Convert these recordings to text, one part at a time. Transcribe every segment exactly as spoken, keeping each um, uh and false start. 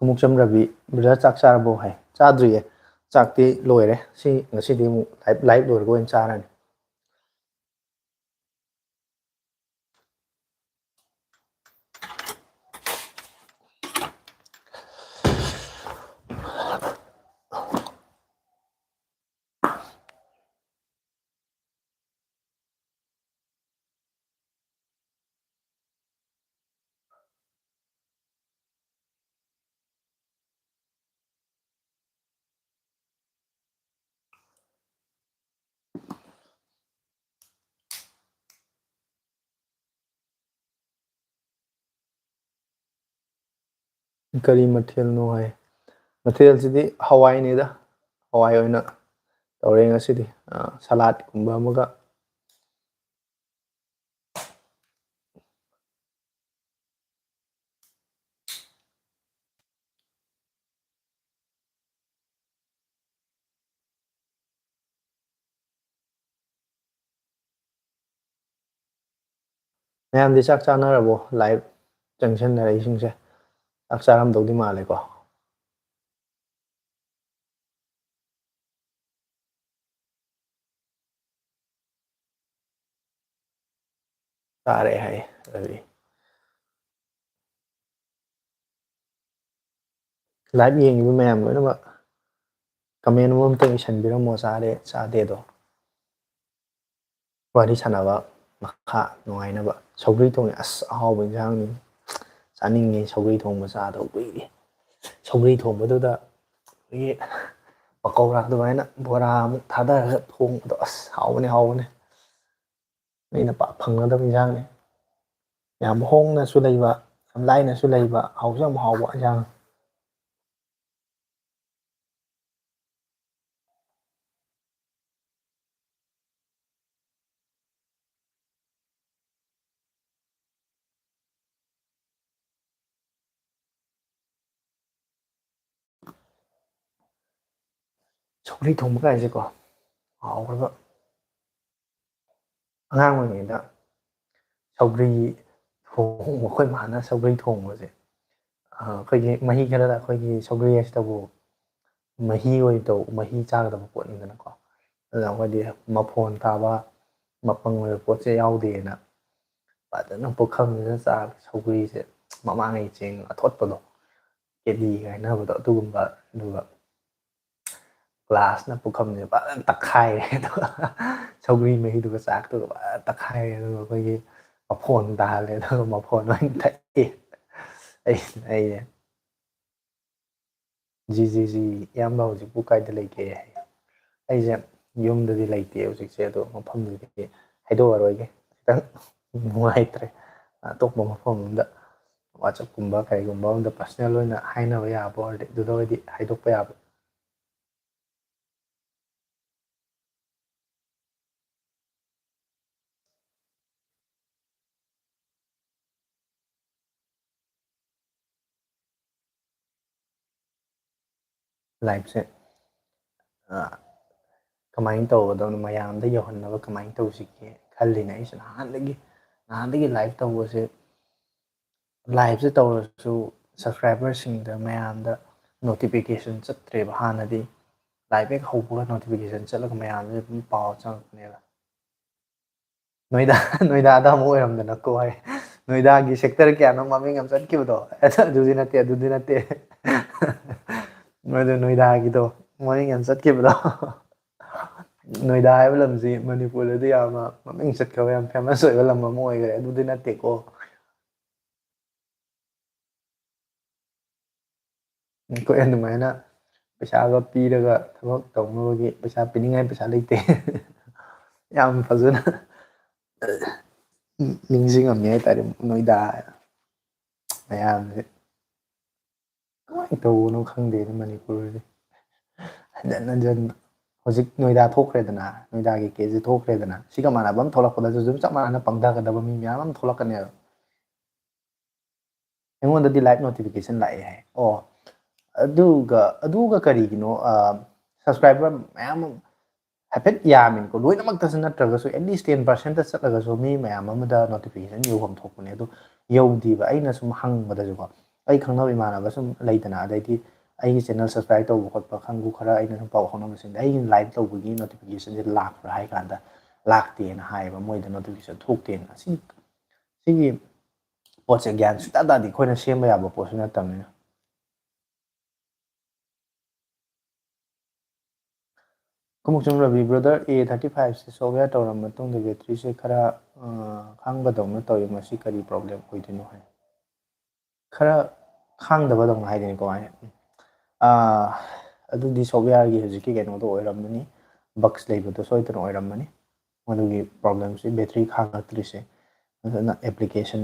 Khumukcham Ravi, "Brother, ꯆꯥꯛ ꯆꯥꯔꯕꯣ?" ꯍꯥꯏ꯫ "ꯆꯥꯗ꯭ꯔꯤꯌꯦ, ꯆꯥꯛꯇꯤ ꯂꯣꯏꯔꯦ꯫ ꯁꯤ ꯉꯁꯤꯗꯤ ꯑꯃꯨꯛ live, live ꯂꯣꯏꯔꯒ ꯑꯣꯏꯅ ꯆꯥꯔꯅꯤ"꯫ "ꯀꯔꯤ ꯃꯊꯦꯜꯅꯣ?" ꯍꯥꯏ꯫ ꯃꯊꯦꯜꯁꯤꯗꯤ ꯍꯋꯥꯏꯅꯤꯗ, ꯍꯋꯥꯏ ꯑꯣꯏꯅ ꯇꯧꯔꯦ ꯉꯁꯤꯗꯤ꯫ ꯑ, ꯁꯂꯥꯠꯀꯨꯝꯕ ꯑꯃꯒ꯫ ꯃꯌꯥꯝꯗꯤ ꯆꯥꯛ ꯆꯥꯅꯔꯕꯣ? Live ꯆꯪꯁꯟꯅꯔꯛꯏꯁꯤꯡꯁꯦ ꯆꯥꯛ ꯆꯥꯔꯝꯗꯧꯗꯤ ꯃꯥꯜꯂꯦꯀꯣ꯫ ꯆꯥꯔꯦ ꯍꯥꯏ ꯔꯕꯤ꯫ Live ꯌꯦꯡꯉꯤꯕ ꯃꯌꯥꯝ ꯂꯣꯏꯅꯃꯛ comment ꯑꯃꯃꯝꯇꯪ ꯏꯁꯟꯕꯤꯔꯝꯃꯣ, ꯆꯥꯔꯦ ꯆꯥꯗꯦꯗꯣ꯫ ꯋꯥꯔꯤ ꯁꯥꯟꯅꯕ ꯃꯈꯥ ꯅꯨꯡꯉꯥꯏꯅꯕ꯫ ꯁꯧꯒ꯭ꯔꯤ ꯊꯣꯡꯉꯦ꯫ ꯑꯁ, ꯑꯍꯥꯎꯕ ꯏꯟꯁꯥꯡꯅꯤ꯫ ꯆꯥꯅꯤꯡꯉꯦ ꯁꯧꯒ꯭ꯔꯤ ꯊꯣꯡꯕ ꯆꯥꯗꯕ ꯀꯨꯏꯔꯦ꯫ ꯁꯧꯒ꯭ꯔꯤ ꯊꯣꯡꯕꯗꯨꯗ ꯑꯩꯈꯣꯏꯒꯤ ꯄꯀꯧꯔꯥ ꯑꯗꯨꯃꯥꯏꯅ ꯕꯣꯔꯥ ꯑꯃꯨꯛ ꯊꯥꯗꯔꯒ ꯊꯣꯡꯕꯗꯣ, ꯑꯁ, ꯍꯥꯎꯕꯅꯦ, ꯍꯥꯎꯕꯅꯦ꯫ ꯑꯩꯅ ꯄꯥꯛ ꯐꯪꯅꯗꯕ ꯏꯟꯁꯥꯡꯅꯤ꯫ ꯌꯥꯝ ꯍꯣꯡꯅꯁꯨ ꯂꯩꯕ, ꯌꯥꯝ ꯂꯥꯏꯅꯁꯨ ꯂꯩꯕ, ꯍꯥꯎꯁꯨ ꯌꯥꯝ ꯍꯥꯎꯕ ꯏꯟꯁꯥꯡ꯫ ꯁꯧꯒ꯭ꯔꯤ ꯊꯣꯡꯕ ꯀꯥꯏꯁꯦꯀꯣ, ꯍꯥꯎꯈ꯭ꯔꯕ꯫ ꯑꯉꯥꯡ ꯑꯣꯏꯔꯤꯉꯩꯗ ꯁꯧꯒ꯭ꯔꯤ ꯊꯣꯡꯕ, ꯑꯩꯈꯣꯏ ꯃꯥꯅ ꯁꯧꯒ꯭ꯔꯤ ꯊꯣꯡꯕꯁꯦ, ꯑ, ꯑꯩꯈꯣꯏꯒꯤ ꯃꯍꯤ ꯈꯔꯗ ꯑꯩꯈꯣꯏꯒꯤ ꯁꯧꯒ꯭ꯔꯤ ꯍꯥꯏꯁꯤꯗꯕꯨ ꯃꯍꯤ ꯑꯣꯏꯅ ꯇꯧ, ꯃꯍꯤ ꯆꯥꯒꯗꯕ ꯄꯣꯠꯅꯤꯗꯅꯀꯣ꯫ ꯑꯗꯨꯅ ꯑꯩꯈꯣꯏꯗꯤ ꯃꯐꯣꯟ ꯇꯥꯕ, ꯃꯄꯪ ꯑꯣꯏꯕ ꯄꯣꯠꯁꯦ ꯌꯥꯎꯗꯦꯅ ꯐꯖꯅ ꯄꯨꯈꯝꯁꯤꯗ ꯆꯥꯕ ꯁꯧꯒ꯭ꯔꯤꯁꯦ, ꯃꯃꯥꯡꯉꯩ ꯆꯦꯡ ꯑꯊꯣꯠꯄꯗꯣ, ꯀꯦꯗꯤ ꯍꯥꯏꯅꯕꯗꯣ ꯑꯗꯨꯒꯨꯝꯕ, ꯑꯗꯨꯒ ꯒ꯭ꯂꯥꯁꯅ ꯄꯨꯈꯝꯁꯦ ꯐꯖꯅ ꯇꯛꯈꯥꯏꯔꯦ꯫ ꯑꯗꯨꯒ ꯁꯧꯒ꯭ꯔꯤ ꯃꯍꯤꯗꯨꯒ ꯆꯥꯛꯇꯨꯒ ꯐꯖꯅ ꯇꯛꯈꯥꯏꯔꯦ꯫ ꯑꯗꯨꯒ ꯑꯩꯈꯣꯏꯒꯤ ꯃꯐꯣꯟ ꯇꯥꯍꯜꯂꯦ꯫ ꯑꯗꯨꯒ ꯃꯐꯣꯟ ꯑꯣꯏꯅ ꯊꯛꯏ꯫ ꯑꯩ ꯑꯩꯁꯦ "ꯖꯤ ꯖꯤ ꯖꯤ, ꯏꯌꯥꯝꯕ ꯍꯧꯖꯤꯛꯄꯨ ꯀꯥꯏꯗ ꯂꯩꯒꯦ?" ꯍꯥꯏ꯫ ꯑꯩꯁꯦ ꯌꯨꯝꯗꯗꯤ ꯂꯩꯇꯦ ꯍꯧꯖꯤꯛꯁꯦ, ꯑꯗꯣ ꯃꯐꯝꯗꯨꯗꯤ ꯍꯥꯏꯗꯣꯛꯑꯔꯣꯏꯒꯦ, ꯈꯤꯇꯪ ꯅꯨꯡꯉꯥꯏꯇ꯭ꯔꯦ꯫ ꯑꯇꯣꯞꯄ ꯃꯐꯝ ꯑꯃꯗ, WhatsApp-ꯀꯨꯝꯕ ꯀꯩꯒꯨꯝꯕ ꯑꯃꯗ personal ꯑꯣꯏꯅ ꯍꯥꯏꯅꯕ ꯌꯥꯕ ꯑꯣꯏꯔꯗꯤ ꯑꯗꯨꯗ ꯑꯣꯏꯔꯗꯤ ꯍꯥꯏꯗꯣꯛꯄ ꯌꯥꯕ꯫ Live-ꯁꯦ ꯀꯃꯥꯏꯅ ꯇꯧꯒꯗꯕꯅꯣ, ꯃꯌꯥꯝꯗ ꯌꯧꯍꯟꯅꯕ ꯀꯃꯥꯏꯅ ꯇꯧꯁꯤꯒꯦ ꯈꯜꯂꯤꯅꯦ ꯑꯩꯁꯨ ꯅꯍꯥꯟꯗꯒꯤ꯫ ꯅꯍꯥꯟꯗꯒꯤ live ꯇꯧꯕꯁꯦ, live-ꯁꯦ ꯇꯧꯔꯁꯨ subscriber-ꯁꯤꯡꯗ, ꯃꯌꯥꯝꯗ notification ꯆꯠꯇ꯭ꯔꯦꯕ꯫ ꯍꯥꯟꯅꯗꯤ live ꯍꯦꯛ ꯍꯧꯕꯒ notification ꯆꯠꯂꯒ ꯃꯌꯥꯝꯁꯦ ꯑꯗꯨꯝ ꯄꯥꯎ ꯆꯪꯉꯛꯄꯅꯦꯕ꯫ ꯅꯣꯏꯗꯥ, ꯅꯣꯏꯗꯥꯗ ꯑꯃꯨꯛ ꯑꯣꯏꯔꯝꯗꯅꯀꯣ ꯍꯥꯏ꯫ ꯅꯣꯏꯗꯥꯒꯤ sector ꯀꯌꯥꯅꯣ ꯃꯃꯤꯡ ꯌꯥꯝ ꯆꯠꯈꯤꯕꯗꯣ꯫ ꯑꯗꯨꯗꯤ ꯅꯠꯇꯦ, ꯑꯗꯨꯗꯤ ꯅꯠꯇꯦ꯫ ꯃꯗꯨ ꯅꯣꯏꯗꯥꯒꯤꯗꯣ ꯃꯃꯤꯡ ꯌꯥꯝ ꯆꯠꯈꯤꯕꯗꯣ꯫ ꯅꯣꯏꯗꯥ ꯍꯥꯏꯕ ꯂꯝꯁꯤ ꯃꯅꯤꯄꯨꯔꯗꯗꯤ ꯌꯥꯝꯅ ꯃꯃꯤꯡ ꯆꯠꯈ꯭ꯔꯕ, ꯌꯥꯝ famous ꯑꯣꯏꯕ ꯂꯝ ꯑꯃ ꯑꯣꯏꯈ꯭ꯔꯦ꯫ ꯑꯗꯨꯗꯤ ꯅꯠꯇꯦꯀꯣ꯫ ꯑꯩꯈꯣꯏ ꯑꯗꯨꯃꯥꯏꯅ ꯄꯩꯁꯥꯒ ꯄꯤꯔꯒ ꯊꯕꯛ ꯇꯧꯅꯕꯒꯤ ꯄꯩꯁꯥ ꯄꯤꯅꯤꯡꯉꯥꯏ ꯄꯩꯁꯥ ꯂꯩꯇꯦ꯫ ꯌꯥꯝ ꯐꯖꯅ ꯅꯤꯡꯁꯤꯡꯉꯝꯃꯤ ꯍꯥꯏꯇꯥꯔꯦ ꯅꯣꯏꯗꯥ ꯃꯌꯥꯝꯁꯦ꯫ ꯀꯃꯥꯏꯅ ꯇꯧꯕꯅꯣ ꯈꯪꯗꯦꯅꯦ ꯃꯅꯤꯄꯨꯔꯁꯦ꯫ ꯍꯟꯖꯟ ꯍꯟꯖꯟ ꯍꯧꯖꯤꯛ ꯅꯣꯏꯗꯥ ꯊꯣꯛꯈ꯭ꯔꯦꯗꯅ, ꯅꯣꯏꯗꯥꯒꯤ case-ꯁꯦ ꯊꯣꯛꯈ꯭ꯔꯦꯗꯅ, ꯁꯤꯒ ꯃꯥꯟꯅꯕ ꯑꯃ ꯊꯣꯛꯂꯛꯄꯗꯁꯨ ꯑꯗꯨꯝ ꯆꯞ ꯃꯥꯟꯅꯅ ꯄꯪꯊꯒꯗꯕ ꯃꯤ ꯃꯌꯥꯝ ꯑꯃ ꯊꯣꯛꯂꯛꯀꯅꯦꯕ꯫ ꯑꯩꯉꯣꯟꯗꯗꯤ live notification ꯂꯥꯛꯑꯦ ꯍꯥꯏ꯫ ꯑꯣ, ꯑꯗꯨꯒ, ꯑꯗꯨꯒ ꯀꯔꯤꯒꯤꯅꯣ, ꯑ, subscriber ꯃꯌꯥꯝ ꯑꯃ ꯍꯥꯏꯐꯦꯠ ꯌꯥꯝꯃꯤꯅꯤꯀꯣ, ꯂꯣꯏꯅꯃꯛꯇꯁꯨ ꯅꯠꯇ꯭ꯔꯒꯁꯨ at least ten percent-ꯇ ꯆꯠꯂꯒꯁꯨ ꯃꯤ ꯃꯌꯥꯝ ꯑꯃꯗ notification ꯌꯧꯐꯝ ꯊꯣꯛꯄꯅꯦ꯫ ꯑꯗꯨ ꯌꯧꯗꯦꯕ꯫ ꯑꯩꯅ ꯁꯨꯝ ꯍꯪꯕꯗꯁꯨꯀꯣ, ꯑꯩ ꯈꯪꯅꯕ ꯏꯃꯥꯟꯅꯕ ꯁꯨꯝ ꯂꯩꯗꯅ, ꯑꯗꯩꯗꯤ ꯑꯩꯒꯤ ꯆꯦꯅꯦꯜ ꯁꯕꯁꯀ꯭ꯔꯥꯏꯕ ꯇꯧꯕ ꯈꯣꯠꯄ ꯈꯪꯕꯨ ꯈꯔ ꯑꯩꯅ ꯁꯨꯝ ꯄꯥꯎ ꯐꯥꯎꯅꯕꯁꯤꯡꯗ ꯑꯩꯒꯤ ꯂꯥꯏꯚ ꯇꯧꯕꯒꯤ ꯅꯣꯇꯤꯐꯤꯀꯦꯁꯟꯁꯦ ꯂꯥꯛꯄ꯭ꯔꯥ ꯍꯥꯏ ꯀꯥꯟꯗ ꯂꯥꯛꯇꯦꯅ ꯍꯥꯏꯌꯦꯕ, ꯃꯣꯏꯗ ꯅꯣꯇꯤꯐꯤꯀꯦꯁꯟ ꯊꯣꯛꯇꯦꯅ꯫ ꯑꯁꯤ ꯁꯤꯒꯤ ꯄꯣꯠꯁꯦ ꯒ꯭ꯌꯥꯟ ꯁꯨꯡꯇꯥ ꯇꯥꯗꯦ, ꯑꯩꯈꯣꯏꯅ ꯁꯦꯝꯕ ꯌꯥꯕ ꯄꯣꯠꯁꯨ ꯅꯠꯇꯕꯅꯤꯅ꯫ ꯈꯨꯃꯨꯛꯆꯝ ꯔꯕꯤ, ꯕ꯭ꯔꯗꯔ, ꯑꯦ ꯊꯥꯔꯇꯤ ꯐꯥꯏꯚꯁꯦ ꯁꯣꯞꯋꯦꯌꯔ ꯇꯧꯔꯕ ꯃꯇꯨꯡꯗ ꯕꯦꯇ꯭ꯔꯤꯁꯦ ꯈꯔ ꯈꯥꯡꯕꯗꯧꯅ ꯇꯧꯋꯤ, ꯃꯁꯤ ꯀꯔꯤ ꯄ꯭ꯔꯣꯕ꯭ꯂꯦꯝ ꯑꯣꯏꯗꯣꯏꯅꯣ ꯍꯥꯏ꯫ ꯈꯔ ꯈꯥꯡꯗꯕꯗꯧꯅ ꯍꯥꯏꯗꯣꯏꯅꯤꯀꯣ꯫ ꯑꯗꯨꯗꯤ ꯁꯣꯞꯋꯦꯌꯔꯒꯤ ꯍꯧꯖꯤꯛꯀꯤ ꯀꯩꯅꯣꯗꯣ ꯑꯣꯏꯔꯝꯃꯅꯤ, ꯕꯛꯁ ꯂꯩꯕꯗꯣ ꯁꯣꯏꯗꯅ ꯑꯣꯏꯔꯝꯃꯅꯤ꯫ ꯃꯗꯨꯒꯤ ꯄ꯭ꯔꯣꯕ꯭ꯂꯦꯝꯁꯤ ꯕꯦꯇ꯭ꯔꯤ ꯈꯥꯡꯉꯛꯇ꯭ꯔꯤꯁꯦ꯫ ꯑꯗꯨꯅ ꯑꯦꯄ꯭ꯂꯤꯀꯦꯁꯟ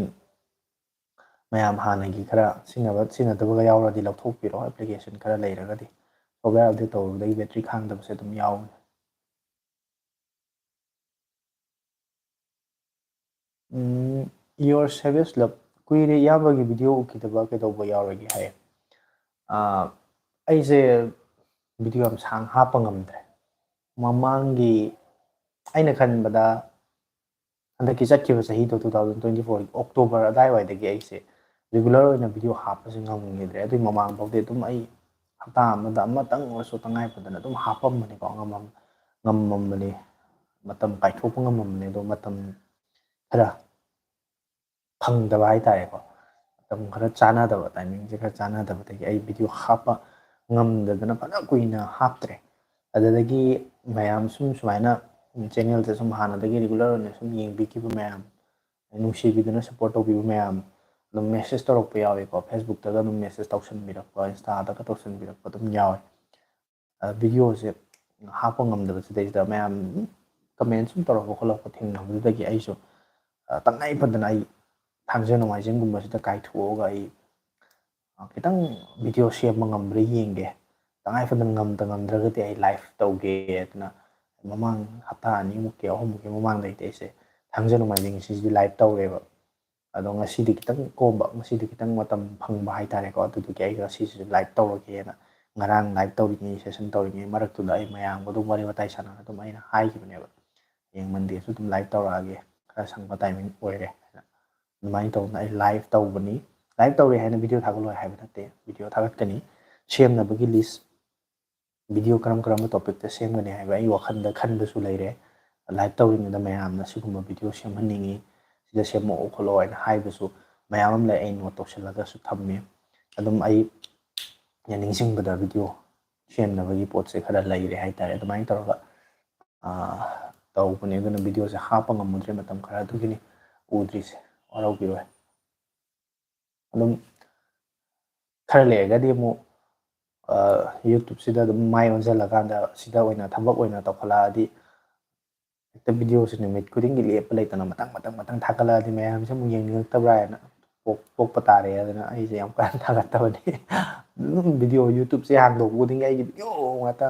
ꯃꯌꯥꯝ ꯍꯥꯟꯅꯒꯤ ꯈꯔ ꯁꯤꯖꯤꯟꯅꯕ ꯁꯤꯖꯤꯟꯅꯗꯕꯒ ꯌꯥꯎꯔꯗꯤ ꯂꯧꯊꯣꯛꯄꯤꯔꯣ, ꯑꯦꯄ꯭ꯂꯤꯀꯦꯁꯟ ꯈꯔ ꯂꯩꯔꯒꯗꯤ꯫ ꯁꯣꯞꯋꯦꯌꯔ ꯑꯞꯗꯦꯠ ꯇꯧꯔꯨꯕꯗꯒꯤ ꯕꯦꯇ꯭ꯔꯤ ꯈꯥꯡꯗꯕꯁꯦ ꯑꯗꯨꯝ ꯌꯥꯎꯕꯅꯤ꯫ ꯎꯝ, Your Savage Love, ꯀꯨꯏꯔꯦ ꯏꯌꯥꯝꯕꯒꯤ ꯚꯤꯗꯤꯑꯣ ꯎꯈꯤꯗꯕ ꯀꯩꯗꯧꯕ ꯌꯥꯎꯔꯒꯦ ꯍꯥꯏꯌꯦ꯫ ꯑꯥ, ꯑꯩꯁꯦ ꯚꯤꯗꯤꯑꯣ ꯌꯥꯝ ꯁꯥꯡ ꯍꯥꯞꯄ ꯉꯝꯗ꯭ꯔꯦ꯫ ꯃꯃꯥꯡꯒꯤ, ꯑꯩꯅ ꯈꯟꯕꯗ ꯍꯟꯗꯛꯀꯤ ꯆꯠꯈꯤꯕ ꯆꯍꯤꯗꯣ, two thousand twenty four October ꯑꯗꯥꯏꯋꯥꯏꯗꯒꯤ ꯑꯩꯁꯦ ꯔꯤꯒꯨꯂꯔ ꯑꯣꯏꯅ ꯚꯤꯗꯤꯑꯣ ꯍꯥꯞꯄꯁꯦ ꯉꯝꯈꯤꯗ꯭ꯔꯦ꯫ ꯑꯗꯨꯒꯤ ꯃꯃꯥꯡꯐꯥꯎꯗꯤ ꯑꯗꯨꯝ ꯑꯩ ꯍꯞꯇꯥ ꯑꯃꯗ ꯑꯃꯇꯪ ꯑꯣꯏꯔꯁꯨ ꯇꯉꯥꯏ ꯐꯗꯅ ꯑꯗꯨꯝ ꯍꯥꯞꯄꯝꯕꯅꯤꯀꯣ, ꯉꯝꯃꯝ-, ꯉꯝꯃꯝꯕꯅꯤ, ꯃꯇꯝ ꯀꯥꯏꯊꯣꯛꯄ ꯉꯝꯃꯝꯕꯅꯤ꯫ ꯑꯗꯣ ꯃꯇꯝ ꯈꯔ ꯐꯪꯗꯕ ꯍꯥꯏꯇꯥꯔꯦꯀꯣ, ꯃꯇꯝ ꯈꯔ ꯆꯥꯟꯅꯗꯕ, ꯇꯥꯏꯃꯤꯡꯁꯦ ꯈꯔ ꯆꯥꯟꯅꯗꯕꯗꯒꯤ ꯑꯩ ꯚꯤꯗꯤꯑꯣ ꯍꯥꯞꯄ ꯉꯝꯗꯗꯅ ꯐꯅ ꯀꯨꯏꯅ ꯍꯥꯞꯇ꯭ꯔꯦ꯫ ꯑꯗꯨꯗꯒꯤ ꯃꯌꯥꯝ ꯁꯨꯝ ꯁꯨꯃꯥꯏꯅ ꯆꯦꯅꯦꯜꯁꯦ ꯁꯨꯝ ꯍꯥꯟꯅꯗꯒꯤ ꯔꯤꯒꯨꯂꯔ ꯑꯣꯏꯅ ꯁꯨꯝ ꯌꯦꯡꯕꯤꯈꯤꯕ ꯃꯌꯥꯝ, ꯅꯨꯡꯁꯤꯕꯤꯗꯨꯅ ꯁꯞꯄꯣꯔꯠ ꯇꯧꯕꯤꯕ ꯃꯌꯥꯝ ꯑꯗꯨꯝ ꯃꯦꯁꯦꯖ ꯇꯧꯔꯛꯄ ꯌꯥꯎꯏꯀꯣ, ꯐꯦꯁꯕꯨꯛꯇꯒ ꯑꯗꯨꯝ ꯃꯦꯁꯦꯖ ꯇꯧꯁꯟꯕꯤꯔꯛꯄ, ꯏꯟꯁꯇꯥꯗꯒ ꯇꯧꯁꯟꯕꯤꯔꯛꯄ ꯑꯗꯨꯝ ꯌꯥꯎꯋꯦ꯫ ꯑ, ꯚꯤꯗꯤꯑꯣꯁꯦ ꯍꯥꯞꯄ ꯉꯝꯗꯕꯁꯤꯗꯩꯁꯤꯗ ꯃꯌꯥꯝ ꯀꯃꯦꯟ ꯁꯨꯝ ꯇꯧꯔꯛꯄ ꯈꯣꯠꯂꯛꯄ ꯊꯦꯡꯅꯕꯗꯨꯗꯒꯤ ꯑꯩꯁꯨ, ꯑ, ꯇꯉꯥꯏ ꯐꯗꯅ ꯑꯩ ꯊꯥꯡꯖ ꯅꯣꯡꯃꯥꯏꯖꯤꯡꯒꯨꯝꯕꯁꯤꯗ ꯀꯥꯏꯊꯣꯛꯑꯒ ꯑꯩ, ꯑ, ꯈꯤꯇꯪ ꯚꯤꯗꯤꯑꯣ ꯁꯦꯝꯕ ꯉꯝꯕ꯭ꯔꯥ ꯌꯦꯡꯒꯦ, ꯇꯉꯥꯏ ꯐꯗꯅ ꯉꯝꯗ ꯉꯝꯗ꯭ꯔꯒꯗꯤ ꯑꯩ ꯂꯥꯏꯚ ꯇꯧꯒꯦ ꯑꯗꯨꯅ ꯃꯃꯥꯡ ꯍꯞꯇꯥ ꯑꯅꯤꯃꯨꯛꯀꯤ, ꯑꯍꯨꯝꯃꯨꯛꯀꯤ ꯃꯃꯥꯡꯗꯩꯗꯤ ꯑꯩꯁꯦ ꯊꯥꯡꯖ ꯅꯣꯡꯃꯥꯏꯖꯤꯡ ꯁꯤꯁꯤꯗꯤ ꯂꯥꯏꯚ ꯇꯧꯔꯦꯕ꯫ ꯑꯗꯣ ꯉꯁꯤꯗꯤ ꯈꯤꯇꯪ ꯀꯣꯝꯕ, ꯉꯁꯤꯗꯤ ꯈꯤꯇꯪ ꯃꯇꯝ ꯐꯪꯕ ꯍꯥꯏꯇꯥꯔꯦꯀꯣ, ꯑꯗꯨꯗꯨꯒꯤ ꯑꯩ ꯉꯁꯤꯁꯤꯁꯨ ꯂꯥꯏꯚ ꯇꯧꯔꯒꯦꯅ, ꯉꯔꯥꯡ ꯂꯥꯏꯚ ꯇꯧꯔꯤꯉꯩ, ꯁꯦꯁꯟ ꯇꯧꯔꯤꯉꯩ ꯃꯔꯛꯇꯨꯗ ꯑꯩ ꯃꯌꯥꯝꯒ ꯑꯗꯨꯝ ꯋꯥꯔꯤ ꯋꯥꯇꯥꯏ ꯁꯥꯟꯅꯔꯒ ꯑꯗꯨꯝ ꯑꯩꯅ ꯍꯥꯏꯈꯤꯕꯅꯦꯕ, ꯍꯌꯦꯡ ꯃꯟꯗꯦꯁꯨ ꯑꯗꯨꯝ ꯂꯥꯏꯚ ꯇꯧꯔꯛꯑꯒꯦ, ꯈꯔ ꯁꯪꯕ ꯇꯥꯏꯃꯤꯡ ꯑꯣꯏꯔꯦ ꯍꯥꯏꯅ꯫ ꯑꯗꯨꯃꯥꯏꯅ ꯇꯧꯗꯅ ꯑꯩ ꯂꯥꯏꯚ ꯇꯧꯕꯅꯤ꯫ ꯂꯥꯏꯚ ꯇꯧꯔꯦ ꯍꯥꯏꯅ ꯚꯤꯗꯤꯑꯣ ꯊꯥꯒꯠꯂꯣꯏ ꯍꯥꯏꯕ ꯅꯠꯇꯦ꯫ ꯚꯤꯗꯤꯑꯣ ꯊꯥꯒꯠꯀꯅꯤ꯫ ꯁꯦꯝꯅꯕꯒꯤ ꯂꯤꯁ, ꯚꯤꯗꯤꯑꯣ ꯀꯔꯝ ꯀꯔꯝꯕ ꯇꯣꯄꯤꯛꯇ ꯁꯦꯝꯒꯅꯤ ꯍꯥꯏꯕ ꯑꯩ ꯋꯥꯈꯜꯗ ꯈꯟꯕꯁꯨ ꯂꯩꯔꯦ꯫ ꯂꯥꯏꯚ ꯇꯧꯔꯤꯉꯩꯗ ꯃꯌꯥꯝꯅ ꯁꯤꯒꯨꯝꯕ ꯚꯤꯗꯤꯑꯣ ꯁꯦꯝꯍꯟꯅꯤꯡꯉꯤ, ꯁꯤꯗ ꯁꯦꯝꯃꯛꯑꯣ ꯈꯣꯠꯂꯣ ꯍꯥꯏꯅ ꯍꯥꯏꯕꯁꯨ ꯃꯌꯥꯝ ꯑꯃ ꯂꯩ꯫ ꯑꯩ ꯅꯣꯠ ꯇꯧꯁꯤꯜꯂꯒꯁꯨ ꯊꯝꯃꯤ꯫ ꯑꯗꯨꯝ ꯑꯩ ꯅꯤꯡꯁꯤꯡꯕꯗ ꯚꯤꯗꯤꯑꯣ ꯁꯦꯝꯅꯕꯒꯤ ꯄꯣꯠꯁꯦ ꯈꯔ ꯂꯩꯔꯦ ꯍꯥꯏꯇꯥꯔꯦ꯫ ꯑꯗꯨꯃꯥꯏꯅ ꯇꯧꯔꯒ, ꯑꯥ, ꯇꯧꯕꯅꯦ꯫ ꯑꯗꯨꯅ ꯚꯤꯗꯤꯑꯣꯁꯦ ꯍꯥꯞꯄ ꯉꯝꯃꯨꯗ꯭ꯔꯦ, ꯃꯇꯝ ꯈꯔ ꯑꯗꯨꯒꯤꯅꯤ ꯎꯗ꯭ꯔꯤꯁꯦ, ꯋꯥꯔꯧꯕꯤꯔꯣꯏ꯫ ꯑꯗꯨꯝ ꯈꯔ ꯂꯩꯔꯒꯗꯤ ꯑꯃꯨꯛ, ꯑꯥ, YouTubeꯁꯤꯗ ꯑꯗꯨꯝ ꯃꯥꯏ ꯑꯣꯟꯁꯤꯜꯂꯀꯥꯟꯗ ꯁꯤꯗ ꯑꯣꯏꯅ ꯊꯕꯛ ꯑꯣꯏꯅ ꯇꯧꯈꯠꯂꯛꯑꯗꯤ, ꯍꯦꯛꯇ ꯚꯤꯗꯤꯑꯣꯁꯦ ꯅꯨꯃꯤꯠ ꯈꯨꯗꯤꯡꯒꯤ ꯂꯦꯞꯄ ꯂꯩꯇꯅ ꯃꯊꯪ ꯃꯊꯪ ꯃꯊꯪ ꯊꯥꯒꯠꯂꯛꯑꯗꯤ ꯃꯌꯥꯝꯁꯦ ꯑꯃꯨꯛ ꯌꯦꯡꯅꯤꯡꯉꯛꯇꯕ꯭ꯔꯥ ꯍꯥꯏꯅ ꯄꯣꯛ-, ꯄꯣꯛꯄ ꯇꯥꯔꯦ꯫ ꯑꯗꯨꯅ ꯑꯩꯁꯦ ꯌꯥꯝ ꯀꯟꯅ ꯊꯥꯒꯠꯇꯕꯅꯤ꯫ ꯑꯗꯨꯝ ꯚꯤꯗꯤꯑꯣ YouTubeꯁꯦ ꯍꯥꯡꯗꯣꯛꯄ ꯈꯨꯗꯤꯡꯒꯤ ꯑꯩꯒꯤ ꯚꯤꯗꯤꯑꯣ ꯉꯥꯛꯇ,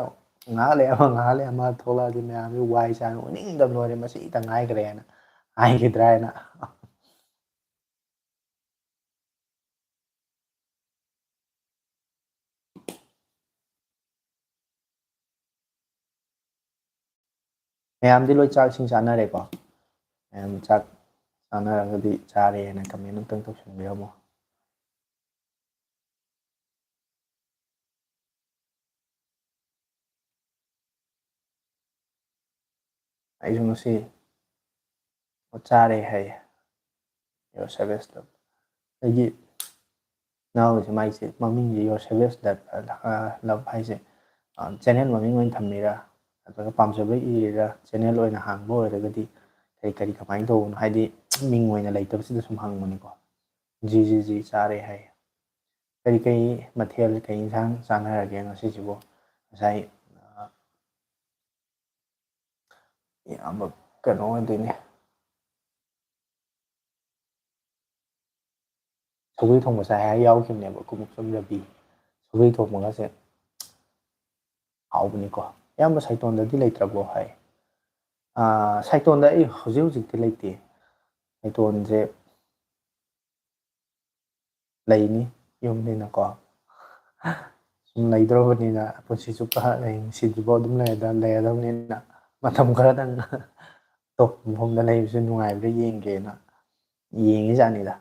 ꯉꯥꯏꯍꯥꯛ ꯂꯩ ꯑꯃ, ꯉꯥꯏꯍꯥꯛ ꯂꯩ ꯑꯃ ꯊꯣꯛꯂꯛꯑꯗꯤ ꯃꯌꯥꯝꯁꯦ ꯋꯥꯏ ꯆꯥꯏꯔꯦ, ꯎꯅꯤꯡꯗꯕ ꯂꯣꯏꯔꯦ, ꯃꯁꯤꯇ ꯉꯥꯏꯈ꯭ꯔꯦꯅ ꯍꯥꯏꯈꯤꯗ꯭ꯔꯥ ꯍꯥꯏꯅ꯫ ꯃꯌꯥꯝꯗꯤ ꯂꯣꯏ ꯆꯥꯛ ꯏꯁꯤꯡ ꯆꯥꯅꯔꯦꯀꯣ? ꯃꯌꯥꯝ ꯆꯥꯛ ꯆꯥꯅꯔꯒꯗꯤ ꯆꯥꯔꯦꯅ comment ꯑꯝꯇꯪ ꯇꯧꯁꯟꯕꯤꯔꯝꯃꯣ꯫ ꯑꯩꯁꯨ ꯉꯁꯤ ꯆꯥꯔꯦ ꯍꯥꯏꯌꯦ꯫ Your Savage Love꯫ ꯑꯩꯒꯤ ꯏꯅꯥꯎꯁꯦ, ꯃꯥꯏꯁꯦ ꯃꯃꯤꯡꯁꯦ Your Savage Love, ꯑ, Love ꯍꯥꯏꯁꯦ, ꯑ, channel ꯃꯃꯤꯡ ꯑꯣꯏꯅ ꯊꯝꯃꯤꯔꯥ ꯅꯠꯇ꯭ꯔꯒ ꯄꯥꯝꯖꯕ ꯏꯔꯤꯔꯥ? Channel ꯑꯣꯏꯅ ꯍꯥꯡꯕ ꯑꯣꯏꯔꯒꯗꯤ ꯀꯔꯤ ꯀꯔꯤ ꯀꯃꯥꯏꯅ ꯇꯧꯕꯅꯣ? ꯍꯥꯏꯗꯤ ꯃꯤꯡ ꯑꯣꯏꯅ ꯂꯩꯇꯕꯁꯤꯗ ꯁꯨꯝ ꯍꯪꯕꯅꯤꯀꯣ꯫ ꯖꯤ ꯖꯤ ꯖꯤ ꯆꯥꯔꯦ ꯍꯥꯏ꯫ ꯀꯔꯤ ꯀꯔꯤ ꯃꯊꯦꯜ, ꯀꯔꯤ ꯏꯟꯁꯥꯡ ꯆꯥꯅꯔꯒꯦ ꯉꯁꯤꯁꯤꯕꯨ? ꯉꯁꯥꯏ, ꯑ, ꯏꯌꯥꯝꯕ ꯀꯩꯅꯣ ꯑꯣꯏꯗꯣꯏꯅꯦ꯫ ꯁꯧꯒ꯭ꯔꯤ ꯊꯣꯡꯕ ꯆꯥꯏ ꯍꯥꯏ ꯌꯥꯎꯈꯤꯕꯅꯦꯕ, ꯀꯨꯃꯨꯛꯆꯝ ꯔꯕꯤ꯫ ꯁꯧꯒ꯭ꯔꯤ ꯊꯣꯡꯕꯒꯁꯦ ꯍꯥꯎꯕꯅꯤꯀꯣ꯫ ꯏꯌꯥꯝꯕ ꯁꯥꯏꯇꯣꯟꯗꯗꯤ ꯂꯩꯇ꯭ꯔꯕꯣ ꯍꯥꯏ꯫ ꯑꯥ, ꯁꯥꯏꯇꯣꯟꯗ ꯑꯩ ꯍꯧꯖꯤꯛ ꯍꯧꯖꯤꯛꯇꯤ ꯂꯩꯇꯦ꯫ ꯁꯥꯏꯇꯣꯟꯁꯦ ꯂꯩꯅꯤ, ꯌꯨꯝꯅꯤꯅꯀꯣ꯫ ꯁꯨꯝ ꯂꯩꯗ꯭ꯔꯕꯅꯤꯅ, ꯄꯨꯟꯁꯤ ꯆꯨꯞꯄ ꯍꯌꯦꯡ ꯁꯤꯗ꯭ꯔꯤꯐꯥꯎ ꯑꯗꯨꯝ ꯂꯩꯔꯗ-, ꯂꯩꯔꯗꯕꯅꯤꯅ, ꯃꯇꯝ ꯈꯔꯗꯪ ꯑꯇꯣꯞꯄ ꯃꯐꯝꯗ ꯂꯩꯕꯁꯨ ꯅꯨꯡꯉꯥꯏꯕ꯭ꯔꯥ ꯌꯦꯡꯒꯦꯅ ꯌꯦꯡꯉꯤꯖꯥꯠꯅꯤꯗ꯫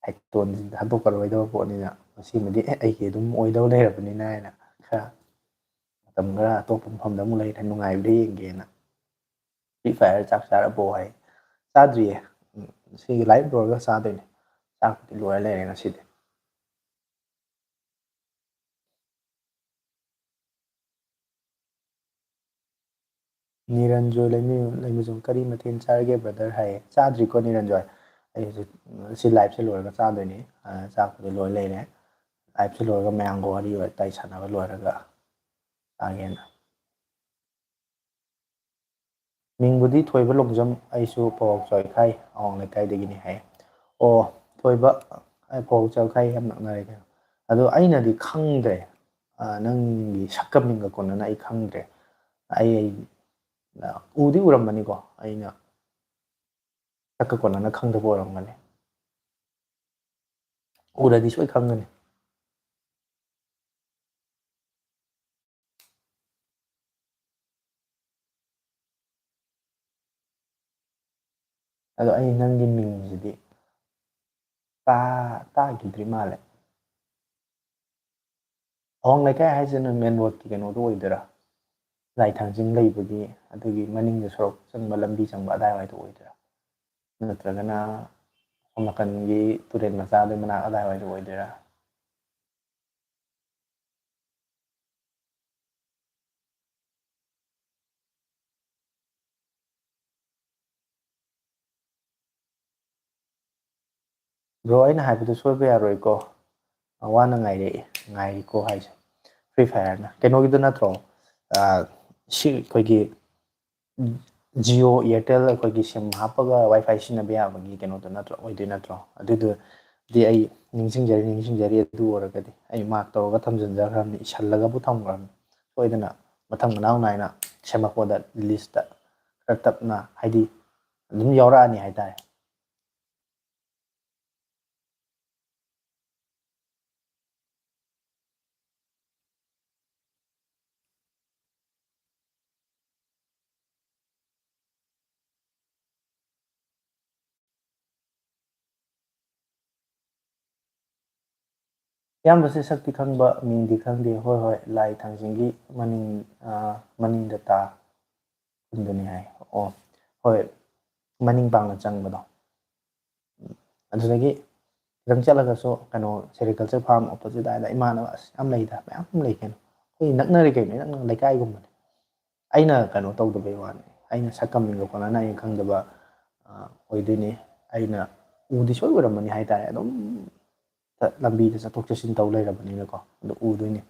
ꯍꯥꯏꯇꯣꯟꯁꯤꯗ ꯍꯟꯗꯣꯛꯀꯔꯣꯏꯗꯕ ꯄꯣꯠꯅꯤꯅ, ꯃꯁꯤꯃꯗꯤ ꯑꯦ ꯑꯩꯒꯤ ꯑꯗꯨꯝ ꯑꯣꯏꯗꯧ ꯂꯩꯔꯕꯅꯤꯅ ꯍꯥꯏꯅ ꯈꯔ ꯃꯇꯝ ꯈꯔ ꯑꯇꯣꯞꯄ ꯃꯐꯝꯗ ꯑꯃꯨꯛ ꯂꯩꯔꯦ, ꯅꯨꯡꯉꯥꯏꯕ꯭ꯔꯥ ꯌꯦꯡꯒꯦꯅ꯫ Free Fire ꯆꯥꯛ ꯆꯥꯔꯕꯣ ꯍꯥꯏ꯫ ꯆꯥꯗ꯭ꯔꯤꯌꯦ꯫ ꯎꯝ, ꯁꯤꯒꯤ live ꯂꯣꯏꯔꯒ ꯆꯥꯗꯣꯏꯅꯦ꯫ ꯆꯥꯛꯄꯨꯗꯤ ꯂꯣꯏꯔ ꯂꯩꯔꯦ ꯉꯁꯤꯗꯤ꯫ ꯅꯤꯔꯟꯖꯣꯏ ꯂꯩꯃ-, ꯂꯩꯃꯖꯨꯡ, "ꯀꯔꯤ ꯃꯊꯦꯜ ꯆꯥꯔꯒꯦ brother?" ꯍꯥꯏꯌꯦ꯫ ꯆꯥꯗ꯭ꯔꯤꯀꯣ ꯅꯤꯔꯟꯖꯣꯏ꯫ ꯑꯩ ꯍꯧꯖꯤꯛ ꯁꯤ live ꯁꯦ ꯂꯣꯏꯔꯒ ꯆꯥꯗꯣꯏꯅꯤ꯫ ꯑ, ꯆꯥꯛꯄꯨꯗꯤ ꯂꯣꯏ ꯂꯩꯔꯦ꯫ Live ꯁꯦ ꯂꯣꯏꯔꯒ ꯃꯌꯥꯝꯒ ꯋꯥꯔꯤ ꯋꯥꯇꯥꯏ ꯁꯥꯟꯅꯕ ꯂꯣꯏꯔꯒ ꯆꯥꯒꯦꯅ꯫ ꯃꯤꯡꯕꯨꯗꯤ ꯊꯣꯏꯕ ꯂꯣꯡꯖꯝ, ꯑꯩꯁꯨ ꯄꯧ ꯆꯥꯎꯏꯈꯥꯏ ꯑꯋꯥꯡ ꯂꯩꯀꯥꯏꯗꯒꯤꯅꯤ ꯍꯥꯏ꯫ ꯑꯣ, ꯊꯣꯏꯕ, ꯑꯩ ꯄꯧ ꯆꯥꯎꯏꯈꯥꯏ ꯌꯥꯝ ꯅꯛꯅꯔꯦ ꯀꯩꯅꯣ꯫ ꯑꯗꯣ ꯑꯩꯅꯗꯤ ꯈꯪꯗ꯭ꯔꯦ, ꯑ, ꯅꯪꯒꯤ ꯁꯛꯀ ꯃꯤꯡꯒ ꯀꯣꯟꯅꯅ ꯑꯩ ꯈꯪꯗ꯭ꯔꯦ꯫ ꯑꯩ, ꯑꯩ, ꯑ, ꯎꯗꯤ ꯎꯔꯝꯃꯅꯤꯀꯣ, ꯑꯩꯅ ꯁꯛꯀ ꯀꯣꯟꯅꯅ ꯈꯪꯗꯕ ꯑꯣꯏꯔꯝꯒꯅꯤ꯫ ꯎꯔꯗꯤ ꯁꯣꯏ ꯈꯪꯒꯅꯤ꯫ ꯑꯗꯣ ꯑꯩ ꯅꯪꯒꯤ ꯃꯤꯡꯁꯤꯗꯤ ꯇꯥ-, ꯇꯥꯈꯤꯗ꯭ꯔꯤ ꯃꯥꯜꯂꯦ꯫ ꯑꯋꯥꯡ ꯂꯩꯀꯥꯏ ꯍꯥꯏꯁꯤꯅ main road ꯀꯤ ꯀꯩꯅꯣꯗꯣ ꯑꯣꯏꯗꯣꯏꯔꯥ? ꯂꯥꯏ ꯊꯥꯡꯖꯤꯡ ꯂꯩꯕꯒꯤ, ꯑꯗꯨꯒꯤ ꯃꯅꯤꯡꯗ ꯁꯣꯔꯣꯛ ꯆꯪꯕ ꯂꯝꯕꯤ ꯆꯪꯕ ꯑꯗꯥꯏꯋꯥꯏꯗꯣ ꯑꯣꯏꯗꯣꯏꯔꯥ? ꯅꯠꯇ꯭ꯔꯒꯅ ꯁꯣꯝ ꯅꯥꯀꯟꯒꯤ ꯇꯨꯔꯦꯟ ꯃꯆꯥꯗꯨꯒꯤ ꯃꯅꯥꯛ ꯑꯗꯥꯏꯋꯥꯏꯗꯣ ꯑꯣꯏꯗꯣꯏꯔꯥ? Bro, ꯑꯩꯅ ꯍꯥꯏꯕꯗꯨ ꯁꯣꯏꯕ ꯌꯥꯔꯣꯏꯀꯣ꯫ ꯋꯥꯅ ꯉꯥꯏꯔꯛꯏ, ꯉꯥꯏꯔꯤꯀꯣ ꯍꯥꯏꯁꯦ꯫ Free Fire ꯅ꯫ ꯀꯩꯅꯣꯒꯤꯗꯨ ꯅꯠꯇ꯭ꯔꯣ? ꯑ, ꯁꯤ ꯑꯩꯈꯣꯏꯒꯤ Jio, Airtel ꯑꯩꯈꯣꯏꯒꯤ sim ꯍꯥꯞꯄꯒ WiFi ꯁꯤꯖꯤꯟꯅꯕ ꯌꯥꯕꯒꯤ ꯀꯩꯅꯣꯗꯨ ꯅꯠꯇ꯭ꯔꯣ? ꯑꯣꯏꯗꯣꯏ ꯅꯠꯇ꯭ꯔꯣ? ꯑꯗꯨꯗꯨꯗꯤ ꯑꯩ ꯅꯤꯡꯁꯤꯡꯖꯔꯤ, ꯅꯤꯡꯁꯤꯡꯖꯔꯤ꯫ ꯑꯗꯨ ꯑꯣꯏꯔꯒꯗꯤ ꯑꯩ mark ꯇꯧꯔꯒ ꯊꯝꯖꯤꯟꯖꯈ꯭ꯔꯕꯅꯤ, ꯏꯁꯜꯂꯒꯕꯨ ꯊꯝꯈ꯭ꯔꯕꯅꯤ꯫ ꯁꯣꯏꯗꯅ ꯃꯊꯪ ꯃꯅꯥꯎ ꯅꯥꯏꯅ ꯁꯦꯝꯃꯛꯄꯗ list ꯇ ꯈꯔ ꯇꯞꯅ, ꯍꯥꯏꯗꯤ, ꯑꯗꯨꯝ ꯌꯥꯎꯔꯛꯑꯅꯤ ꯍꯥꯏꯇꯥꯔꯦ꯫ ꯏꯌꯥꯝꯕꯁꯦ ꯁꯛꯇꯤ ꯈꯪꯕ, ꯃꯤꯡꯗꯤ ꯈꯪꯗꯦ꯫ ꯍꯣꯏ, ꯍꯣꯏ, ꯂꯥꯏ ꯊꯥꯡꯖꯤꯡꯒꯤ ꯃꯅꯤꯡ, ꯑ, ꯃꯅꯤꯡꯗ ꯇꯥ ꯈꯨꯟꯗꯨꯅꯤ ꯍꯥꯏ꯫ ꯑꯣ, ꯍꯣꯏ, ꯃꯅꯤꯡ ꯄꯥꯡꯅ ꯆꯪꯕꯗꯣ꯫ ꯎꯝ, ꯑꯗꯨꯗꯒꯤ ꯈꯤꯇꯪ ꯆꯠꯂꯒꯁꯨ ꯀꯩꯅꯣ, sericulture farm opposite ꯍꯥꯏꯗ ꯏꯃꯥꯟꯅꯕ ꯑꯁ ꯌꯥꯝ ꯂꯩꯗ, ꯃꯌꯥꯝ ꯑꯃ ꯂꯩ ꯀꯩꯅꯣ꯫ ꯑꯩꯈꯣꯏ ꯅꯛꯅꯔꯦ ꯀꯩꯅꯣ, ꯏꯅꯛ ꯅꯛꯅ ꯂꯩꯀꯥꯏꯒꯨꯝꯕꯅꯤ꯫ ꯑꯩꯅ ꯀꯩꯅꯣ ꯇꯧꯗꯕꯩ ꯋꯥꯅꯤ, ꯑꯩꯅ ꯁꯛꯀ ꯃꯤꯡꯒ ꯀꯣꯟꯅꯅ ꯑꯩꯅ ꯈꯪꯗꯕ, ꯑ, ꯑꯣꯏꯗꯣꯏꯅꯤ꯫ ꯑꯩꯅ ꯎꯗꯤ ꯁꯣꯏ ꯎꯔꯝꯃꯅꯤ ꯍꯥꯏꯇꯥꯔꯦ, ꯑꯗꯨꯝ ꯆꯠ-, ꯂꯝꯕꯤꯗ ꯆꯠꯊꯣꯛ ꯆꯠꯁꯤꯟ ꯇꯧ ꯂꯩꯔꯕꯅꯤꯅꯀꯣ, ꯑꯗꯨ ꯎꯗꯣꯏꯅꯤ꯫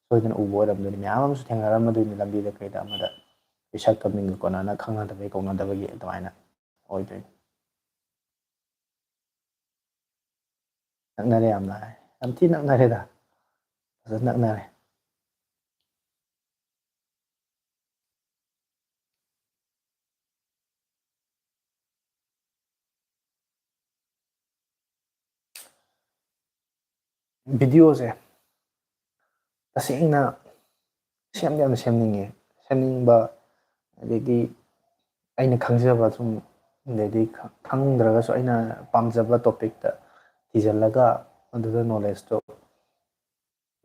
ꯁꯣꯏꯗꯅ ꯎꯕ ꯑꯣꯏꯔꯝꯗꯣꯏꯅꯤ꯫ ꯃꯌꯥꯝ ꯑꯃꯁꯨ ꯊꯦꯡꯅꯔꯝꯃꯗꯣꯏꯅꯤ ꯂꯝꯕꯤꯗ ꯀꯩꯗ ꯑꯃꯗ, ꯁꯛꯀ ꯃꯤꯡꯒ ꯀꯣꯟꯅꯅ ꯈꯪꯅꯗꯕꯩ ꯀꯧꯅꯗꯕꯒꯤ ꯑꯗꯨꯃꯥꯏꯅ ꯑꯣꯏꯗꯣꯏꯅꯤ꯫ ꯅꯛꯅꯔꯦ ꯌꯥꯝꯅ, ꯌꯥꯝ ꯊꯤ ꯅꯛꯅꯔꯦꯗ, ꯐꯖꯅ ꯅꯛꯅꯔꯦ꯫ Video ꯁꯦ ꯇꯁꯦꯡꯅ ꯁꯦꯝꯗꯤ ꯌꯥꯝ ꯁꯦꯝꯅꯤꯡꯉꯦ꯫ ꯁꯦꯝꯅꯤꯡꯕ, ꯑꯗꯩꯗꯤ ꯑꯩꯅ ꯈꯪꯖꯕ ꯁꯨꯝ, ꯑꯗꯩꯗꯤ ꯈ-, ꯈꯪꯗ꯭ꯔꯒꯁꯨ ꯑꯩꯅ ꯄꯥꯝꯖꯕ topic ꯇ ꯊꯤꯖꯤꯜꯂꯒ ꯑꯗꯨꯗ knowledge ꯇꯣ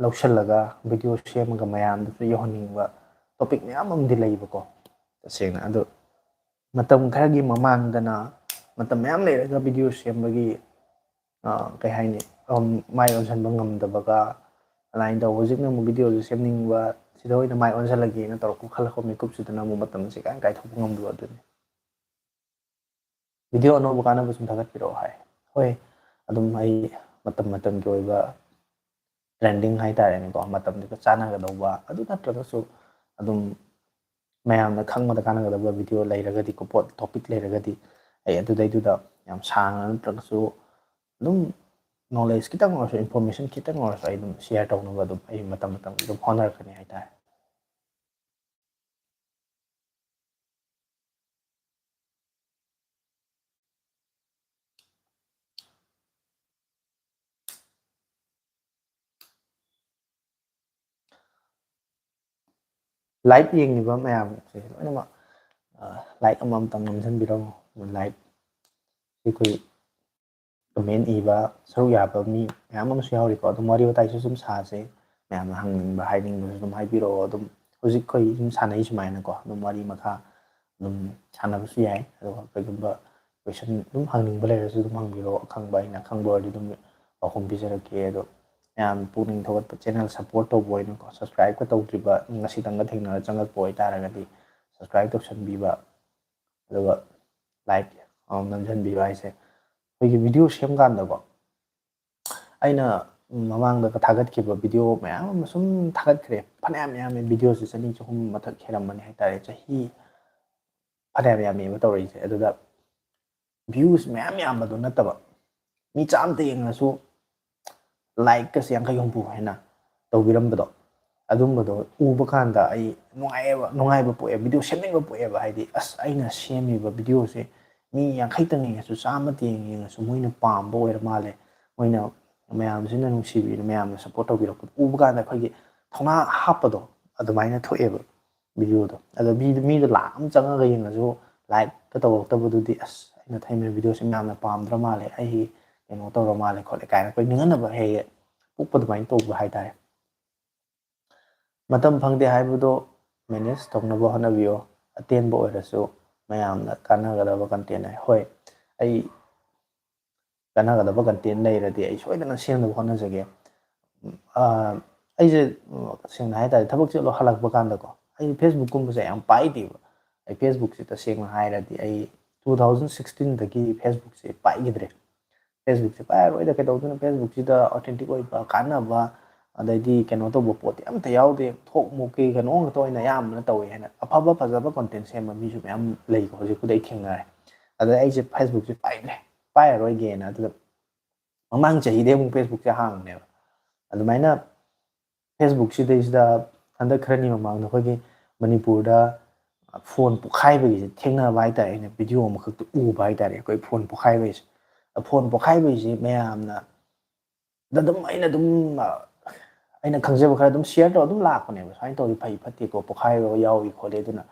ꯂꯧꯁꯤꯜꯂꯒ video ꯁꯦꯝꯃꯒ ꯃꯌꯥꯝꯗꯁꯨ ꯌꯧꯍꯟꯅꯤꯡꯕ topic ꯃꯌꯥꯝ ꯑꯃꯗꯤ ꯂꯩꯕꯀꯣ, ꯇꯁꯦꯡꯅ꯫ ꯑꯗꯣ ꯃꯇꯝ ꯈꯔꯒꯤ ꯃꯃꯥꯡꯗꯅ, ꯃꯇꯝ ꯃꯌꯥꯝ ꯂꯩꯔꯒ video ꯁꯦꯝꯕꯒꯤ, ꯑ, ꯀꯩ ꯍꯥꯏꯅꯤ, ꯑꯝ, ꯃꯥꯏ ꯑꯣꯟꯁꯤꯟꯕ ꯉꯝꯗꯕꯒ, ꯑꯗꯨꯃꯥꯏꯅ ꯇꯧꯕ꯫ ꯍꯧꯖꯤꯛꯅ ꯑꯃꯨꯛ video ꯁꯦ ꯁꯦꯝꯅꯤꯡꯕ, ꯁꯤꯗ ꯑꯣꯏꯅ ꯃꯥꯏ ꯑꯣꯟꯁꯤꯜꯂꯒꯦꯅ ꯇꯧꯔꯛꯄ, ꯈꯜꯂꯛꯄ ꯃꯤꯀꯨꯞꯁꯤꯗꯅ ꯑꯃꯨꯛ ꯃꯇꯝꯁꯦ ꯀꯥꯏ ꯀꯥꯏꯊꯣꯛꯄ ꯉꯝꯗꯕ ꯑꯗꯨꯅꯤ꯫ Video ꯑꯅꯧꯕ ꯀꯥꯟꯅꯕ ꯁꯨꯝ ꯊꯥꯒꯠꯄꯤꯔꯛꯑꯣ ꯍꯥꯏ꯫ ꯍꯣꯏ, ꯑꯗꯨꯝ ꯑꯩ ꯃꯇꯝ ꯃꯇꯝꯒꯤ ꯑꯣꯏꯕ trending ꯍꯥꯏꯇꯥꯔꯦꯅꯦꯀꯣ, ꯃꯇꯝꯗꯨꯒ ꯆꯥꯟꯅꯒꯗꯧꯕ, ꯑꯗꯨ ꯅꯠꯇ꯭ꯔꯒꯁꯨ ꯑꯗꯨꯝ ꯃꯌꯥꯝꯅ ꯈꯪꯕꯗ ꯀꯥꯟꯅꯒꯗꯕ video ꯂꯩꯔꯒꯗꯤꯀꯣ, ꯄꯣꯠ topic ꯂꯩꯔꯒꯗꯤ ꯑꯩ ꯑꯗꯨꯗꯩꯗꯨꯗ ꯌꯥꯝ ꯁꯥꯡꯅ ꯅꯠꯇ꯭ꯔꯒꯁꯨ ꯑꯗꯨꯝ knowledge ꯈꯤꯇꯪ ꯑꯣꯏꯔꯁꯨ, information ꯈꯤꯇꯪ ꯑꯣꯏꯔꯁꯨ ꯑꯩ ꯑꯗꯨꯝ share ꯇꯧꯅꯕ ꯑꯗꯨꯝ ꯑꯩ ꯃꯇꯝ ꯃꯇꯝꯒꯤ ꯑꯗꯨꯝ ꯍꯣꯠꯅꯔꯛꯀꯅꯤ ꯍꯥꯏꯇꯥꯔꯦ꯫ Live ꯌꯦꯡꯉꯤꯕ ꯃꯌꯥꯝꯁꯦ ꯂꯣꯏꯅꯃꯛ, ꯑ, like ꯑꯃꯃꯝꯇꯪ ꯅꯝꯁꯤꯟꯕꯤꯔꯝꯃꯣ꯫ Like ꯑꯩꯈꯣꯏ ꯀꯃꯦꯟ ꯏꯕ ꯁꯔꯨꯛ ꯌꯥꯕ ꯃꯤ ꯃꯌꯥꯝ ꯑꯃꯁꯨ ꯌꯥꯎꯔꯤꯀꯣ꯫ ꯑꯗꯨꯝ ꯋꯥꯔꯤ ꯋꯥꯇꯥꯏꯁꯨ ꯁꯨꯝ ꯁꯥꯁꯦ꯫ ꯃꯌꯥꯝꯅ ꯍꯪꯅꯤꯡꯕ ꯍꯥꯏꯅꯤꯡꯕꯁꯨ ꯑꯗꯨꯝ ꯍꯥꯏꯕꯤꯔꯛꯑꯣ꯫ ꯑꯗꯨꯝ ꯍꯧꯖꯤꯛ ꯑꯩꯈꯣꯏ ꯁꯨꯝ ꯁꯥꯟꯅꯩ ꯁꯨꯃꯥꯏꯅꯀꯣ, ꯑꯗꯨꯝ ꯋꯥꯔꯤ ꯃꯈꯥ ꯑꯗꯨꯝ ꯁꯥꯟꯅꯕꯁꯨ ꯌꯥꯏ꯫ ꯑꯗꯨꯒ ꯀꯩꯒꯨꯝꯕ ꯀꯣꯏꯁꯟ ꯑꯗꯨꯝ ꯍꯪꯅꯤꯡꯕ ꯂꯩꯔꯁꯨ ꯑꯗꯨꯝ ꯍꯪꯕꯤꯔꯛꯑꯣ, ꯑꯈꯪꯕ ꯑꯩꯅ ꯑꯈꯪꯕ ꯑꯣꯏꯔꯗꯤ ꯑꯗꯨꯝ ꯄꯥꯎꯈꯨꯝ ꯄꯤꯖꯔꯛꯀꯦ꯫ ꯑꯗꯣ ꯃꯌꯥꯝ ꯄꯨꯛꯅꯤꯡ ꯊꯧꯒꯠꯄ, ꯆꯦꯅꯦꯜ ꯁꯞꯄꯣꯔꯠ ꯇꯧꯕ ꯑꯣꯏꯅꯀꯣ, ꯁꯕꯁꯀ꯭ꯔꯥꯏꯞꯀ ꯇꯧꯗ꯭ꯔꯤꯕ, ꯉꯁꯤꯇꯪꯒ ꯊꯦꯡꯅꯔ ꯆꯪꯉꯛꯄ ꯑꯣꯏꯇꯥꯔꯒꯗꯤ ꯁꯕꯁꯀ꯭ꯔꯥꯏꯞ ꯇꯧꯁꯟꯕꯤꯕ, ꯑꯗꯨꯒ ꯂꯥꯏꯛ ꯑꯃ ꯅꯝꯁꯤꯟꯕꯤꯕ ꯍꯥꯏꯁꯦ꯫ ꯑꯩꯈꯣꯏꯒꯤ ꯚꯤꯗꯤꯑꯣ ꯁꯦꯝꯀꯥꯟꯗꯀꯣ, ꯑꯩꯅ ꯃꯃꯥꯡꯗ ꯊꯥꯒꯠꯈꯤꯕ ꯚꯤꯗꯤꯑꯣ ꯃꯌꯥꯝ ꯑꯃ ꯁꯨꯝ ꯊꯥꯒꯠꯈ꯭ꯔꯦ꯫ ꯐꯅꯌꯥꯝ ꯌꯥꯝꯃꯦ, ꯚꯤꯗꯤꯑꯣꯁꯦ ꯆꯅꯤ ꯆꯍꯨꯝ ꯃꯊꯛ ꯍꯦꯜꯂꯝꯃꯅꯤ ꯍꯥꯏꯇꯥꯔꯦ꯫ ꯆꯍꯤ ꯐꯅꯌꯥꯝ ꯌꯥꯝꯃꯦꯕ ꯇꯧꯔꯛꯏꯁꯦ꯫ ꯑꯗꯨꯗ ꯚ꯭ꯌꯨꯁ ꯃꯌꯥꯝ ꯌꯥꯝꯕꯗꯣ ꯅꯠꯇꯕ, ꯃꯤ ꯆꯥꯝꯃꯇ ꯌꯦꯡꯉꯁꯨ ꯂꯥꯏꯛꯀꯁꯦ ꯌꯥꯡꯈꯩ ꯍꯨꯝꯐꯨ ꯍꯦꯟꯅ ꯇꯧꯕꯤꯔꯝꯕꯗꯣ, ꯑꯗꯨꯝꯕꯗꯣ ꯎꯕ ꯀꯥꯟꯗ ꯑꯩ ꯅꯨꯡꯉꯥꯏꯑꯦꯕ, ꯅꯨꯡꯉꯥꯏꯕ ꯄꯣꯛꯑꯦ, ꯚꯤꯗꯤꯑꯣ ꯁꯦꯝꯅꯤꯡꯕ ꯄꯣꯛꯑꯦꯕ꯫ ꯍꯥꯏꯗꯤ ꯑꯁ, ꯑꯩꯅ ꯁꯦꯝꯃꯤꯕ ꯚꯤꯗꯤꯑꯣꯁꯦ ꯃꯤ ꯌꯥꯡꯈꯩꯇꯪ ꯌꯦꯡꯉꯁꯨ, ꯆꯥꯝꯃꯇꯪ ꯌꯦꯡꯉꯁꯨ, ꯃꯣꯏꯅ ꯄꯥꯝꯕ ꯑꯣꯏꯔ ꯃꯥꯜꯂꯦ, ꯃꯣꯏꯅ, ꯃꯌꯥꯝꯁꯤꯅ ꯅꯨꯡꯁꯤꯕꯤꯅ, ꯃꯌꯥꯝꯅ ꯁꯞꯄꯣꯔꯠ ꯇꯧꯕꯤꯔꯛꯄꯗꯣ ꯎꯕ ꯀꯥꯟꯗ ꯑꯩꯈꯣꯏꯒꯤ ꯊꯧꯅꯥ ꯍꯥꯞꯄꯗꯣ ꯑꯗꯨꯃꯥꯏꯅ ꯊꯣꯛꯑꯦꯕ ꯚꯤꯗꯤꯑꯣꯗꯣ꯫ ꯑꯗꯣ ꯃꯤꯗꯣ, ꯃꯤꯗꯣ ꯂꯥꯛ ꯑꯃ ꯆꯪꯉꯒ ꯌꯦꯡꯉꯁꯨ ꯂꯥꯏꯛꯀ ꯇꯧꯔꯛꯇꯕꯗꯨꯗꯤ, ꯑꯁ, ꯑꯩꯅ ꯊꯦꯡꯅ ꯚꯤꯗꯤꯑꯣꯁꯦ ꯃꯌꯥꯝꯅ ꯄꯥꯝꯗ꯭ꯔ ꯃꯥꯜꯂꯦ, ꯑꯩ ꯀꯩꯅꯣ ꯇꯧꯔ ꯃꯥꯜꯂꯦ ꯈꯣꯠꯂꯦ ꯀꯥꯏꯅ ꯑꯩꯈꯣꯏ ꯅꯤꯡꯍꯟꯅꯕ ꯍꯦꯛ ꯍꯦꯛ ꯄꯣꯛꯄ ꯑꯗꯨꯃꯥꯏꯅ ꯇꯧꯕ ꯍꯥꯏꯇꯥꯔꯦ꯫ ꯃꯇꯝ ꯐꯪꯗꯦ ꯍꯥꯏꯕꯗꯣ ꯃꯦꯅꯦꯖ ꯇꯧꯅꯕ ꯍꯣꯠꯅꯕꯤꯌꯣ꯫ ꯑꯇꯦꯟꯕ ꯑꯣꯏꯔꯁꯨ ꯃꯌꯥꯝꯅ ꯀꯥꯟꯅꯒꯗꯕ ꯀꯟꯇꯦꯟ ꯍꯥꯏ꯫ ꯍꯣꯏ, ꯑꯩ ꯀꯥꯟꯅꯒꯗꯕ ꯀꯟꯇꯦꯟ ꯂꯩꯔꯗꯤ ꯑꯩ ꯁꯣꯏꯗꯅ ꯁꯦꯝꯅꯕ ꯍꯣꯠꯅꯖꯒꯦ꯫ ꯑꯥ, ꯑꯩꯁꯦ, ꯎꯝ, ꯁꯦꯡꯅ ꯍꯥꯏ ꯇꯥꯔꯗꯤ ꯊꯕꯛ ꯆꯠꯂꯣ ꯍꯜꯂꯛꯄ ꯀꯥꯟꯗꯀꯣ, ꯑꯩ ꯐꯦꯁꯕꯨꯛꯀꯨꯝꯕꯁꯦ ꯌꯥꯝ ꯄꯥꯏꯗꯦꯕ꯫ ꯑꯩ ꯐꯦꯁꯕꯨꯛꯁꯦ ꯇꯁꯦꯡꯅ ꯍꯥꯏꯔꯗꯤ ꯑꯩ ꯇꯨ ꯊꯥꯎꯖꯟ ꯁꯤꯛꯁꯇꯤꯟꯗꯒꯤ ꯐꯦꯁꯕꯨꯛꯁꯦ ꯄꯥꯏꯈꯤꯗ꯭ꯔꯦ꯫ ꯐꯦꯁꯕꯨꯛꯁꯦ ꯄꯥꯏꯔꯔꯣꯏꯗ, ꯀꯩꯗꯧꯗꯣꯏꯅꯣ? ꯐꯦꯁꯕꯨꯛꯁꯤꯗ ꯑꯣꯊꯦꯟꯇꯤꯛ ꯑꯣꯏꯕ, ꯀꯥꯟꯅꯕ, ꯑꯗꯩꯗꯤ ꯀꯩꯅꯣ ꯇꯧꯕ ꯄꯣꯠꯇꯤ ꯑꯝꯇ ꯌꯥꯎꯗꯦ, ꯊꯣꯛ ꯃꯣꯛꯀꯤ ꯀꯩꯅꯣ ꯉꯥꯛꯇ ꯑꯣꯏꯅ ꯑꯌꯥꯝꯕꯅ ꯇꯧꯋꯦ ꯍꯥꯏꯅ ꯑꯐꯕ ꯐꯖꯕ ꯀꯣꯟꯇꯦꯟ ꯁꯦꯝꯕ ꯃꯤꯁꯨ ꯃꯌꯥꯝ ꯂꯩꯀꯣ꯫ ꯍꯧꯖꯤꯛꯄꯨꯗꯤ ꯑꯩ ꯊꯦꯡꯅꯔꯦ꯫ ꯑꯗ ꯑꯩꯁꯦ ꯐꯦꯁꯕꯨꯛꯁꯦ ꯄꯥꯏꯗ꯭ꯔꯦ, ꯄꯥꯏꯔꯔꯣꯏꯒꯦꯅ꯫ ꯑꯗꯨꯗ ꯃꯃꯥꯡ ꯆꯍꯤꯗꯩ ꯑꯃꯨꯛ ꯐꯦꯁꯕꯨꯛꯁꯦ ꯍꯥꯡꯕꯅꯦꯕ꯫ ꯑꯗꯨꯃꯥꯏꯅ ꯐꯦꯁꯕꯨꯛꯁꯤꯗꯩꯁꯤꯗ ꯍꯟꯗꯛ ꯈꯔꯅꯤ ꯃꯃꯥꯡꯗ ꯑꯩꯈꯣꯏꯒꯤ ꯃꯅꯤꯄꯨꯔꯗ ꯐꯣꯟ ꯄꯣꯛꯈꯥꯏꯕꯒꯤꯁꯦ ꯊꯦꯡꯅꯕ ꯍꯥꯏꯇꯥꯔꯦ꯫ ꯑꯩꯅ ꯚꯤꯗꯤꯑꯣ ꯑꯃꯈꯛꯇ ꯎꯕ ꯍꯥꯏꯇꯥꯔꯦ, ꯑꯩꯈꯣꯏ ꯐꯣꯟ ꯄꯣꯛꯈꯥꯏꯕꯒꯤꯁꯦ꯫ ꯐꯣꯟ ꯄꯣꯛꯈꯥꯏꯕꯒꯤꯁꯦ ꯃꯌꯥꯝꯅ, ꯑꯗ ꯑꯗꯨꯝ ꯑꯩꯅ ꯑꯗꯨꯝ, ꯑ, ꯑꯩꯅ ꯈꯪꯖꯕ ꯈꯔ ꯑꯗꯨꯝ ꯁꯤꯌꯔ ꯇꯧꯔ ꯑꯗꯨꯝ ꯂꯥꯛꯄꯅꯦꯕ, "ꯁꯨꯃꯥꯏꯅ ꯇꯧꯔꯗꯤ ꯐꯩ ꯐꯠꯇꯦꯀꯣ, ꯄꯣꯛꯈꯥꯏꯕ ꯌꯥꯎꯏ ꯈꯣꯠꯂꯤ, ꯑꯗꯨꯅ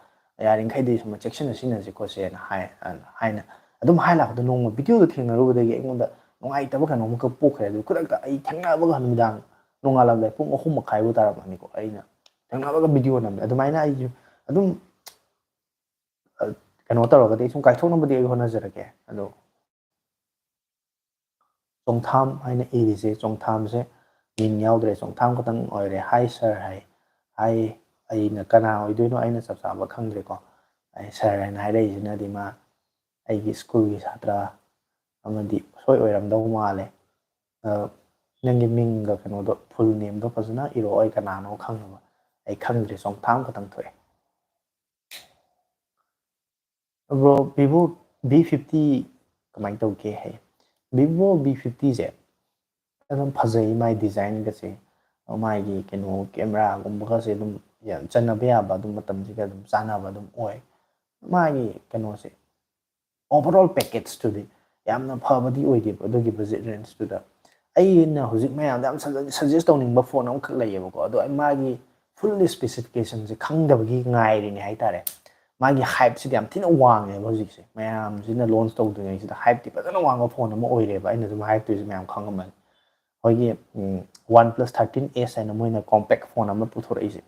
ꯌꯥꯔꯤꯃꯈꯩꯗꯤ ꯁꯨꯝ ꯆꯦꯛꯁꯤꯟꯅ ꯁꯤꯖꯤꯟꯅꯁꯤ ꯈꯣꯠꯁꯦꯅ" ꯍꯥꯏ, ꯑ, ꯍꯥꯏꯅ ꯑꯗꯨꯝ ꯍꯥꯏ ꯂꯥꯛꯄꯗꯣ, ꯅꯣꯡꯃ ꯚꯤꯗꯤꯑꯣꯗꯣ ꯊꯦꯡꯅꯔꯨꯕꯗꯒꯤ ꯑꯩꯉꯣꯟꯗ ꯅꯨꯡꯉꯥꯏꯇꯕ ꯀꯩꯅꯣꯝꯈꯛ ꯄꯣꯛꯈ꯭ꯔꯦ꯫ ꯑꯗꯨ ꯈꯨꯗꯛꯇ ꯑꯩ ꯊꯦꯡꯅꯕꯒ ꯅꯨꯃꯤꯗꯥꯡ ꯅꯣꯡꯉꯥꯜꯂꯝꯗꯥꯏ ꯄꯨꯡ ꯑꯍꯨꯝ ꯃꯈꯥꯏꯕꯨ ꯇꯥꯔꯝꯃꯅꯤꯀꯣ, ꯑꯩꯅ ꯊꯦꯡꯅꯕꯒ ꯚꯤꯗꯤꯑꯣ ꯅꯝꯃꯦ꯫ ꯑꯗꯨꯃꯥꯏꯅ ꯑꯩꯁꯨ ꯑꯗꯨꯝ ꯀꯩꯅꯣ ꯇꯧꯔꯒꯗꯤ ꯑꯩ ꯁꯨꯝ ꯀꯥꯏꯊꯣꯛꯅꯕꯗꯤ ꯑꯩ ꯍꯣꯠꯅꯖꯔꯛꯀꯦ꯫ ꯑꯗꯣ ꯆꯣꯡꯊꯥꯝ ꯍꯥꯏꯅ ꯏꯔꯤꯁꯦ, ꯆꯣꯡꯊꯥꯝꯁꯦ ꯃꯤꯡ ꯌꯥꯎꯗ꯭ꯔꯦ, ꯆꯣꯡꯊꯥꯝ ꯈꯛꯇꯪ ꯑꯣꯏꯔꯦ꯫ "Hi sir" ꯍꯥꯏ꯫ "Hi" ꯑꯩꯅ ꯀꯅꯥ ꯑꯣꯏꯗꯣꯏꯅꯣ ꯑꯩꯅ ꯆꯞ ꯆꯥꯕ ꯈꯪꯗ꯭ꯔꯦꯀꯣ꯫ ꯑꯩ "sir" ꯍꯥꯏꯅ ꯍꯥꯏꯔꯛꯏꯁꯤꯅꯗꯤ ꯃꯥ ꯑꯩꯒꯤ ꯁ꯭ꯀꯨꯜꯒꯤ ꯁꯥꯇ꯭ꯔ ꯑꯃꯗꯤ ꯁꯣꯏ ꯑꯣꯏꯔꯝꯗꯧ ꯃꯥꯜꯂꯦ꯫ "ꯅꯪꯒꯤ ꯃꯤꯡꯒ ꯀꯩꯅꯣꯗꯣ, ꯐꯨꯜ ꯅꯦꯝꯗꯣ ꯐꯖꯅ ꯏꯔꯛꯑꯣ, ꯑꯩ ꯀꯅꯥꯅꯣ ꯈꯪꯅꯕ꯫ ꯑꯩ ꯈꯪꯗ꯭ꯔꯦ, ꯆꯣꯡꯊꯥꯝ ꯈꯛꯇꯪ ꯊꯣꯛꯑꯦ"꯫ "Bro, Vivo V fifty ꯀꯃꯥꯏꯅ ꯇꯧꯒꯦ?" ꯍꯥꯏ꯫ "Vivo V fiftyꯁꯦ ꯑꯗꯨꯝ ꯐꯖꯩ, ꯃꯥꯏ ꯗꯤꯖꯥꯏꯟꯒꯁꯦ, ꯃꯥꯒꯤ ꯀꯩꯅꯣ ꯀꯦꯃꯦꯔꯥꯒꯨꯝꯕꯒꯁꯦ ꯑꯗꯨꯝ ꯌꯥꯝ ꯆꯟꯅꯕ ꯌꯥꯕ, ꯑꯗꯨꯝ ꯃꯇꯝꯁꯤꯒ ꯑꯗꯨꯝ ꯆꯥꯟꯅꯕ ꯑꯗꯨꯝ ꯑꯣꯏ꯫ ꯃꯥꯒꯤ ꯀꯩꯅꯣꯁꯦ, overall packageꯇꯨꯗꯤ ꯌꯥꯝꯅ ꯐꯕꯗꯤ ꯑꯣꯏꯗꯦꯕ ꯑꯗꯨꯒꯤ ꯕꯖꯦꯠ ꯔꯦꯟꯖꯇꯨꯗ꯫ ꯑꯩꯅ ꯍꯧꯖꯤꯛ ꯃꯌꯥꯝꯗ ꯌꯥꯝ ꯁꯖꯦꯁ ꯇꯧꯅꯤꯡꯕ ꯐꯣꯟ ꯑꯃꯈꯛ ꯂꯩꯌꯦꯕꯀꯣ, ꯑꯗꯣ ꯑꯩ ꯃꯥꯒꯤ ꯐꯨꯜ ꯏꯁꯄꯦꯁꯤꯐꯤꯀꯦꯁꯟꯁꯦ ꯈꯪꯗꯕꯒꯤ ꯉꯥꯏꯔꯤꯅꯦ ꯍꯥꯏꯇꯥꯔꯦ꯫ ꯃꯥꯒꯤ ꯍꯥꯏꯞꯁꯤꯗꯤ ꯌꯥꯝ ꯊꯤꯅ ꯋꯥꯡꯉꯦꯕ ꯍꯧꯖꯤꯛꯁꯦ꯫ ꯃꯌꯥꯝꯁꯤꯅ ꯂꯣꯟꯁ ꯇꯧꯗ꯭ꯔꯤꯉꯩꯁꯤꯗ ꯍꯥꯏꯞꯇꯤ ꯐꯖꯅ ꯋꯥꯡꯕ ꯐꯣꯟ ꯑꯃ ꯑꯣꯏꯔꯦꯕ꯫ ꯑꯩꯅ ꯑꯗꯨꯝ ꯍꯥꯏꯔꯛꯇꯣꯏꯁꯦ ꯃꯌꯥꯝ ꯈꯪꯉꯝꯃꯅꯤ꯫ ꯑꯩꯈꯣꯏꯒꯤ OnePlus thirteen S ꯍꯥꯏꯅ ꯃꯣꯏꯅ ꯀꯣꯝꯄꯦꯛ ꯐꯣꯟ ꯑꯃ ꯄꯨꯊꯣꯔꯛꯏꯁꯦ,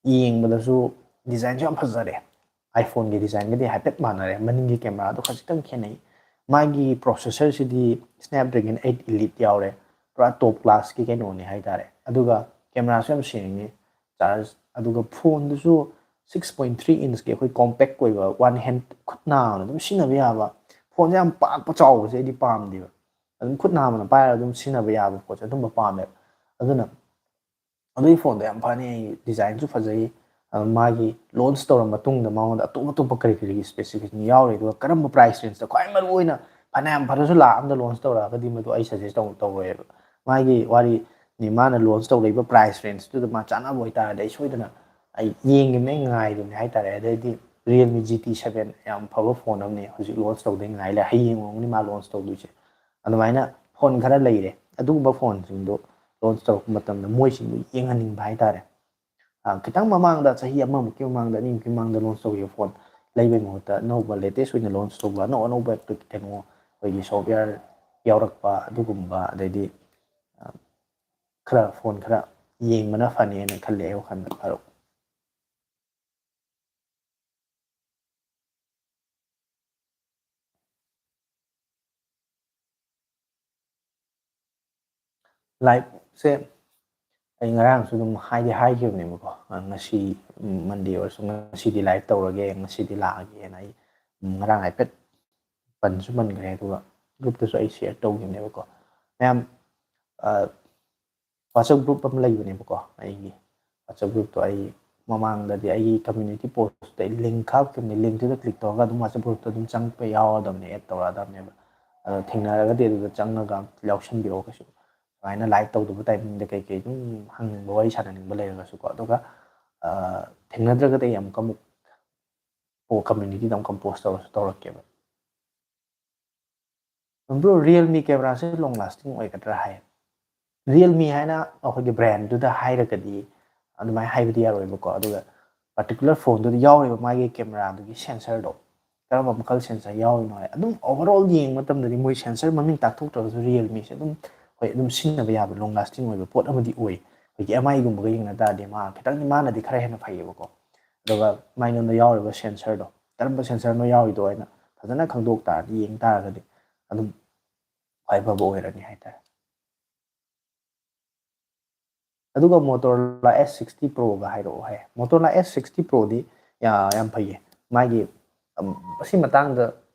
ꯌꯦꯡꯕꯗꯁꯨ ꯗꯤꯖꯥꯏꯟꯁꯨ ꯌꯥꯝ ꯐꯖꯔꯦ꯫ iPhoneꯒꯤ ꯗꯤꯖꯥꯏꯟꯒꯗꯤ ꯍꯥꯏꯐꯦꯠ ꯃꯥꯟꯅꯔꯦ, ꯃꯅꯤꯡꯒꯤ ꯀꯦꯃꯦꯔꯥꯗꯣ ꯈꯖꯤꯛꯇꯪ ꯈꯦꯠꯅꯩ꯫ ꯃꯥꯒꯤ processorꯁꯤꯗꯤ Snapdragon eight Elite ꯌꯥꯎꯔꯦ, ꯄꯨꯔꯥ top classꯀꯤ ꯀꯩꯅꯣꯅꯤ ꯍꯥꯏꯇꯥꯔꯦ꯫ ꯑꯗꯨꯒ ꯀꯦꯃꯦꯔꯥꯁꯨ ꯌꯥꯝ ꯁꯦꯡꯉꯤ, ꯆꯥꯔꯖ, ꯑꯗꯨꯒ ꯐꯣꯟꯗꯨꯁꯨ six point three inchꯀꯤ ꯑꯩꯈꯣꯏ ꯀꯣꯝꯄꯦꯛ ꯑꯣꯏꯕ, one hand, ꯈꯨꯠ ꯅꯥꯝꯃꯅ ꯑꯗꯨꯝ ꯁꯤꯖꯤꯟꯅꯕ ꯌꯥꯕ꯫ ꯐꯣꯟꯁꯦ ꯌꯥꯝ ꯄꯥꯛꯄ ꯆꯥꯎꯕꯁꯦ ꯑꯩꯗꯤ ꯄꯥꯝꯗꯦꯕ, ꯑꯗꯨꯝ ꯈꯨꯠ ꯅꯥꯝꯃꯅ ꯄꯥꯏꯔꯒ ꯑꯗꯨꯝ ꯁꯤꯖꯤꯟꯅꯕ ꯌꯥꯕ ꯄꯣꯠꯁꯦ ꯑꯗꯨꯝꯕ ꯄꯥꯝꯃꯦꯕ꯫ ꯑꯗꯨꯅ ꯑꯗꯨꯒꯤ ꯐꯣꯟꯗꯣ ꯌꯥꯝ ꯐꯅꯤ, ꯑꯩ ꯗꯤꯖꯥꯏꯟꯁꯨ ꯐꯖꯩ꯫ ꯑꯗꯨ ꯃꯥꯒꯤ ꯂꯣꯟꯁ ꯇꯧꯔ ꯃꯇꯨꯡꯗ ꯃꯉꯣꯟꯗ ꯑꯇꯣꯞ ꯑꯇꯣꯞꯄ ꯀꯔꯤ ꯀꯔꯤꯒꯤ ꯏꯁꯄꯦꯁꯤꯐꯤꯀꯦꯁꯟ ꯌꯥꯎꯔꯤ, ꯑꯗꯨꯒ ꯀꯔꯝꯕ ꯄ꯭ꯔꯥꯏꯁ ꯔꯦꯟꯖꯇ, ꯈ꯭ꯋꯥꯏ ꯃꯔꯨ ꯑꯣꯏꯅ ꯐꯅꯌꯥꯝ ꯐꯔꯁꯨ ꯂꯥꯛ ꯑꯃꯗ ꯂꯣꯟꯁ ꯇꯧꯔꯛꯑꯒꯗꯤ ꯃꯗꯨ ꯑꯩ ꯁꯖꯦꯁ ꯇꯧ ꯇꯧꯔꯣꯏꯕ꯫ ꯃꯥꯒꯤ ꯋꯥꯔꯤꯅꯤ, ꯃꯥꯅ ꯂꯣꯟꯁ ꯇꯧꯔꯛꯏꯕ ꯄ꯭ꯔꯥꯏꯁ ꯔꯦꯟꯖꯇꯨꯗ ꯃꯥ ꯆꯥꯟꯅꯕ ꯑꯣꯏꯇꯥꯔꯗꯤ ꯑꯩ ꯁꯣꯏꯗꯅ, ꯑꯩ ꯌꯦꯡꯉꯤꯕꯅꯦ, ꯑꯩ ꯉꯥꯏꯔꯤꯕꯅꯦ ꯍꯥꯏꯇꯥꯔꯦ꯫ ꯑꯗꯩꯗꯤ Realme G T seven ꯌꯥꯝ ꯐꯕ ꯐꯣꯟ ꯑꯃꯅꯤ, ꯍꯧꯖꯤꯛ ꯂꯣꯟꯁ ꯇꯧꯗꯣꯏ ꯉꯥꯏ ꯂꯩ, ꯍꯌꯦꯡ ꯑꯣꯏꯔꯝꯒꯅꯤ ꯃꯥ ꯂꯣꯟꯁ ꯇꯧꯗꯣꯏꯁꯦ꯫ ꯑꯗꯨꯃꯥꯏꯅ ꯐꯣꯟ ꯈꯔ ꯂꯩꯔꯦ, ꯑꯗꯨꯒꯨꯝꯕ ꯐꯣꯟꯁꯤꯡꯗꯣ ꯂꯣꯟꯁ ꯇꯧꯔꯛꯄ ꯃꯇꯝꯗ ꯃꯣꯏꯁꯤꯡꯗꯨ ꯌꯦꯡꯍꯟꯅꯤꯡꯕ ꯍꯥꯏꯇꯥꯔꯦ꯫ ꯑ, ꯈꯤꯇꯪ ꯃꯃꯥꯡꯗ, ꯆꯍꯤ ꯑꯃꯃꯨꯛꯀꯤ ꯃꯃꯥꯡꯗ, ꯑꯅꯤꯃꯨꯛꯀꯤ ꯃꯃꯥꯡꯗ ꯂꯣꯟꯁ ꯇꯧꯈꯤꯕ ꯐꯣꯟ ꯂꯩꯕꯒꯤ ꯃꯍꯨꯠꯇ ꯑꯅꯧꯕ, ꯂꯦꯇꯦꯁ ꯑꯣꯏꯅ ꯂꯣꯟꯁ ꯇꯧꯕ, ꯑꯅꯧ ꯑꯅꯧꯕ ꯀꯩꯅꯣ, ꯑꯩꯈꯣꯏꯒꯤ ꯁꯣꯐꯋꯦꯌꯔ ꯌꯥꯎꯔꯛꯄ ꯑꯗꯨꯒꯨꯝꯕ, ꯑꯗꯩꯗꯤ ꯈꯔ ꯐꯣꯟ ꯈꯔ ꯌꯦꯡꯕꯅ ꯐꯅꯤꯅ ꯈꯜꯂꯦ ꯑꯩ ꯋꯥꯈꯜꯗ, ꯐꯥꯔꯨꯛ꯫ ꯂꯥꯏꯞꯁꯦ ꯑꯩ ꯉꯔꯥꯡꯁꯨ ꯑꯗꯨꯝ ꯍꯥꯏꯗꯤ ꯍꯥꯏꯈꯤꯕꯅꯦꯕꯀꯣ, ꯉꯁꯤ ꯃꯟꯗꯦ ꯑꯣꯏꯔꯁꯨ ꯉꯁꯤꯗꯤ ꯂꯥꯏꯞ ꯇꯧꯔꯒꯦ, ꯉꯁꯤꯗꯤ ꯂꯥꯛꯑꯒꯦꯅ ꯑꯩ ꯉꯔꯥꯡ ꯍꯥꯏꯐꯦꯠ ꯄꯟꯁꯨ ꯄꯟꯈ꯭ꯔꯦ, ꯑꯗꯨꯒ ꯒ꯭ꯔꯨꯞꯇꯁꯨ ꯑꯩ ꯁꯤꯌꯔ ꯇꯧꯈꯤꯕꯅꯦꯕꯀꯣ꯫ ꯃꯌꯥꯝ ꯋꯥꯆꯞ ꯒ꯭ꯔꯨꯞ ꯑꯃ ꯂꯩꯕꯅꯦꯕꯀꯣ ꯑꯩꯒꯤ꯫ ꯋꯥꯆꯞ ꯒ꯭ꯔꯨꯞꯇꯣ ꯑꯩ ꯃꯃꯥꯡꯗꯗꯤ ꯑꯩꯒꯤ ꯀꯝꯃ꯭ꯌꯨꯅꯤꯇꯤ ꯄꯣꯁꯇ ꯑꯩ ꯂꯤꯡ ꯀꯥꯞꯈꯤꯕꯅꯦ꯫ ꯂꯤꯡꯇꯨꯗ ꯀ꯭ꯂꯤꯛ ꯇꯧꯔꯒ ꯑꯗꯨꯝ ꯋꯥꯆꯞ ꯒ꯭ꯔꯨꯞꯇ ꯑꯗꯨꯝ ꯆꯪꯉꯛꯄ ꯌꯥꯎꯔꯗꯕꯅꯦ, ꯑꯦꯗ ꯇꯧꯔꯛꯑꯗꯕꯅꯦꯕ꯫ ꯑꯗꯣ ꯊꯦꯡꯅꯔꯒꯗꯤ ꯑꯗꯨꯗ ꯆꯪꯉꯒ ꯌꯥꯎꯁꯟꯕꯤꯔꯛꯑꯣ ꯀꯩꯁꯨ꯫ ꯁꯨꯃꯥꯏꯅ ꯂꯥꯏꯞ ꯇꯧꯗꯕ ꯇꯥꯏꯃꯤꯡꯗ ꯀꯩꯀꯩ ꯑꯗꯨꯝ ꯍꯪꯅꯤꯡꯕ, ꯋꯥꯔꯤ ꯁꯥꯟꯅꯅꯤꯡꯕ ꯂꯩꯔꯒꯁꯨꯀꯣ꯫ ꯑꯗꯨꯒ ꯊꯦꯡꯅꯗ꯭ꯔꯒꯗꯤ ꯑꯩ ꯑꯃꯨꯛꯀ ꯑꯃꯨꯛ ꯀꯝꯃ꯭ꯌꯨꯅꯤꯇꯤꯗ ꯑꯃꯨꯛ ꯀꯝꯄꯣꯁ ꯇꯧꯔꯁꯨ ꯇꯧꯔꯛꯀꯦꯕ꯫ ꯕ꯭ꯔꯣ, ꯔꯤꯌꯦꯜꯃꯤ ꯀꯦꯃꯦꯔꯥꯁꯦ ꯂꯣꯡ ꯂꯥꯁꯇꯤꯡ ꯑꯣꯏꯒꯗ꯭ꯔꯥ ꯍꯥꯏ꯫ ꯔꯤꯌꯦꯜꯃꯤ ꯍꯥꯏꯅ ꯑꯩꯈꯣꯏꯒꯤ ꯕ꯭ꯔꯥꯟꯗꯨꯗ ꯍꯥꯏꯔꯒꯗꯤ ꯑꯗꯨꯃꯥꯏꯅ ꯍꯥꯏꯕꯗꯤ ꯌꯥꯔꯣꯏꯕꯀꯣ꯫ ꯑꯗꯨꯒ ꯄꯥꯔꯇꯤꯀꯨꯂꯔ ꯐꯣꯟꯗꯨꯗ ꯌꯥꯎꯔꯤꯕ ꯃꯥꯒꯤ ꯀꯦꯃꯦꯔꯥꯗꯨꯒꯤ ꯁꯦꯟꯁꯔꯗꯣ ꯀꯔꯝꯕ ꯃꯈꯜ ꯁꯦꯟꯁꯔ ꯌꯥꯎꯔꯤꯅꯣ ꯍꯥꯏ꯫ ꯑꯗꯨꯝ ꯑꯣꯚꯔꯑꯣꯜ ꯌꯦꯡꯕ ꯃꯇꯝꯗꯗꯤ ꯃꯣꯏ ꯁꯦꯟꯁꯔ ꯃꯃꯤꯡ ꯇꯥꯛꯊꯣꯛꯇ꯭ꯔꯒꯁꯨ ꯔꯤꯌꯦꯜꯃꯤꯁꯦ ꯑꯗꯨꯝ ꯍꯣꯏ ꯑꯗꯨꯝ ꯁꯤꯖꯤꯟꯅꯕ ꯌꯥꯕ, ꯂꯣꯡ ꯂꯥꯁꯇꯤꯡ ꯑꯣꯏꯕ ꯄꯣꯠ ꯑꯃꯗꯤ ꯑꯣꯏ꯫ ꯑꯩꯈꯣꯏꯒꯤ ꯑꯦꯝ ꯑꯥꯏꯒꯨꯝꯕꯒ ꯌꯦꯡꯅ ꯇꯥꯔꯗꯤ ꯃꯥ ꯈꯤꯇꯪꯗꯤ ꯃꯥꯅꯗꯤ ꯈꯔ ꯍꯦꯟꯅ ꯐꯩꯌꯦꯕꯀꯣ꯫ ꯑꯗꯨꯒ ꯃꯥꯏꯉꯣꯟꯗ ꯌꯥꯎꯔꯤꯕ ꯁꯦꯟꯁꯔꯗꯣ ꯀꯔꯝꯕ ꯁꯦꯟꯁꯔꯅꯣ ꯌꯥꯎꯔꯤꯗꯣ ꯍꯥꯏꯅ ꯐꯖꯅ ꯈꯪꯗꯣꯛ ꯇꯥꯔꯗꯤ, ꯌꯦꯡ ꯇꯥꯔꯒꯗꯤ ꯑꯗꯨꯝ ꯈ꯭ꯋꯥꯏ ꯐꯕ ꯑꯣꯏꯔꯅꯤ ꯍꯥꯏꯇꯥꯔꯦ꯫ ꯑꯗꯨꯒ Motorola S sixty Proꯒ ꯍꯥꯏꯔꯛꯑꯣ ꯍꯥꯏ꯫ Motorola S sixty Proꯗꯤ ꯌꯥ-, ꯌꯥꯝ ꯐꯩꯌꯦ꯫ ꯃꯥꯒꯤ, ꯑꯝ, ꯑꯁꯤ ꯃꯇꯥꯡꯗ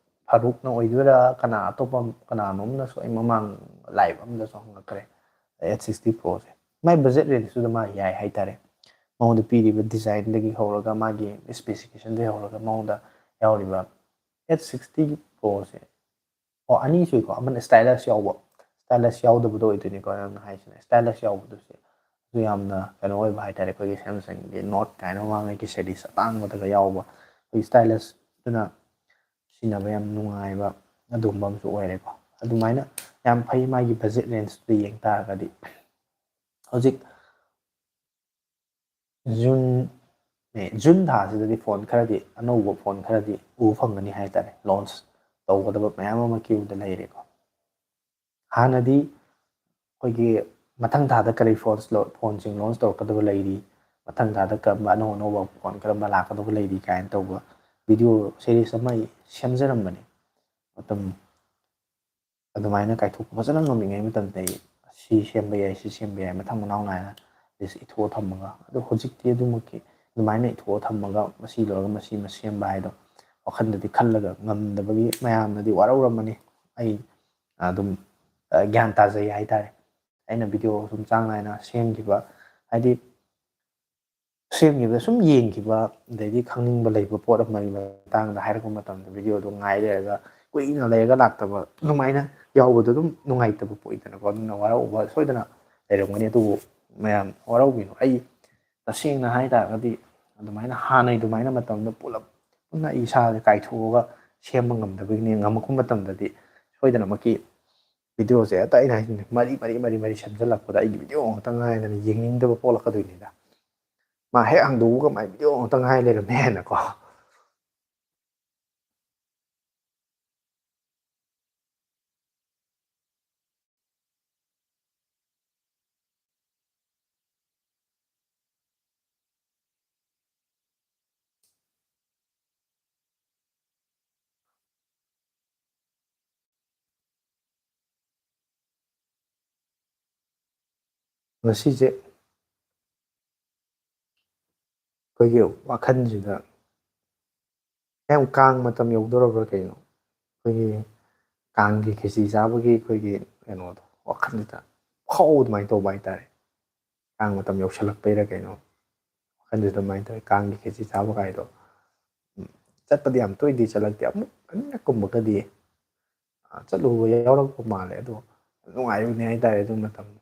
ꯐꯥꯔꯨꯛꯅ ꯑꯣꯏꯗꯣꯏꯔꯥ, ꯀꯅꯥ ꯑꯇꯣꯞꯄ ꯀꯅꯥꯅꯣꯝꯅꯁꯨ ꯑꯩ ꯃꯃꯥꯡ ꯂꯥꯏꯞ ꯑꯃꯗꯁꯨ ꯍꯪꯉꯛꯈ꯭ꯔꯦ꯫ S sixty Proꯁꯦ ꯃꯥꯏ ꯕꯖꯦꯠ ꯔꯦꯟꯖꯇꯨꯗ ꯃꯥ ꯌꯥꯏ ꯍꯥꯏꯇꯥꯔꯦ꯫ ꯃꯉꯣꯟꯗ ꯄꯤꯔꯤꯕ ꯗꯤꯖꯥꯏꯟꯗꯒꯤ ꯍꯧꯔꯒ, ꯃꯥꯒꯤ ꯏꯁꯄꯦꯁꯤꯐꯤꯀꯦꯁꯟꯗꯒꯤ ꯍꯧꯔꯒ, ꯃꯉꯣꯟꯗ ꯌꯥꯎꯔꯤꯕ S sixty Proꯁꯦ, ꯑꯣ, ꯑꯅꯤ ꯁꯨꯏꯀꯣ, ꯑꯃꯅ ꯁ꯭ꯇꯥꯏꯂꯁ ꯌꯥꯎꯕ, ꯁ꯭ꯇꯥꯏꯂꯁ ꯌꯥꯎꯗꯕꯗꯣ ꯑꯣꯏꯗꯣꯏꯅꯤꯀꯣ ꯅꯪꯅ ꯍꯥꯏꯁꯤꯅ꯫ ꯁ꯭ꯇꯥꯏꯂꯁ ꯌꯥꯎꯕꯗꯨꯁꯨ ꯑꯗꯨ ꯌꯥꯝꯅ ꯀꯩꯅꯣ ꯑꯣꯏꯕ ꯍꯥꯏꯇꯥꯔꯦ, ꯑꯩꯈꯣꯏꯒꯤ ꯁꯦꯝꯁꯪꯒꯤ ꯅꯣꯠ ꯀꯥꯏꯅ ꯃꯃꯥꯡꯉꯩꯒꯤ ꯁꯦꯔꯤꯁ ꯑꯇꯥꯡꯕꯗꯒ ꯌꯥꯎꯕ ꯑꯩꯈꯣꯏꯒꯤ ꯁ꯭ꯇꯥꯏꯂꯁꯇꯨꯅ ꯁꯤꯖꯤꯟꯅꯕ ꯌꯥꯝ ꯅꯨꯡꯉꯥꯏꯕ ꯑꯗꯨꯒꯨꯝꯕ ꯑꯃꯁꯨ ꯑꯣꯏꯔꯦꯀꯣ꯫ ꯑꯗꯨꯃꯥꯏꯅ ꯌꯥꯝ ꯐꯩ ꯃꯥꯒꯤ ꯕꯖꯦꯠ ꯔꯦꯟꯖꯇꯨꯗ ꯌꯦꯡ ꯇꯥꯔꯒꯗꯤ꯫ ꯍꯧꯖꯤꯛ ꯖꯨꯟ, ꯑꯦ, ꯖꯨꯟ ꯊꯥꯁꯤꯗꯗꯤ ꯐꯣꯟ ꯈꯔꯗꯤ, ꯑꯅꯧꯕ ꯐꯣꯟ ꯈꯔꯗꯤ ꯎꯕ ꯐꯪꯒꯅꯤ ꯍꯥꯏꯇꯥꯔꯦ꯫ ꯂꯣꯟꯆ ꯇꯧꯒꯗꯕ ꯃꯌꯥꯝ ꯑꯃ ꯀ꯭ꯌꯨꯗ ꯂꯩꯔꯦꯀꯣ꯫ ꯍꯥꯟꯅꯗꯤ ꯑꯩꯈꯣꯏꯒꯤ ꯃꯊꯪ ꯊꯥꯗ ꯀꯔꯤ ꯐꯣꯟ ꯐꯣꯟꯁꯤꯡ ꯂꯣꯟꯁ ꯇꯧꯔꯛꯀꯗꯕ ꯂꯩꯔꯤ, ꯃꯊꯪ ꯊꯥꯗ ꯀꯔꯝꯕ ꯑꯅꯧ ꯑꯅꯧꯕ ꯐꯣꯟ ꯀꯔꯝꯕ ꯂꯥꯛꯀꯗꯕ ꯂꯩꯔꯤ ꯀꯥꯏꯅ ꯇꯧꯕ ꯚꯤꯗꯤꯑꯣ ꯁꯦꯔꯤꯁ ꯑꯃ ꯑꯩ ꯁꯦꯝꯖꯔꯝꯕꯅꯤ꯫ ꯃꯇꯝ ꯑꯗꯨꯃꯥꯏꯅ ꯀꯥꯏꯊꯣꯛꯄ ꯐꯖꯅ ꯉꯝꯃꯤꯉꯩ ꯃꯇꯝꯗ ꯑꯩ ꯁꯤ ꯁꯦꯝꯕ ꯌꯥꯏ, ꯁꯤ ꯁꯦꯝꯕ ꯌꯥꯏ, ꯃꯊꯪ ꯃꯅꯥꯎ ꯅꯥꯏꯅ ꯂꯤꯁ ꯏꯊꯣꯛꯑ ꯊꯝꯃꯒ꯫ ꯑꯗꯣ ꯍꯧꯖꯤꯛꯇꯤ ꯑꯗꯨꯃꯛꯀꯤ ꯑꯗꯨꯃꯥꯏꯅ ꯏꯊꯣꯛꯑ ꯊꯝꯃꯒ ꯃꯁꯤ ꯂꯣꯏꯔꯒ ꯃꯁꯤ ꯑꯃ ꯁꯦꯝꯕ ꯍꯥꯏꯗꯣ ꯋꯥꯈꯜꯗꯗꯤ ꯈꯜꯂꯒ ꯉꯝꯗꯕꯒꯤ ꯃꯌꯥꯝꯅꯗꯤ ꯋꯥꯔꯧꯔꯝꯃꯅꯤ꯫ ꯑꯩ ꯑꯗꯨꯝ ꯒ꯭ꯌꯥꯟ ꯇꯥꯖꯩ ꯍꯥꯏꯇꯥꯔꯦ꯫ ꯑꯩꯅ ꯚꯤꯗꯤꯑꯣ ꯁꯨꯝ ꯆꯥꯡ ꯅꯥꯏꯅ ꯁꯦꯝꯈꯤꯕ, ꯍꯥꯏꯗꯤ ꯁꯦꯝꯈꯤꯕꯗ ꯁꯨꯝ ꯌꯦꯡꯈꯤꯕ, ꯑꯗꯩꯗꯤ ꯈꯪꯅꯤꯡꯕ ꯂꯩꯕ ꯄꯣꯠ ꯑꯃꯒꯤ ꯃꯇꯥꯡꯗ ꯍꯥꯏꯔꯛꯄ ꯃꯇꯝꯗ ꯚꯤꯗꯤꯑꯣꯗꯣ ꯉꯥꯏ ꯂꯩꯔꯒ ꯀꯨꯏꯅ ꯂꯩꯔꯒ ꯂꯥꯛꯇꯕ ꯑꯗꯨꯃꯥꯏꯅ ꯌꯥꯎꯕꯗꯣ ꯑꯗꯨꯝ ꯅꯨꯡꯉꯥꯏꯇꯕ ꯄꯣꯛꯏꯗꯅꯀꯣ꯫ ꯑꯗꯨꯅ ꯋꯥꯔꯧꯕ ꯁꯣꯏꯗꯅ ꯂꯩꯔꯝꯒꯅꯤ꯫ ꯑꯗꯨꯕꯨ ꯃꯌꯥꯝ ꯋꯥꯔꯧꯕꯤꯅꯨ꯫ ꯑꯩ ꯇꯁꯦꯡꯅ ꯍꯥꯏ ꯇꯥꯔꯒꯗꯤ ꯑꯗꯨꯃꯥꯏꯅ ꯍꯥꯟꯅꯩ ꯑꯗꯨꯃꯥꯏꯅ ꯃꯇꯝꯗ ꯄꯨꯂꯞ ꯄꯨꯟꯅ ꯑꯩ ꯏꯁꯥꯁꯦ ꯀꯥꯏꯊꯣꯛꯑꯒ ꯁꯦꯝꯕ ꯉꯝꯗꯕꯒꯤꯅꯤ꯫ ꯉꯝꯃꯛꯄ ꯃꯇꯝꯗꯗꯤ ꯁꯣꯏꯗꯅꯃꯛꯀꯤ ꯚꯤꯗꯤꯑꯣꯁꯦ ꯍꯦꯛꯇ ꯑꯩꯅ ꯍꯥꯏꯁꯤꯅꯦ ꯃꯔꯤ ꯃꯔꯤ ꯃꯔꯤ ꯃꯔꯤ ꯁꯦꯝꯖꯤꯜꯂꯛꯄꯗ ꯑꯩꯒꯤ ꯚꯤꯗꯤꯑꯣ ꯉꯥꯛꯇ ꯉꯥꯏꯗꯅ ꯌꯦꯡꯅꯤꯡꯗꯕ ꯄꯣꯛꯂꯛꯀꯗꯣꯏꯅꯤꯗ꯫ ꯃꯥ ꯍꯦꯛ ꯍꯥꯡꯗꯣꯛꯎꯒ ꯃꯥꯏ ꯚꯤꯗꯤꯑꯣ ꯉꯥꯛꯇ ꯉꯥꯏ ꯂꯩꯔꯝꯃꯦ ꯍꯥꯏꯅꯀꯣ꯫ ꯉꯁꯤꯁꯦ ꯑꯩꯈꯣꯏꯒꯤ ꯋꯥꯈꯜꯁꯤꯗ ꯌꯥꯝ ꯀꯥꯡ ꯃꯇꯝ ꯌꯧꯗꯧꯔꯕ꯭ꯔꯥ ꯀꯩꯅꯣ, ꯑꯩꯈꯣꯏꯒꯤ ꯀꯥꯡꯒꯤ ꯈꯦꯆꯤ ꯆꯥꯕꯒꯤ ꯑꯩꯈꯣꯏꯒꯤ ꯀꯩꯅꯣꯗꯣ ꯋꯥꯈꯜꯁꯤꯗ ꯐꯥꯎ ꯑꯗꯨꯃꯥꯏꯅ ꯇꯧꯕ ꯍꯥꯏꯇꯥꯔꯦ꯫ ꯀꯥꯡ ꯃꯇꯝ ꯌꯧꯁꯜꯂꯛꯄꯩꯔꯥ ꯀꯩꯅꯣ, ꯋꯥꯈꯜꯁꯤꯗ ꯑꯗꯨꯃꯥꯏꯅ ꯇꯧꯋꯤ꯫ ꯀꯥꯡꯒꯤ ꯈꯦꯆꯤ ꯆꯥꯕ ꯀꯥꯏꯗꯣ, ꯎꯝ, ꯆꯠꯄꯗꯤ ꯌꯥꯝ ꯇꯣꯏꯗꯤ ꯆꯠꯂꯛꯇꯦ, ꯑꯃꯨꯛ ꯑꯅꯤꯔꯛꯀꯨꯝꯕꯒꯗꯤ, ꯑ, ꯆꯠꯂꯨꯕ ꯌꯥꯎꯔꯛꯄ ꯃꯥꯜꯂꯦ꯫ ꯑꯗꯣ ꯅꯨꯡꯉꯥꯏꯕꯅꯦ ꯍꯥꯏꯇꯥꯔꯦ ꯑꯗꯨ ꯃꯇꯝꯗꯣ꯫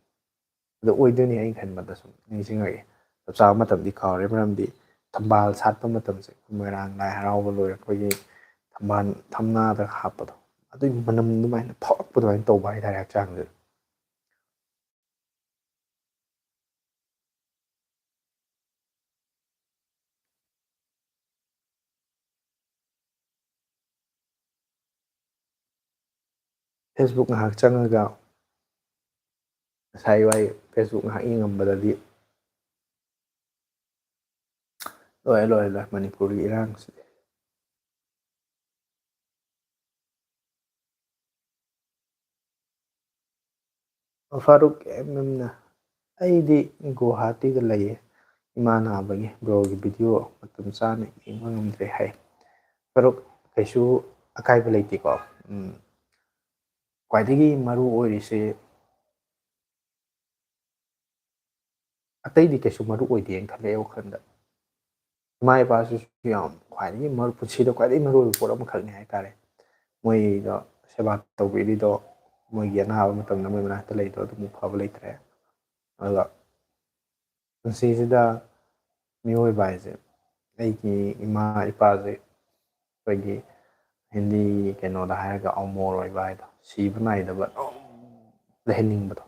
ꯑꯗꯣ ꯑꯣꯏꯗꯣꯏꯅꯤ ꯑꯩꯅ ꯈꯟꯕꯗ ꯁꯨꯝ ꯅꯤꯡꯁꯤꯡꯉꯛꯑꯦ꯫ ꯆꯞ ꯆꯥꯕ ꯃꯇꯝꯗꯤ ꯀꯥꯎꯔꯦ, ꯃꯔꯝꯗꯤ ꯊꯝꯕꯥꯜ ꯁꯥꯠꯄ ꯃꯇꯝꯁꯦ, ꯃꯣꯏꯔꯥꯡ ꯂꯥꯏ ꯍꯔꯥꯎꯕ ꯂꯣꯏꯔꯛꯄꯒꯤ ꯊꯝꯕꯥꯜ ꯊꯝꯅꯥꯗ ꯍꯥꯞꯄꯗꯣ, ꯑꯗꯨꯒꯤ ꯃꯅꯝ ꯑꯗꯨꯃꯥꯏꯅ ꯐꯥꯎꯔꯛꯄ ꯑꯗꯨꯃꯥꯏꯅ ꯇꯧꯕ ꯍꯥꯏꯇꯥꯔꯦ ꯍꯛꯆꯥꯡꯁꯤꯗ꯫ Facebook ꯉꯥꯏꯍꯥꯛ ꯆꯪꯉꯒ ꯉꯁꯥꯏ ꯋꯥꯏ Facebook ꯉꯥꯏꯍꯥꯛ ꯌꯦꯡꯉꯝꯕꯗꯗꯤ ꯂꯣꯏꯔꯦ, ꯂꯣꯏꯔꯦ, ꯂꯣꯏꯔꯦ ꯃꯅꯤꯄꯨꯔꯒꯤ ꯏꯔꯥꯡꯁꯤꯗꯤ꯫ ꯐꯥꯔꯨꯛ ꯑꯦꯝ ꯑꯦꯝꯅ, "ꯑꯩꯗꯤ ꯒꯨꯋꯥꯍꯥꯇꯤꯗ ꯂꯩꯌꯦ, ꯏꯃꯥ ꯅꯥꯕꯒꯤ꯫ ꯕ꯭ꯔꯣꯒꯤ ꯚꯤꯗꯤꯑꯣ ꯃꯇꯝ ꯆꯥꯅ ꯌꯦꯡꯕ ꯉꯝꯗ꯭ꯔꯦ" ꯍꯥꯏ꯫ ꯐꯥꯔꯨꯛ, ꯀꯩꯁꯨ ꯑꯀꯥꯏꯕ ꯂꯩꯇꯦꯀꯣ꯫ ꯎꯝ, ꯈ꯭ꯋꯥꯏꯗꯒꯤ ꯃꯔꯨ ꯑꯣꯏꯔꯤꯁꯦ, ꯑꯇꯩꯗꯤ ꯀꯩꯁꯨ ꯃꯔꯨ ꯑꯣꯏꯗꯦꯅ ꯈꯜꯂꯦ ꯑꯩ ꯋꯥꯈꯜꯗ꯫ ꯏꯃꯥ ꯏꯄꯥꯁꯤꯁꯨ ꯌꯥꯝ ꯈ꯭ꯋꯥꯏꯗꯒꯤ ꯃꯔꯨ, ꯄꯨꯟꯁꯤꯗ ꯈ꯭ꯋꯥꯏꯗꯒꯤ ꯃꯔꯨ ꯑꯣꯏꯕ ꯄꯣꯠ ꯑꯃꯈꯛꯅꯤ ꯍꯥꯏꯇꯥꯔꯦ꯫ ꯃꯣꯏꯗꯣ ꯁꯦꯕꯥ ꯇꯧꯕꯤꯔꯤꯗꯣ, ꯃꯣꯏꯒꯤ ꯑꯅꯥꯕ ꯃꯇꯝꯗ ꯃꯣꯏ ꯃꯅꯥꯛꯇ ꯂꯩꯗꯣ ꯑꯗꯨꯃꯨꯛ ꯐꯕ ꯂꯩꯇ꯭ꯔꯦ꯫ ꯑꯗꯨꯒ ꯄꯨꯟꯁꯤꯁꯤꯗ ꯃꯤꯑꯣꯏꯕ ꯍꯥꯏꯁꯦ, ꯑꯩꯒꯤ ꯏꯃꯥ ꯏꯄꯥꯁꯦ ꯑꯩꯈꯣꯏꯒꯤ ꯍꯤꯟꯗꯤ ꯀꯩꯅꯣꯗ ꯍꯥꯏꯔꯒ ꯑꯃꯣꯔ ꯑꯣꯏꯕ ꯍꯥꯏꯗꯣ, ꯁꯤꯕ ꯅꯥꯏꯗꯕ ꯑꯗꯨꯝ ꯂꯩꯍꯟꯅꯤꯡꯕꯗꯣ꯫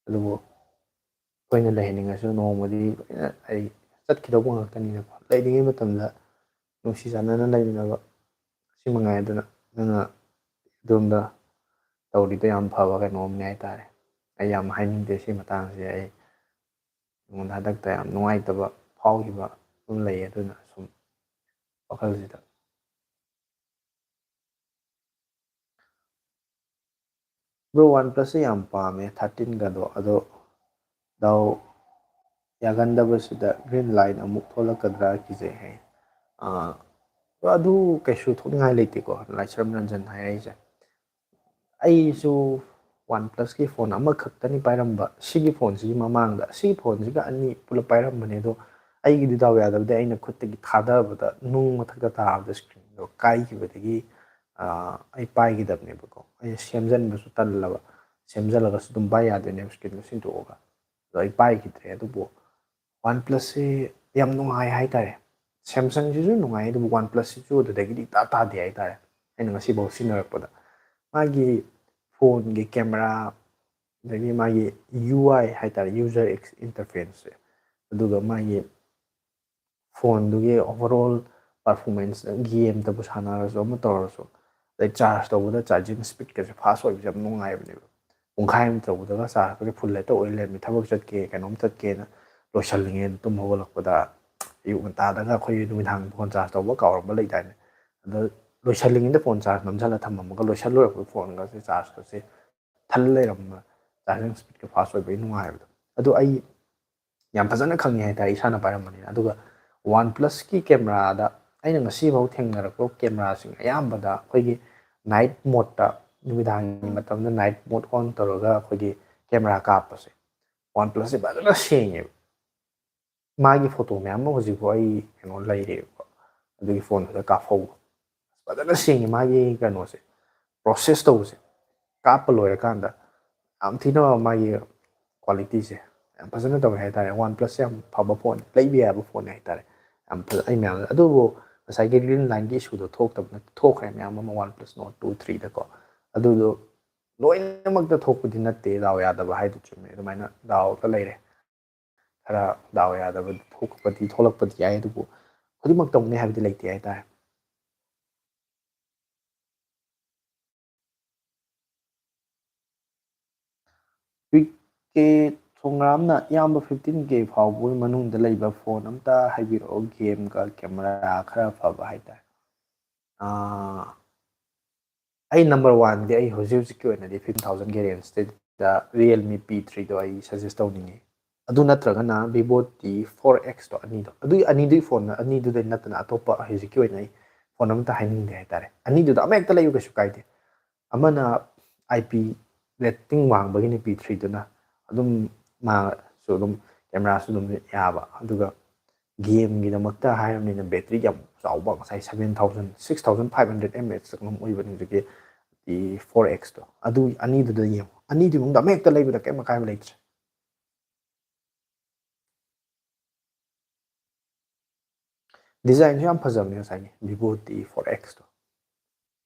ꯑꯗꯨꯕꯨ ꯑꯩꯈꯣꯏꯅ ꯂꯩꯍꯟꯅꯤꯡꯉꯁꯨ ꯅꯣꯡꯃꯗꯤ ꯂꯣꯏꯅ ꯑꯩ ꯆꯠꯈꯤꯗꯧꯕ ꯉꯥꯛꯇꯅꯤꯅꯀꯣ꯫ ꯂꯩꯔꯤꯉꯩ ꯃꯇꯝꯗ ꯅꯨꯡꯁꯤ ꯆꯥꯟꯅꯅ ꯂꯩꯃꯤꯟꯅꯕ, ꯁꯤ ꯃꯉꯥꯏ꯫ ꯑꯗꯨꯅ ꯅꯪꯅ ꯑꯗꯣꯝꯗ ꯇꯧꯔꯤꯗꯣ ꯌꯥꯝ ꯐꯕ ꯀꯩꯅꯣꯝꯅꯦ ꯍꯥꯏꯇꯥꯔꯦ꯫ ꯑꯩ ꯌꯥꯝ ꯍꯥꯏꯅꯤꯡꯗꯦ ꯁꯤ ꯃꯇꯥꯡꯁꯦ꯫ ꯑꯩ ꯑꯩꯉꯣꯟꯗ ꯍꯟꯗꯛꯇ ꯌꯥꯝ ꯅꯨꯡꯉꯥꯏꯇꯕ ꯐꯥꯎꯈꯤꯕ ꯑꯃ ꯂꯩ, ꯑꯗꯨꯅ ꯁꯨꯝ ꯋꯥꯈꯜꯁꯤꯗ꯫ ꯕ꯭ꯔꯣ, OnePlus ꯁꯦ ꯌꯥꯝ ꯄꯥꯝꯃꯦ, thirteen ꯒꯗꯣ, ꯑꯗꯣ ꯗꯥꯎ ꯌꯥꯒꯟꯗꯕꯁꯤꯗ green line ꯑꯃꯨꯛ ꯊꯣꯛꯂꯛꯀꯗ꯭ꯔꯥ ꯀꯤꯖꯩ ꯍꯥꯏ꯫ ꯑꯥ, ꯑꯗꯨ ꯀꯩꯁꯨ ꯊꯣꯛꯅꯤꯡꯉꯥꯏ ꯂꯩꯇꯦꯀꯣ, ꯂꯥꯏꯁ꯭ꯔꯝ ꯔꯟꯖꯟ ꯍꯥꯏꯔꯛꯏꯁꯦ꯫ ꯑꯩꯁꯨ OnePlus ꯀꯤ ꯐꯣꯟ ꯑꯃꯈꯛꯇꯅꯤ ꯄꯥꯏꯔꯝꯕ꯫ ꯁꯤꯒꯤ ꯐꯣꯟꯁꯤꯒꯤ ꯃꯃꯥꯡꯗ, ꯁꯤꯒꯤ ꯐꯣꯟꯁꯤꯒ ꯑꯅꯤ ꯄꯨꯂꯞ ꯄꯥꯏꯔꯝꯕꯅꯦ, ꯑꯗꯣ ꯑꯩꯒꯤꯗꯤ ꯗꯥꯎ ꯌꯥꯗꯕꯗꯤ ꯑꯩꯅ ꯈꯨꯠꯇꯒꯤ ꯊꯥꯗꯕꯗ ꯅꯨꯡ ꯃꯊꯛꯇ ꯇꯥꯕꯗ screen ꯗꯣ ꯀꯥꯏꯈꯤꯕꯗꯒꯤ, ꯑꯥ, ꯑꯩ ꯄꯥꯏꯈꯤꯗꯕꯅꯦꯕꯀꯣ꯫ ꯑꯩꯅ ꯁꯦꯝꯖꯟꯕꯁꯨ ꯇꯜꯂꯕ, ꯁꯦꯝꯖꯜꯂꯒꯁꯨ ꯑꯗꯨꯝ ꯄꯥꯏ ꯌꯥꯗꯣꯏꯅꯦꯕ screen ꯗꯣ ꯁꯤꯟꯗꯣꯛꯑꯒ꯫ ꯑꯗꯣ ꯑꯩ ꯄꯥꯏꯈꯤꯗ꯭ꯔꯦ꯫ ꯑꯗꯨꯕꯨ OnePlus ꯁꯤ ꯌꯥꯝ ꯅꯨꯡꯉꯥꯏ ꯍꯥꯏꯇꯥꯔꯦ꯫ Samsung ꯁꯤꯁꯨ ꯅꯨꯡꯉꯥꯏ, ꯑꯗꯨꯕꯨ OnePlus ꯁꯤꯁꯨ ꯑꯗꯨꯗꯒꯤꯗꯤ ꯏꯇꯥ ꯇꯥꯗꯦ ꯍꯥꯏꯇꯥꯔꯦ꯫ ꯑꯩꯅ ꯉꯁꯤꯐꯥꯎ ꯁꯤꯖꯤꯟꯅꯔꯛꯄꯗ ꯃꯥꯒꯤ ꯐꯣꯟꯒꯤ camera, ꯑꯗꯒꯤ ꯃꯥꯒꯤ U I ꯍꯥꯏꯇꯥꯔꯦ, user ex-, interface ꯁꯦ, ꯑꯗꯨꯒ ꯃꯥꯒꯤ ꯐꯣꯟꯗꯨꯒꯤ overall performance, game ꯇꯕꯨ ꯁꯥꯟꯅꯔꯁꯨ ꯑꯃ ꯇꯧꯔꯁꯨ, ꯑꯗꯩ charge ꯇꯧꯕꯗ charging speed ꯀꯁꯦ fast ꯑꯣꯏꯕꯁꯦ ꯌꯥꯝ ꯅꯨꯡꯉꯥꯏꯕꯅꯦꯕ꯫ ꯄꯨꯡꯈꯥꯏ ꯑꯃ ꯇꯧꯕꯗꯒ ꯆꯥꯔꯖꯀꯁꯦ ꯐꯨꯜ ꯍꯦꯛꯇ ꯑꯣꯏ ꯂꯩꯔꯝꯃꯤ꯫ ꯊꯕꯛ ꯆꯠꯀꯦ, ꯀꯩꯅꯣꯝ ꯆꯠꯀꯦꯅ ꯂꯣꯏꯁꯜꯂꯤꯉꯩꯗ, ꯇꯨꯝ ꯍꯧꯒꯠꯂꯛꯄꯗ ꯑꯌꯨꯛ ꯉꯟꯇꯥꯗꯒ ꯑꯩꯈꯣꯏ ꯅꯨꯃꯤꯗꯥꯡ ꯐꯣꯟ ꯆꯥꯔꯖ ꯇꯧꯕ ꯀꯥꯎꯔꯝꯕ ꯂꯩꯗꯥꯏꯅꯦ? ꯑꯗ ꯂꯣꯏꯁꯜꯂꯤꯉꯩꯗ ꯐꯣꯟ ꯆꯥꯔꯖ ꯅꯝꯁꯤꯜꯂ ꯊꯝꯃꯝꯃꯒ, ꯂꯣꯏꯁꯜꯂꯣꯏꯔꯛꯄꯗ ꯐꯣꯟꯒꯁꯦ ꯆꯥꯔꯖꯀꯁꯦ ꯊꯜ ꯂꯩꯔꯝꯕ, ꯆꯥꯔꯖꯤꯡ ꯁ꯭ꯄꯤꯠꯀ ꯐꯥꯁ ꯑꯣꯏꯕꯒꯤ ꯅꯨꯡꯉꯥꯏꯕꯗꯣ꯫ ꯑꯗꯣ ꯑꯩ ꯌꯥꯝ ꯐꯖꯅ ꯈꯪꯉꯦ ꯍꯥꯏꯇꯥꯔꯦ, ꯏꯁꯥꯅ ꯄꯥꯏꯔꯝꯕꯅꯤꯅ꯫ ꯑꯗꯨꯒ OnePlus-ꯀꯤ camera-ꯗ ꯑꯩꯅ ꯉꯁꯤꯐꯥꯎ ꯊꯦꯡꯅꯔꯛꯄ camera-ꯁꯤꯡ ꯑꯌꯥꯝꯕꯗ ꯑꯩꯈꯣꯏꯒꯤ night mode-ꯇ, ꯅꯨꯃꯤꯗꯥꯡꯒꯤ ꯃꯇꯝꯗ night mode on ꯇꯧꯔꯒ ꯑꯩꯈꯣꯏꯒꯤ camera ꯀꯥꯞꯄꯁꯦ, OnePlus-ꯁꯦ ꯐꯖꯅ ꯁꯦꯡꯉꯦꯕ꯫ ꯃꯥꯒꯤ ꯐꯣꯇꯣ ꯃꯌꯥꯝ ꯑꯃ ꯍꯧꯖꯤꯛꯐꯥꯎ ꯑꯩ ꯀꯩꯅꯣ ꯂꯩꯔꯤꯕꯀꯣ, ꯑꯗꯨꯒꯤ ꯐꯣꯟꯗꯨꯗ ꯀꯥꯞꯍꯧꯕ꯫ ꯐꯖꯅ ꯁꯦꯡꯉꯤ ꯃꯥꯒꯤ ꯀꯩꯅꯣꯁꯦ, ꯄ꯭ꯔꯣꯁꯦꯁ ꯇꯧꯕꯁꯦ꯫ ꯀꯥꯞꯄ ꯂꯣꯏꯔꯀꯥꯟꯗ ꯌꯥꯝ ꯊꯤꯅ ꯃꯥꯒꯤ ꯀ꯭ꯋꯥꯂꯤꯇꯤꯁꯦ ꯌꯥꯝ ꯐꯖꯅ ꯇꯧꯋꯦ ꯍꯥꯏꯇꯥꯔꯦ꯫ OnePlus-ꯁꯦ ꯌꯥꯝ ꯐꯕ ꯐꯣꯟ, ꯂꯩꯕ ꯌꯥꯕ ꯐꯣꯟꯅꯦ ꯍꯥꯏꯇꯥꯔꯦ꯫ ꯌꯥꯝ ꯐꯖ-, ꯑꯩ ꯃꯌꯥꯝ ꯑꯗꯨꯕꯨ ꯉꯁꯥꯏꯒꯤ green line-ꯒꯤ issue-ꯗꯣ ꯊꯣꯛꯇꯕ ꯅꯠꯇꯦ, ꯊꯣꯛꯈ꯭ꯔꯦ ꯃꯌꯥꯝ ꯑꯃ OnePlus Nord two three-ꯗꯀꯣ꯫ ꯑꯗꯨꯗꯣ ꯂꯣꯏꯅꯃꯛꯇ ꯊꯣꯛꯄꯗꯤ ꯅꯠꯇꯦ, ꯗꯥꯎ ꯌꯥꯗꯕ ꯍꯥꯏꯗꯨ ꯆꯨꯝꯃꯦ꯫ ꯑꯗꯨꯃꯥꯏꯅ ꯗꯥꯎꯗ ꯂꯩꯔꯦ꯫ ꯈꯔ ꯗꯥꯎ ꯌꯥꯗꯕ ꯊꯣꯛꯄꯗꯤ, ꯊꯣꯛꯂꯛꯄꯗꯤ ꯌꯥꯏ, ꯑꯗꯨꯕꯨ ꯈꯨꯗꯤꯡꯃꯛ ꯇꯧꯅꯤ ꯍꯥꯏꯕꯗꯤ ꯂꯩꯇꯦ ꯍꯥꯏꯇꯥꯔꯦ꯫ ꯄꯤ ꯀꯦ ꯊꯣꯡꯒ꯭ꯔꯥꯝꯅ, "ꯏꯌꯥꯝꯕ, fifteen K ꯐꯥꯎꯕꯒꯤ ꯃꯅꯨꯡꯗ ꯂꯩꯕ ꯐꯣꯟ ꯑꯝꯇ ꯍꯥꯏꯕꯤꯔꯛꯑꯣ, game-ꯒ camera ꯈꯔ ꯐꯕ ꯍꯥꯏꯇꯥꯔꯦ꯫" ꯑꯥ, ꯑꯩ number one-ꯗꯤ, ꯑꯩ ꯍꯧꯖꯤꯛ ꯍꯧꯖꯤꯛꯀꯤ ꯑꯣꯏꯅꯗꯤ fifteen thousand-ꯒꯤ range-ꯇ Realme P three-ꯗꯣ ꯑꯩ suggest ꯇꯧꯅꯤꯡꯉꯤ꯫ ꯑꯗꯨ ꯅꯠꯇ꯭ꯔꯒꯅ Vivo T four X-ꯇꯣ, ꯑꯅꯤꯗꯣ, ꯑꯗꯨꯒꯤ ꯑꯅꯤꯗꯨꯒꯤ ꯐꯣꯟ ꯑꯅꯤꯗꯨꯗꯩ ꯅꯠꯇꯅ ꯑꯇꯣꯞꯄ ꯍꯧꯖꯤꯛꯀꯤ ꯑꯣꯏꯅ ꯑꯩ ꯐꯣꯟ ꯑꯃꯠꯇ ꯍꯥꯏꯅꯤꯡꯗꯦ ꯍꯥꯏꯇꯥꯔꯦ꯫ ꯑꯅꯤꯗꯨꯗ ꯑꯃ ꯍꯦꯛꯇ ꯂꯩꯌꯨ, ꯀꯩꯁꯨ ꯀꯥꯏꯗꯦ꯫ ꯑꯃꯅ I P rating ꯋꯥꯡꯕꯒꯤꯅꯤ, P three-ꯗꯨꯅ ꯑꯗꯨꯝ, ꯃꯥꯁꯨ ꯑꯗꯨꯝ, camera-ꯁꯨ ꯑꯗꯨꯝ ꯌꯥꯕ, ꯑꯗꯨꯒ game-ꯒꯤꯗꯃꯛꯇ ꯍꯥꯏꯔꯕꯅꯤꯅ battery ꯌꯥꯝ ꯆꯥꯎꯕ, ꯉꯁꯥꯏ seven thousand, six thousand five hundred mAh ꯑꯗꯨꯝ ꯑꯣꯏꯕꯅꯤ ꯍꯧꯖꯤꯛꯀꯤ T four X-ꯇꯣ꯫ ꯑꯗꯨ ꯑꯅꯤꯗꯨꯗ ꯌꯦꯡꯉꯣ, ꯑꯅꯤꯗꯨꯒꯤ ꯃꯅꯨꯡꯗ ꯑꯃ ꯍꯦꯛꯇ ꯂꯩꯕꯗ ꯀꯩꯝ ꯑꯀꯥꯏꯕ ꯂꯩꯇ꯭ꯔꯦ꯫ Design-ꯁꯨ ꯌꯥꯝ ꯐꯖꯕꯅꯦ ꯉꯁꯥꯏꯒꯤ Vivo T four X-ꯇꯣ꯫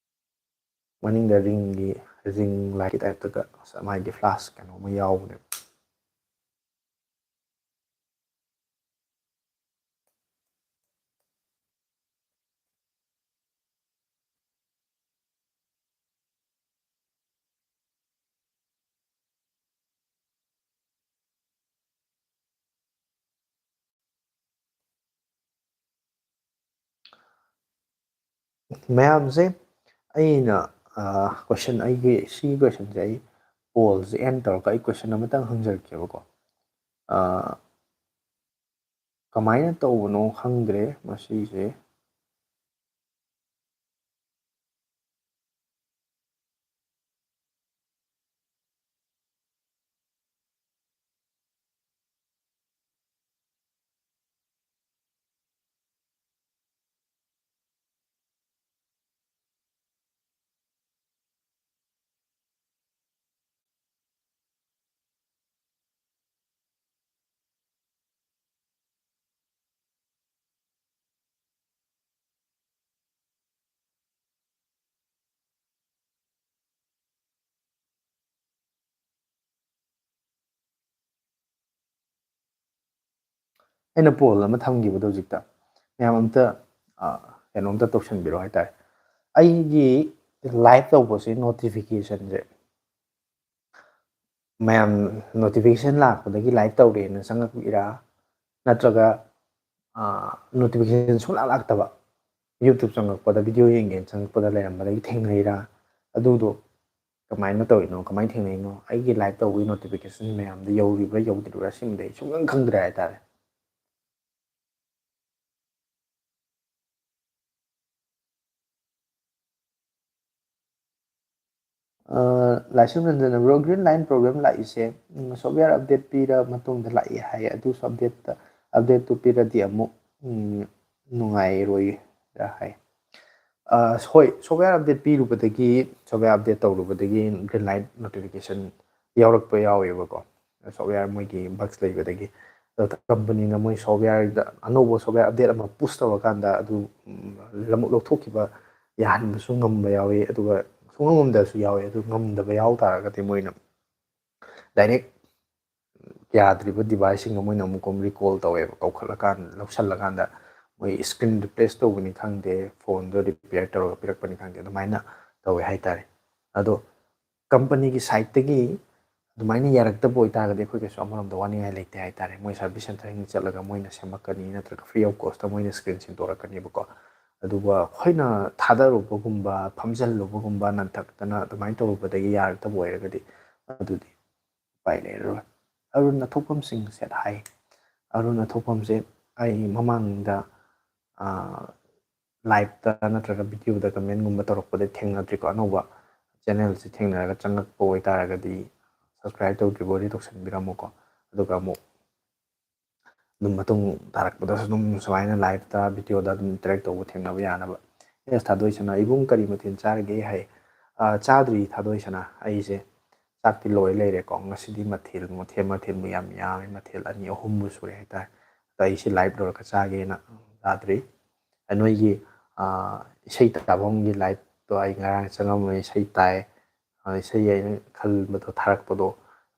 ꯃꯅꯤꯡꯗ ring-ꯒꯤ, ring light-ꯀꯤ type-ꯇꯒ ꯃꯥꯒꯤ flash ꯀꯩꯅꯣ ꯑꯃ ꯌꯥꯎꯕꯅꯦꯕ꯫ ꯃꯌꯥꯝꯁꯦ ꯑꯩꯅ ꯀꯣꯏꯁꯟ ꯑꯩꯒꯤ ꯁꯤꯒꯤ ꯀꯣꯏꯁꯟꯁꯦ ꯑꯩ ꯄꯣꯜꯁꯦ ꯑꯦꯟ ꯇꯧꯔꯒ ꯑꯩ ꯀꯣꯏꯁꯟ ꯑꯃꯇꯪ ꯍꯪꯖꯔꯛꯀꯦꯕꯀꯣ꯫ ꯀꯃꯥꯏꯅ ꯇꯧꯕꯅꯣ ꯈꯪꯗ꯭ꯔꯦ ꯃꯁꯤꯁꯦ꯫ ꯑꯩꯅ ꯄꯣꯜ ꯑꯃ ꯊꯝꯈꯤꯕꯗꯣ ꯍꯧꯖꯤꯛꯇ ꯃꯌꯥꯝ ꯑꯝꯇ ꯀꯩꯅꯣꯝꯇ ꯇꯧꯁꯟꯕꯤꯔꯣ ꯍꯥꯏꯇꯥꯔꯦ꯫ ꯑꯩꯒꯤ ꯂꯥꯏꯚ ꯇꯧꯕꯁꯦ ꯅꯣꯇꯤꯐꯤꯀꯦꯁꯟꯁꯦ ꯃꯌꯥꯝ ꯅꯣꯇꯤꯐꯤꯀꯦꯁꯟ ꯂꯥꯛꯄꯗꯒꯤ ꯂꯥꯏꯚ ꯇꯧꯔꯦꯅ ꯆꯪꯉꯛꯄꯤꯔꯥ, ꯅꯠꯇ꯭ꯔꯒ ꯅꯣꯇꯤꯐꯤꯀꯦꯁꯟ ꯁꯨꯡꯂꯥꯛ ꯂꯥꯛꯇꯕ, ꯌꯨꯇ꯭ꯌꯨꯕ ꯆꯪꯉꯛꯄꯗ ꯚꯤꯗꯤꯑꯣ ꯌꯦꯡꯒꯦꯅ ꯆꯪꯉꯛꯄꯗ ꯂꯩꯔꯝꯕꯗꯒꯤ ꯊꯦꯡꯅꯩꯔꯥ? ꯑꯗꯨꯗꯣ ꯀꯃꯥꯏꯅ ꯇꯧꯔꯤꯅꯣ, ꯀꯃꯥꯏꯅ ꯊꯦꯡꯅꯩꯅꯣ? ꯑꯩꯒꯤ ꯂꯥꯏꯚ ꯇꯧꯕꯒꯤ ꯅꯣꯇꯤꯐꯤꯀꯦꯁꯟ ꯃꯌꯥꯝꯗ ꯌꯧꯔꯤꯕ꯭ꯔꯥ ꯌꯧꯗ꯭ꯔꯤꯕ꯭ꯔꯥ ꯁꯤꯃꯗꯤ ꯑꯩ ꯁꯨꯡꯈꯪ ꯈꯪꯗ꯭ꯔꯦ ꯍꯥꯏꯇꯥꯔꯦ꯫ Laishram Ranjan bro, green line problem ꯂꯥꯛꯏꯁꯦ ꯁꯣꯞꯋꯦꯌꯔ ꯑꯞꯗꯦꯠ ꯄꯤꯔ ꯃꯇꯨꯡꯗ ꯂꯥꯛꯏ ꯍꯥꯏ, ꯑꯗꯨꯁꯨ ꯑꯞꯗꯦꯠꯇ ꯑꯞꯗꯦꯠꯇꯨ ꯄꯤꯔꯗꯤ ꯑꯃꯨꯛ ꯅꯨꯡꯉꯥꯏꯔꯣꯏꯔ ꯍꯥꯏ꯫ ꯍꯣꯏ, ꯁꯣꯞꯋꯦꯌꯔ ꯑꯞꯗꯦꯠ ꯄꯤꯔꯨꯕꯗꯒꯤ, ꯁꯣꯞꯋꯦꯌꯔ ꯑꯞꯗꯦꯠ ꯇꯧꯔꯨꯕꯗꯒꯤ ꯒ꯭ꯔꯤꯟ ꯂꯥꯏꯠ ꯅꯣꯇꯤꯐꯤꯀꯦꯁꯟ ꯌꯥꯎꯔꯛꯄ ꯌꯥꯎꯋꯦꯕꯀꯣ꯫ ꯁꯣꯞꯋꯦꯌꯔ ꯃꯣꯏꯒꯤ ꯕꯒꯁ ꯂꯩꯕꯗꯒꯤ꯫ ꯑꯗꯣ ꯀꯝꯄꯅꯤꯅ ꯃꯣꯏ ꯁꯣꯞꯋꯦꯌꯔꯗ ꯑꯅꯧꯕ ꯁꯣꯞꯋꯦꯌꯔ ꯑꯞꯗꯦꯠ ꯑꯃ ꯄꯨꯁ ꯇꯧꯔꯀꯥꯟꯗ ꯑꯗꯨ ꯂꯧ- ꯂꯧꯊꯣꯛꯈꯤꯕ ꯌꯥꯍꯟꯕꯁꯨ ꯉꯝꯕ ꯌꯥꯎꯋꯤ, ꯑꯗꯨꯒ ꯁꯨꯡꯉꯝ ꯉꯝꯗꯕꯁꯨ ꯌꯥꯎꯋꯤ꯫ ꯑꯗꯨ ꯉꯝꯗꯕ ꯌꯥꯎ ꯇꯥꯔꯒꯗꯤ ꯃꯣꯏꯅ ꯗꯥꯏꯔꯦꯛ ꯌꯥꯗ꯭ꯔꯤꯕ ꯗꯤꯚꯥꯏꯁꯁꯤꯡꯗꯣ ꯃꯣꯏꯅ ꯑꯃꯨꯛ ꯑꯃꯨꯛ ꯔꯤꯀꯣꯜ ꯇꯧꯋꯦꯕ, ꯀꯧꯈꯠꯂꯀꯥꯟꯗ, ꯂꯧꯁꯜꯂꯀꯥꯟꯗ ꯃꯣꯏ ꯁ꯭ꯀ꯭ꯔꯤꯟ ꯔꯤꯄ꯭ꯂꯦꯁ ꯇꯧꯕꯅꯤ ꯈꯪꯗꯦ, ꯐꯣꯟꯗꯣ ꯔꯤꯄꯤꯌꯔ ꯇꯧꯔꯒ ꯄꯤꯔꯛꯄꯅꯤ ꯈꯪꯗꯦ, ꯑꯗꯨꯃꯥꯏꯅ ꯇꯧꯋꯦ ꯍꯥꯏꯇꯥꯔꯦ꯫ ꯑꯗꯣ ꯀꯝꯄꯅꯤꯒꯤ ꯁꯥꯏꯠꯇꯒꯤ ꯑꯗꯨꯃꯥꯏꯅ ꯌꯥꯔꯛꯇꯕ ꯑꯣꯏꯇꯥꯔꯒꯗꯤ ꯑꯩꯈꯣꯏ ꯀꯩꯁꯨ ꯑꯃꯔꯣꯝꯗ ꯋꯥꯅꯤꯡꯉꯥꯏ ꯂꯩꯇꯦ ꯍꯥꯏꯇꯥꯔꯦ꯫ ꯃꯣꯏ ꯁꯥꯔꯚꯤꯁ ꯁꯦꯟꯇꯔꯁꯤꯡ ꯆꯠꯂꯒ ꯃꯣꯏꯅ ꯁꯦꯝꯃꯛꯀꯅꯤ, ꯅꯠꯇ꯭ꯔꯒ ꯐ꯭ꯔꯤ ꯑꯣꯐ ꯀꯣꯁꯇ ꯃꯣꯏꯅ ꯁ꯭ꯀ꯭ꯔꯤꯟ ꯁꯤꯟꯗꯣꯔꯛꯀꯅꯦꯕꯀꯣ꯫ ꯑꯗꯨꯒ ꯑꯩꯈꯣꯏꯅ ꯊꯥꯗꯔꯨꯕꯒꯨꯝꯕ, ꯐꯝꯖꯤꯜꯂꯨꯕꯒꯨꯝꯕ, ꯅꯟꯊꯛꯇꯅ ꯑꯗꯨꯃꯥꯏꯅ ꯇꯧꯔꯨꯕꯗꯒꯤ ꯌꯥꯔꯛꯇꯕ ꯑꯣꯏꯔꯒꯗꯤ ꯑꯗꯨꯗꯤ ꯎꯄꯥꯏ ꯂꯩꯔꯔꯣꯏ꯫ ꯑꯔꯨꯟ ꯑꯊꯣꯛꯄꯝꯁꯤꯡ ꯁꯦꯠ ꯍꯥꯏ꯫ ꯑꯔꯨꯟ ꯑꯊꯣꯛꯄꯝꯁꯦ ꯑꯩ ꯃꯃꯥꯡꯗ ꯂꯥꯏꯞꯇ ꯅꯠꯇ꯭ꯔꯒ ꯚꯤꯗꯤꯑꯣꯗ ꯀꯃꯦꯟꯒꯨꯝꯕ ꯇꯧꯔꯛꯄꯗ ꯊꯦꯡꯅꯗ꯭ꯔꯤꯀꯣ꯫ ꯑꯅꯧꯕ ꯆꯦꯅꯦꯜꯁꯦ ꯊꯦꯡꯅꯔꯒ ꯆꯪꯉꯛꯄ ꯑꯣꯏꯇꯥꯔꯒꯗꯤ ꯁꯕꯁꯀ꯭ꯔꯥꯏꯞ ꯇꯧꯗ꯭ꯔꯤꯕ ꯑꯣꯏꯗꯤ ꯇꯧꯁꯟꯕꯤꯔꯝꯃꯨꯀꯣ꯫ ꯑꯗꯨꯒ ꯑꯃꯨꯛ ꯑꯗꯨꯝ ꯃꯇꯨꯡ ꯇꯥꯔꯛꯄꯗꯁꯨ ꯑꯗꯨꯝ ꯁꯨꯃꯥꯏꯅ ꯂꯥꯏꯞꯇ ꯚꯤꯗꯤꯑꯣꯗ ꯑꯗꯨꯝ ꯏꯟꯇꯔꯦꯛ ꯇꯧꯕ ꯊꯦꯡꯅꯕ ꯌꯥꯅꯕ꯫ ꯑꯦꯁ ꯊꯥꯗꯣꯏꯁꯅꯥ, "ꯏꯕꯨꯡ ꯀꯔꯤ ꯃꯊꯦꯜ ꯆꯥꯔꯒꯦ?" ꯍꯥꯏ꯫ "ꯑꯥ, ꯆꯥꯗ꯭ꯔꯤ ꯊꯥꯗꯣꯏꯁꯅꯥ, ꯑꯩꯁꯦ ꯆꯥꯛꯇꯤ ꯂꯣꯏ ꯂꯩꯔꯦꯀꯣ꯫ ꯉꯁꯤꯗꯤ ꯃꯊꯦꯜ, ꯃꯊꯦꯜ, ꯃꯊꯦꯜꯕꯨ ꯌꯥꯝ ꯌꯥꯝꯃꯤ, ꯃꯊꯦꯜ ꯑꯅꯤ ꯑꯍꯨꯝꯕꯨ ꯁꯨꯔꯦ ꯍꯥꯏꯇꯥꯔꯦ꯫ ꯑꯗꯣ ꯑꯩꯁꯦ ꯂꯥꯏꯞ ꯂꯣꯏꯔꯒ ꯆꯥꯒꯦꯅ ꯆꯥꯗ꯭ꯔꯤ꯫ ꯅꯣꯏꯒꯤ, ꯑꯥ, ꯏꯁꯩ ꯇꯥꯐꯝꯒꯤ ꯂꯥꯏꯞꯇꯣ ꯑꯩ ꯉꯔꯥꯡ ꯆꯪꯉꯝꯃꯦ, ꯏꯁꯩ ꯇꯥꯏ꯫ ꯑꯥ, ꯏꯁꯩ ꯑꯩꯅ ꯈꯟꯕꯗꯣ ꯊꯥꯔꯛꯄꯗꯣ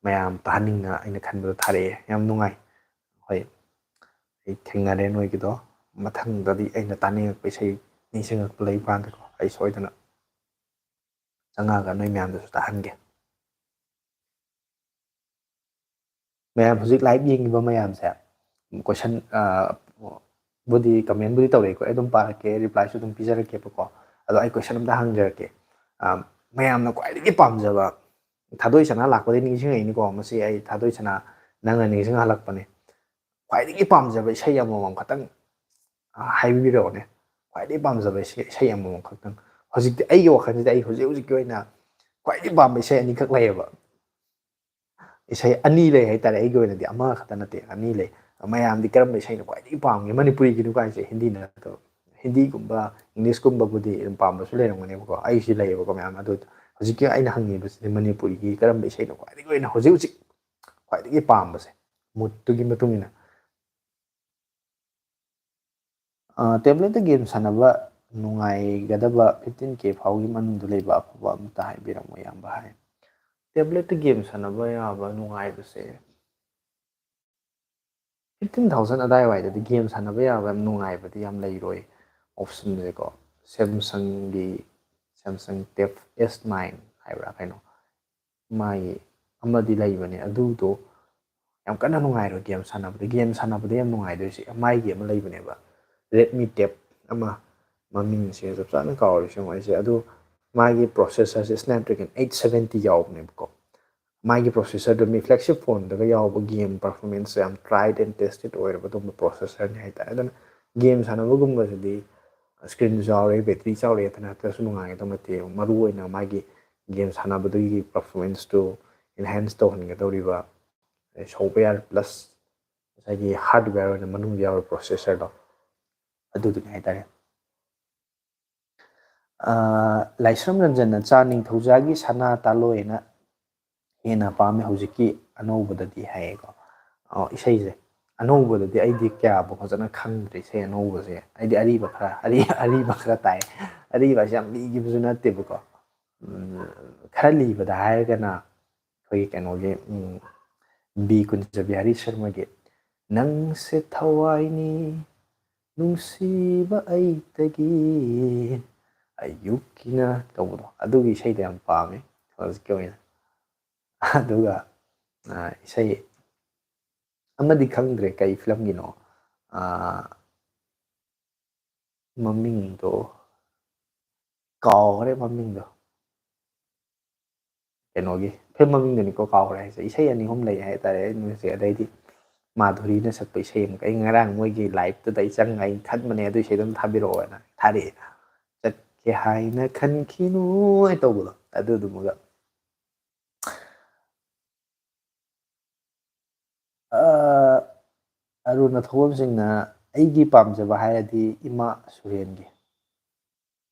ꯃꯌꯥꯝ ꯇꯥꯍꯟꯅꯤꯡꯅ ꯑꯩꯅ ꯈꯟꯕꯗꯣ ꯊꯥꯔꯛꯑꯦ꯫ ꯌꯥꯝ ꯅꯨꯡꯉꯥꯏ꯫ ꯍꯣꯏ, ꯑꯩ ꯊꯦꯡꯅꯔꯦ ꯅꯣꯏꯒꯤꯗꯣ꯫ ꯃꯊꯪꯗꯗꯤ ꯑꯩꯅ ꯇꯥꯅꯤꯡꯉꯛꯄ ꯏꯁꯩ ꯅꯤꯡꯁꯤꯡꯉꯛꯄ ꯂꯩꯕ ꯀꯥꯟꯗꯀꯣ, ꯑꯩ ꯁꯣꯏꯗꯅ ꯆꯪꯉꯛꯑꯒ ꯅꯣꯏ ꯃꯌꯥꯝꯗꯁꯨ ꯇꯥꯍꯟꯒꯦ꯫ ꯃꯌꯥꯝ ꯍꯧꯖꯤꯛ ꯂꯥꯏꯚ ꯌꯦꯡꯉꯤꯕ ꯃꯌꯥꯝꯁꯦ, ꯀꯣꯏꯁꯟ, ꯑ, ꯕꯨꯗꯤ, ꯀꯃꯦꯟꯕꯨꯗꯤ ꯇꯧꯔꯛꯏꯀꯣ, ꯑꯩ ꯑꯗꯨꯝ ꯄꯥꯔꯛꯀꯦ, ꯔꯤꯄ꯭ꯂꯥꯏꯁꯨ ꯑꯗꯨꯝ ꯄꯤꯖꯔꯛꯀꯦꯕꯀꯣ꯫ ꯑꯗꯣ ꯑꯩ ꯀꯣꯏꯁꯟ ꯑꯝꯇ ꯍꯪꯖꯔꯛꯀꯦ꯫ ꯑ, ꯃꯌꯥꯝꯅ ꯈ꯭ꯋꯥꯏꯗꯒꯤ ꯄꯥꯝꯖꯕ, ꯊꯥꯗꯣꯏ ꯁꯅꯥ ꯂꯥꯛꯄꯗꯒꯤ ꯅꯤꯡꯁꯤꯡꯉꯛꯏꯅꯤꯀꯣ, ꯃꯁꯤ ꯑꯩ ꯊꯥꯗꯣꯏ ꯁꯅꯥ ꯅꯪꯅ ꯅꯤꯡꯁꯤꯡꯍꯜꯂꯛꯄꯅꯦ꯫ ꯈ꯭ꯋꯥꯏꯗꯒꯤ ꯄꯥꯝꯖꯕ ꯏꯁꯩ ꯑꯃꯃꯝ ꯈꯛꯇꯪ, ꯑ, ꯍꯥꯏꯕꯤꯔꯛꯑꯣꯅꯦ꯫ ꯈ꯭ꯋꯥꯏꯗꯒꯤ ꯄꯥꯝꯖꯕ ꯏꯁꯩ, ꯏꯁꯩ ꯑꯃꯃꯝ ꯈꯛꯇꯪ꯫ ꯍꯧꯖꯤꯛꯇꯤ ꯑꯩꯒꯤ ꯋꯥꯈꯜꯁꯤꯗ ꯑꯩ ꯍꯧꯖꯤꯛ ꯍꯧꯖꯤꯛꯀꯤ ꯑꯣꯏꯅ ꯈ꯭ꯋꯥꯏꯗꯒꯤ ꯄꯥꯝꯕ ꯏꯁꯩ ꯑꯅꯤꯈꯛ ꯂꯩꯌꯦꯕ꯫ ꯏꯁꯩ ꯑꯅꯤ ꯂꯩ ꯍꯥꯏꯇꯥꯔꯦ, ꯑꯩꯒꯤ ꯑꯣꯏꯅꯗꯤ ꯑꯃꯈꯛꯇ ꯅꯠꯇꯦ, ꯑꯅꯤ ꯂꯩ꯫ ꯃꯌꯥꯝꯗꯤ ꯀꯔꯝꯕ ꯏꯁꯩꯅ ꯈ꯭ꯋꯥꯏꯗꯒꯤ ꯄꯥꯝꯒꯦ? ꯃꯅꯤꯄꯨꯔꯤꯒꯤꯅꯤꯀꯣ ꯍꯥꯏꯁꯦ, ꯍꯤꯟꯗꯤ ꯅꯠꯇꯕ꯫ ꯍꯤꯟꯗꯤꯒꯨꯝꯕ, ꯏꯪꯂꯤꯁꯀꯨꯝꯕꯕꯨꯗꯤ ꯑꯗꯨꯝ ꯄꯥꯝꯕꯁꯨ ꯂꯩꯔꯝꯒꯅꯦꯕꯀꯣ, ꯑꯩꯁꯨ ꯂꯩꯌꯦꯕꯀꯣ ꯃꯌꯥꯝ꯫ ꯑꯗꯨ ꯍꯧꯖꯤꯛꯀꯤ ꯑꯩꯅ ꯍꯪꯉꯤꯕꯁꯤꯗꯤ ꯃꯅꯤꯄꯨꯔꯤꯒꯤ ꯀꯔꯝꯕ ꯏꯁꯩꯅ ꯈ꯭ꯋꯥꯏꯗꯒꯤ ꯑꯣꯏꯅ ꯍꯧꯖꯤꯛ ꯍꯧꯖꯤꯛ ꯈ꯭ꯋꯥꯏꯗꯒꯤ ꯄꯥꯝꯕꯁꯦ, ꯃꯨꯠꯇꯨꯒꯤ ꯃꯇꯨꯡ ꯏꯟꯅ꯫ ꯑ, ꯇꯦꯕ꯭ꯂꯦꯠꯇ ꯒꯦꯝ ꯁꯥꯟꯅꯕ ꯅꯨꯡꯉꯥꯏꯒꯗꯕ fifteen K ꯐꯥꯎꯒꯤ ꯃꯅꯨꯡꯗ ꯂꯩꯕ ꯑꯐꯕ ꯑꯃꯇ ꯍꯥꯏꯕꯤꯔꯝꯃꯣ, ꯏꯌꯥꯝꯕ ꯍꯥꯏ꯫ ꯇꯦꯕ꯭ꯂꯦꯠꯇ ꯒꯦꯝ ꯁꯥꯟꯅꯕ ꯌꯥꯕ ꯅꯨꯡꯉꯥꯏꯕꯁꯦ, fifteen thousand ꯑꯗꯥꯏꯋꯥꯏꯗꯗꯤ ꯒꯦꯝ ꯁꯥꯟꯅꯕ ꯌꯥꯕ ꯌꯥꯝ ꯅꯨꯡꯉꯥꯏꯕꯗꯤ ꯌꯥꯝ ꯂꯩꯔꯣꯏ꯫ ꯑꯣꯞꯁꯟꯁꯦꯀꯣ, ꯁꯦꯝꯁꯪꯒꯤ, ꯁꯦꯝꯁꯪ ꯇꯦꯕ ꯑꯦꯁ ꯅꯥꯏꯟ ꯍꯥꯏꯕ꯭ꯔꯥ ꯀꯩꯅꯣ, ꯃꯥꯒꯤ ꯑꯃꯗꯤ ꯂꯩꯕꯅꯦ, ꯑꯗꯨꯗꯣ ꯌꯥꯝ ꯀꯟꯅ ꯅꯨꯡꯉꯥꯏꯔꯣꯏ ꯒꯦꯝ ꯁꯥꯟꯅꯕꯗ꯫ ꯒꯦꯝ ꯁꯥꯟꯅꯕꯗ ꯌꯥꯝ ꯅꯨꯡꯉꯥꯏꯗꯣꯏꯁꯦ ꯑꯦꯝ ꯑꯥꯏꯒꯤ ꯑꯃ ꯂꯩꯕꯅꯦꯕ, ꯔꯦꯗꯃꯤ ꯇꯦꯕ ꯑꯃ, ꯃꯃꯤꯡꯁꯦ ꯆꯞ ꯆꯥꯅ ꯀꯥꯎꯔꯦ ꯁꯦꯡꯕ ꯑꯩꯁꯦ꯫ ꯑꯗꯨ ꯃꯥꯒꯤ processor ꯁꯦ Snapdragon eight seventy ꯌꯥꯎꯕꯅꯦꯕꯀꯣ꯫ ꯃꯥꯒꯤ processor ꯗꯣ ꯃꯤ flagship phone ꯗꯒ ꯌꯥꯎꯕ game performance ꯁꯦ ꯌꯥꯝ tried and tested ꯑꯣꯏꯔꯕ ꯑꯗꯨꯒꯨꯝꯕ processor ꯅꯤ ꯍꯥꯏꯇꯥꯔꯦ꯫ ꯑꯗꯨꯅ game ꯁꯥꯟꯅꯕꯒꯨꯝꯕꯁꯤꯗꯤ screen ꯁꯨ ꯆꯥꯎꯔꯦ, battery ꯆꯥꯎꯔꯦ ꯍꯥꯏꯗꯅ ꯈꯛꯇꯁꯨ ꯅꯨꯡꯉꯥꯏꯒꯗꯕ ꯅꯠꯇꯦ꯫ ꯃꯔꯨꯑꯣꯏꯅ ꯃꯥꯒꯤ game ꯁꯥꯟꯅꯕꯗꯨꯒꯤ performance two enhance ꯇꯧꯍꯟꯒꯗꯧꯔꯤꯕ software plus ꯉꯁꯥꯏꯒꯤ hardware ꯑꯣꯏꯅ ꯃꯅꯨꯡꯗ ꯌꯥꯎꯔꯤꯕ processor ꯗꯣ ꯑꯗꯨꯗꯨꯅꯤ ꯍꯥꯏꯇꯥꯔꯦ꯫ ꯑꯥ, ꯂꯥꯏꯁ꯭ꯔꯝ ꯔꯟꯖꯟꯅ ꯆꯥ ꯅꯤꯡꯊꯧꯖꯥꯒꯤ ꯁꯅꯥ ꯇꯥꯂꯣꯏꯅ ꯍꯦꯟꯅ ꯄꯥꯝꯃꯦ ꯍꯧꯖꯤꯛꯀꯤ ꯑꯅꯧꯕꯗꯗꯤ ꯍꯥꯏꯌꯦꯀꯣ꯫ ꯑꯣ, ꯏꯁꯩꯁꯦ ꯑꯅꯧꯕꯗꯗꯤ ꯑꯩꯗꯤ ꯀꯌꯥꯕꯨ ꯐꯖꯅ ꯈꯪꯗ꯭ꯔꯦ, ꯏꯁꯩ ꯑꯅꯧꯕꯁꯦ꯫ ꯑꯩꯗꯤ ꯑꯔꯤꯕ ꯈꯔ, ꯑꯔꯤ-, ꯑꯔꯤꯕ ꯈꯔ ꯇꯥꯏ꯫ ꯑꯔꯤꯕ ꯍꯥꯏꯁꯦ ꯌꯥꯝ ꯂꯤꯈꯤꯕꯁꯨ ꯅꯠꯇꯦꯕꯀꯣ꯫ ꯎꯝ, ꯈꯔ ꯂꯤꯕꯗ ꯍꯥꯏꯔꯒꯅ ꯑꯩꯈꯣꯏꯒꯤ ꯀꯩꯅꯣꯒꯤ, ꯎꯝ, ꯕꯤ ꯀꯨꯟꯖꯕꯤꯍꯥꯔꯤ ꯁꯔꯃꯒꯤ "ꯅꯪꯁꯦ ꯊꯋꯥꯏꯅꯤ ꯅꯨꯡꯁꯤꯕ ꯑꯩꯇꯒꯤ ꯑꯌꯨꯛꯀꯤꯅ" ꯇꯧꯕꯗꯣ, ꯑꯗꯨꯒꯤ ꯏꯁꯩꯗꯣ ꯌꯥꯝ ꯄꯥꯝꯃꯦ ꯍꯧꯖꯤꯛꯀꯤ ꯑꯣꯏꯅ꯫ ꯑꯗꯨꯒ, ꯑ, ꯏꯁꯩ ꯑꯃꯗꯤ ꯈꯪꯗ꯭ꯔꯦ ꯀꯩ ꯐꯤꯂꯝꯒꯤꯅꯣ, ꯑ, ꯃꯃꯤꯡꯗꯣ ꯀꯥꯎꯈ꯭ꯔꯦ, ꯃꯃꯤꯡꯗꯣ꯫ ꯀꯩꯅꯣꯒꯤ ꯐꯤꯂꯝ ꯃꯃꯤꯡꯗꯨꯅꯤꯀꯣ ꯀꯥꯎꯈ꯭ꯔꯦ ꯍꯥꯏꯁꯦ꯫ ꯏꯁꯩ ꯑꯅꯤ ꯑꯍꯨꯝ ꯂꯩ ꯍꯥꯏꯇꯥꯔꯦ ꯑꯩ ꯅꯨꯡꯁꯤ꯫ ꯑꯗꯩꯗꯤ ꯃꯥꯙꯨꯔꯤꯅ ꯁꯛꯄ ꯏꯁꯩ ꯑꯃ, ꯑꯩ ꯉꯔꯥꯡ ꯃꯣꯏꯒꯤ live ꯇꯨꯗ ꯑꯩ ꯆꯪꯉꯒ ꯑꯩꯅ ꯈꯟꯕꯅꯦ, ꯑꯗꯨ ꯏꯁꯩꯗꯣ ꯑꯗꯨꯝ ꯊꯥꯕꯤꯔꯛꯑꯣꯅ ꯊꯥꯔꯛꯑꯦ꯫ "ꯆꯠꯀꯦ ꯍꯥꯏꯅ ꯈꯟꯈꯤꯅꯨ" ꯍꯥꯏꯅ ꯇꯧꯕꯗꯣ ꯑꯗꯨꯗꯨꯃꯒ꯫ ꯑ, ꯑꯔꯨꯅ ꯊꯧꯑꯣꯝꯁꯤꯡꯅ "ꯑꯩꯒꯤ ꯄꯥꯝꯖꯕ ꯍꯥꯏꯔꯗꯤ ꯏꯃꯥ ꯁꯨꯔꯦꯟꯒꯤ"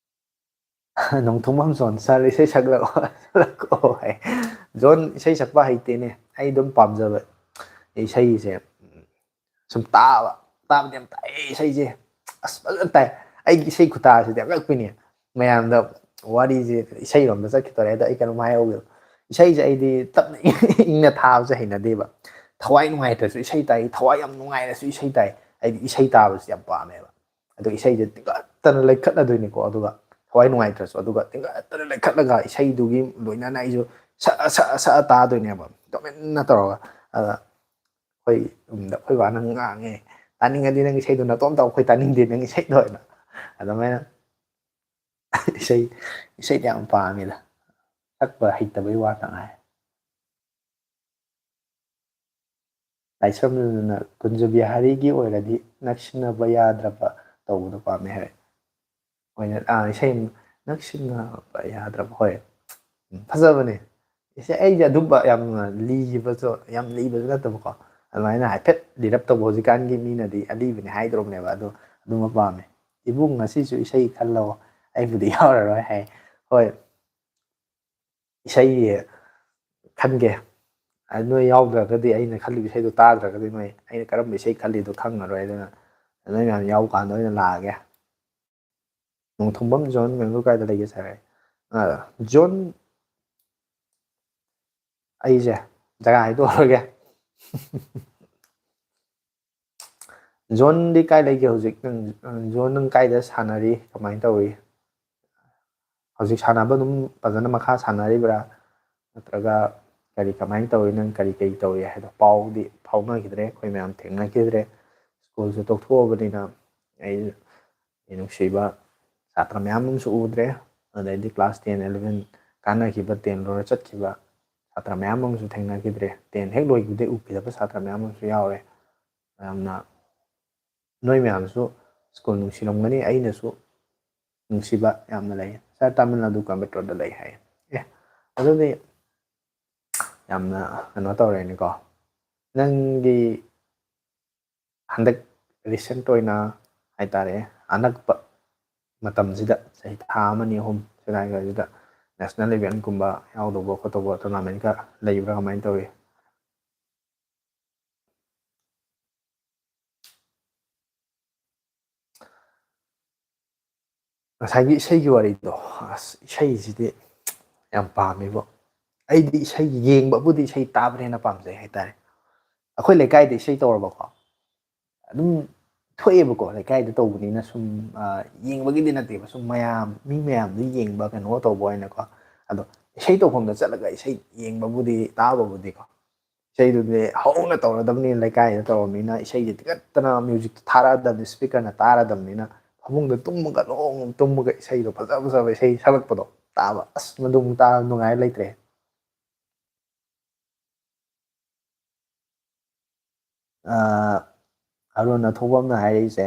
"ꯅꯣꯡꯊꯣꯡꯕꯝ ꯖꯣꯟ ꯁꯥꯔ ꯏꯁꯩ ꯁꯛꯂꯛꯑꯣ, ꯁꯛꯂꯛꯑꯣ" ꯍꯥꯏ꯫ ꯖꯣꯟ ꯏꯁꯩ ꯁꯛꯄ ꯍꯩꯇꯦꯅꯦ꯫ ꯑꯩ ꯑꯗꯨꯝ ꯄꯥꯝꯖꯕ ꯏꯁꯩꯁꯦ ꯁꯨꯝ ꯇꯥꯕ, ꯇꯥꯕꯗꯤ ꯌꯥꯝ ꯇꯥꯏ ꯏꯁꯩꯁꯦ꯫ ꯑꯁ, ꯐꯖꯅ ꯇꯥꯏ꯫ ꯑꯩꯒꯤ ꯏꯁꯩ ꯈꯨꯇꯥꯁꯤꯗꯤ ꯑꯉꯛꯄꯤꯅꯦ꯫ ꯃꯌꯥꯝꯗ ꯋꯥꯔꯤꯁꯦ ꯏꯁꯩꯔꯣꯝꯗ ꯆꯠꯈꯤꯗꯣꯔꯦ꯫ ꯑꯗꯣ ꯑꯩ ꯀꯩꯅꯣꯝ ꯍꯥꯏꯍꯧꯒꯦ꯫ ꯏꯁꯩꯁꯦ ꯑꯩꯗꯤ ꯇꯞꯅ ꯏꯪꯅ ꯊꯥꯕꯁꯦ ꯍꯩꯅꯗꯦꯕ꯫ ꯊꯋꯥꯏ ꯅꯨꯡꯉꯥꯏꯇ꯭ꯔꯁꯨ ꯏꯁꯩ ꯇꯥꯏ, ꯊꯋꯥꯏ ꯌꯥꯝ ꯅꯨꯡꯉꯥꯏꯔꯁꯨ ꯏꯁꯩ ꯇꯥꯏ꯫ ꯑꯩꯗꯤ ꯏꯁꯩ ꯇꯥꯕꯁꯦ ꯌꯥꯝ ꯄꯥꯝꯃꯦꯕ꯫ ꯑꯗꯣ ꯏꯁꯩꯁꯦ ꯇꯤꯡꯈꯠꯇꯅ ꯂꯩꯈꯠꯅꯗꯣꯏꯅꯤꯀꯣ꯫ ꯑꯗꯨꯒ ꯊꯋꯥꯏ ꯅꯨꯡꯉꯥꯏꯇ꯭ꯔꯁꯨ, ꯑꯗꯨꯒ ꯇꯤꯡꯈꯠꯇꯅ ꯂꯩꯈꯠꯂꯒ ꯏꯁꯩꯗꯨꯒꯤ ꯂꯣꯏꯅꯅ ꯑꯩꯁꯨ ꯁꯛꯑ, ꯁꯛꯑ, ꯁꯛꯑ ꯇꯥꯗꯣꯏꯅꯦꯕ, ꯇꯨꯃꯤꯟꯅ ꯇꯧꯔꯒ꯫ ꯑꯗ ꯑꯩꯈꯣꯏ ꯌꯨꯝꯗ ꯑꯩꯈꯣꯏ ꯕꯥꯅ ꯉꯥꯡꯉꯦ, "ꯇꯥꯅꯤꯡꯉꯗꯤ ꯅꯪ ꯏꯁꯩꯗꯣ ꯅꯇꯣꯝ ꯇꯧ, ꯑꯩꯈꯣꯏ ꯇꯥꯅꯤꯡꯗꯦ ꯅꯪ ꯏꯁꯩꯗꯣ" ꯍꯥꯏꯅ꯫ ꯑꯗꯨꯃꯥꯏꯅ ꯏꯁꯩ ꯏꯁꯩꯗꯤ ꯌꯥꯝ ꯄꯥꯝꯃꯤꯗ, ꯁꯛꯄ ꯍꯩꯇꯕꯩ ꯋꯥꯇ ꯉꯥꯏ꯫ ꯂꯥꯏꯁ꯭ꯔꯝꯗꯨꯅ ꯀꯨꯟꯖ ꯕꯤꯍꯥꯔꯤꯒꯤ ꯑꯣꯏꯔꯗꯤ ꯅꯛꯁꯤꯟꯅꯕ ꯌꯥꯗ꯭ꯔꯕ ꯇꯧꯕꯗꯣ ꯄꯥꯝꯃꯦ ꯍꯥꯏꯔꯦ꯫ ꯑꯣꯏꯅ ꯑꯥ, ꯏꯁꯩ ꯑꯃ ꯅꯛꯁꯤꯟꯅꯕ ꯌꯥꯗ꯭ꯔꯕ, ꯍꯣꯏ꯫ ꯎꯝ, ꯐꯖꯕꯅꯦ꯫ ꯏꯁꯩ ꯑꯩꯁꯦ ꯑꯗꯨꯝꯕ ꯌꯥꯝꯅ ꯂꯤꯈꯤꯕꯁꯨ, ꯌꯥꯝ ꯂꯤꯕꯁꯨ ꯅꯠꯇꯕꯀꯣ, ꯑꯗꯨꯃꯥꯏꯅ ꯍꯥꯏꯐꯦꯠ ꯂꯤꯔꯞ ꯇꯧꯕ꯫ ꯍꯧꯖꯤꯛꯀꯥꯟꯒꯤ ꯃꯤꯅꯗꯤ ꯑꯂꯤꯕꯅꯦ ꯍꯥꯏꯗ꯭ꯔꯣꯕꯅꯦꯕ, ꯑꯗꯣ ꯑꯗꯨꯃ ꯄꯥꯝꯃꯦ꯫ "ꯏꯕꯨꯡ, ꯉꯁꯤꯁꯨ ꯏꯁꯩ ꯈꯜꯂꯣ, ꯑꯩꯕꯨꯗꯤ ꯌꯥꯎꯔꯔꯣꯏ" ꯍꯥꯏ꯫ ꯍꯣꯏ, ꯏꯁꯩ ꯈꯟꯒꯦ꯫ ꯑ, ꯅꯣꯏ ꯌꯥꯎꯗ꯭ꯔꯒꯗꯤ, ꯑꯩꯅ ꯈꯜꯂꯤꯕ ꯏꯁꯩꯗꯣ ꯇꯥꯗ꯭ꯔꯒꯗꯤ ꯅꯣꯏ ꯑꯩꯅ ꯀꯔꯝꯕ ꯏꯁꯩ ꯈꯜꯂꯤꯗꯣ ꯈꯪꯉꯔꯣꯏ꯫ ꯑꯗꯨꯅ ꯅꯣꯏ ꯃꯌꯥꯝ ꯌꯥꯎ ꯀꯥꯟꯗ ꯑꯣꯏꯅ ꯂꯥꯛꯑꯒꯦ꯫ ꯅꯣꯡꯊꯣꯡꯕꯝ ꯖꯣꯟ ꯃꯦꯝꯕꯨ ꯀꯥꯏꯗ ꯂꯩꯒꯦ ꯁꯥꯔ? ꯑ, ꯖꯣꯟ, ꯑꯩꯁꯦ ꯖꯒꯥ ꯍꯥꯏꯗꯣꯛꯑꯔꯣꯏꯒꯦ꯫ ꯖꯣꯟꯗꯤ ꯀꯥꯏ ꯂꯩꯒꯦ ꯍꯧꯖꯤꯛ? ꯅꯪ, ꯖꯣꯟ, ꯅꯪ ꯀꯥꯏꯗ ꯁꯥꯟꯅꯔꯤ? ꯀꯃꯥꯏꯅ ꯇꯧꯔꯤ? ꯍꯧꯖꯤꯛ ꯁꯥꯟꯅꯕ ꯑꯗꯨꯝ ꯐꯖꯅ ꯃꯈꯥ ꯁꯥꯟꯅꯔꯤꯕ꯭ꯔꯥ? ꯅꯠꯇ꯭ꯔꯒ ꯀꯔꯤ, ꯀꯃꯥꯏꯅ ꯇꯧꯔꯤ? ꯅꯪ ꯀꯔꯤ ꯀꯔꯤ ꯇꯧꯔꯤ ꯍꯥꯏꯗꯣ? ꯄꯥꯎꯗꯤ ꯐꯥꯎꯅꯈꯤꯗ꯭ꯔꯦ, ꯑꯩꯈꯣꯏ ꯃꯌꯥꯝ ꯊꯦꯡꯅꯈꯤꯗ꯭ꯔꯦ꯫ ꯁ꯭ꯀꯨꯜꯁꯨ ꯇꯣꯛꯊꯣꯛꯑꯕꯅꯤꯅ ꯑꯩ, ꯑꯩ ꯅꯨꯡꯁꯤꯕ ꯁꯥꯇ꯭ꯔ ꯃꯌꯥꯝ ꯑꯃꯁꯨ ꯎꯗ꯭ꯔꯦ꯫ ꯑꯗꯩꯗꯤ class ten, eleven ꯀꯥꯟꯅꯈꯤꯕ, ten ꯂꯣꯏꯔ ꯆꯠꯈꯤꯕ ꯁꯥꯇ꯭ꯔ ꯃꯌꯥꯝ ꯑꯃꯁꯨ ꯊꯦꯡꯅꯈꯤꯗ꯭ꯔꯦ꯫ Ten ꯍꯦꯛ ꯂꯣꯏꯈꯤꯕꯗꯩ ꯎꯈꯤꯗꯕ ꯁꯥꯇ꯭ꯔ ꯃꯌꯥꯝ ꯑꯃꯁꯨ ꯌꯥꯎꯔꯦ꯫ ꯌꯥꯝꯅ, ꯅꯣꯏ ꯃꯌꯥꯝꯁꯨ ꯁ꯭ꯀꯨꯜ ꯅꯨꯡꯁꯤꯔꯝꯒꯅꯤ, ꯑꯩꯅꯁꯨ ꯅꯨꯡꯁꯤꯕ ꯌꯥꯝꯅ ꯂꯩ꯫ "ꯁꯥꯔ, ꯇꯥꯃꯤꯜ ꯅꯥꯗꯨ ꯀꯣꯏꯝꯕꯇꯣꯔꯗ ꯂꯩ" ꯍꯥꯏꯌꯦ꯫ ꯑꯦ, ꯑꯗꯨꯗꯤ ꯌꯥꯝꯅ ꯀꯩꯅꯣ ꯇꯧꯔꯦꯅꯦꯀꯣ꯫ ꯅꯪꯒꯤ ꯍꯟꯗꯛ recent ꯑꯣꯏꯅ ꯍꯥꯏꯇꯥꯔꯦ, ꯑꯅꯛꯄ ꯃꯇꯝꯁꯤꯗ, ꯆꯍꯤ ꯊꯥ ꯑꯃꯅꯤ ꯑꯍꯨꯝ ꯁꯤꯗ ꯍꯥꯏꯔꯤꯁꯤꯗ, national eventꯀꯨꯝꯕ ꯌꯥꯎꯗꯧꯕ ꯈꯣꯠꯇꯧꯕ tournamentꯀ ꯂꯩꯕ꯭ꯔꯥ, ꯀꯃꯥꯏꯅ ꯇꯧꯏ? ꯉꯁꯥꯏꯒꯤ ꯏꯁꯩꯒꯤ ꯋꯥꯔꯤꯗꯣ, ꯑꯁ, ꯏꯁꯩꯁꯤꯗꯤ ꯌꯥꯝ ꯄꯥꯝꯃꯦꯕꯣ꯫ ꯑꯩꯗꯤ ꯏꯁꯩ ꯌꯦꯡꯕꯕꯨꯗꯤ, ꯏꯁꯩ ꯇꯥꯕꯅ ꯍꯦꯟꯅ ꯄꯥꯝꯖꯩ ꯍꯥꯏꯇꯥꯔꯦ꯫ ꯑꯩꯈꯣꯏ ꯂꯩꯀꯥꯏꯗ ꯏꯁꯩ ꯇꯧꯔꯕꯀꯣ, ꯑꯗꯨꯝ ꯊꯣꯛꯑꯦꯕꯀꯣ, ꯂꯩꯀꯥꯏꯗ ꯇꯧꯕꯅꯤꯅ ꯁꯨꯝ, ꯑ, ꯌꯦꯡꯕꯒꯤꯗꯤ ꯅꯠꯇꯦꯕ, ꯁꯨꯝ ꯃꯌꯥꯝ, ꯃꯤ ꯃꯌꯥꯝꯗꯨ ꯌꯦꯡꯕ, ꯀꯩꯅꯣ ꯇꯧꯕ ꯑꯣꯏꯅꯀꯣ꯫ ꯑꯗꯣ ꯏꯁꯩ ꯇꯧꯐꯝꯗ ꯆꯠꯂꯒ ꯏꯁꯩ ꯌꯦꯡꯕꯕꯨꯗꯤ, ꯇꯥꯕꯕꯨꯗꯤꯀꯣ, ꯏꯁꯩꯗꯨꯗꯤ ꯍꯧꯅ ꯇꯧꯔꯗꯕꯅꯤ, ꯂꯩꯀꯥꯏꯗ ꯇꯧꯔꯕꯅꯤꯅ ꯏꯁꯩꯁꯦ ꯇꯤꯈꯠꯇꯅ musicꯇꯣ ꯊꯥꯔꯛꯑꯗꯕꯅꯤ, speakerꯅ ꯇꯥꯔꯗꯕꯅꯤꯅ ꯐꯃꯨꯡꯗ ꯇꯨꯝꯃꯒ ꯂꯣꯡ ꯇꯨꯝꯃꯒ ꯏꯁꯩꯗꯣ ꯐꯖ ꯐꯖꯕ ꯏꯁꯩ ꯁꯛꯂꯛꯄꯗꯣ ꯇꯥꯕ, ꯑꯁ, ꯃꯗꯨꯃꯨꯛ ꯇꯥꯕ ꯅꯨꯡꯉꯥꯏꯕ ꯂꯩꯇ꯭ꯔꯦ꯫ ꯑꯥ, ꯑꯔꯨꯟ ꯑꯊꯧꯕꯝꯅ ꯍꯥꯏꯔꯛꯏꯁꯦ,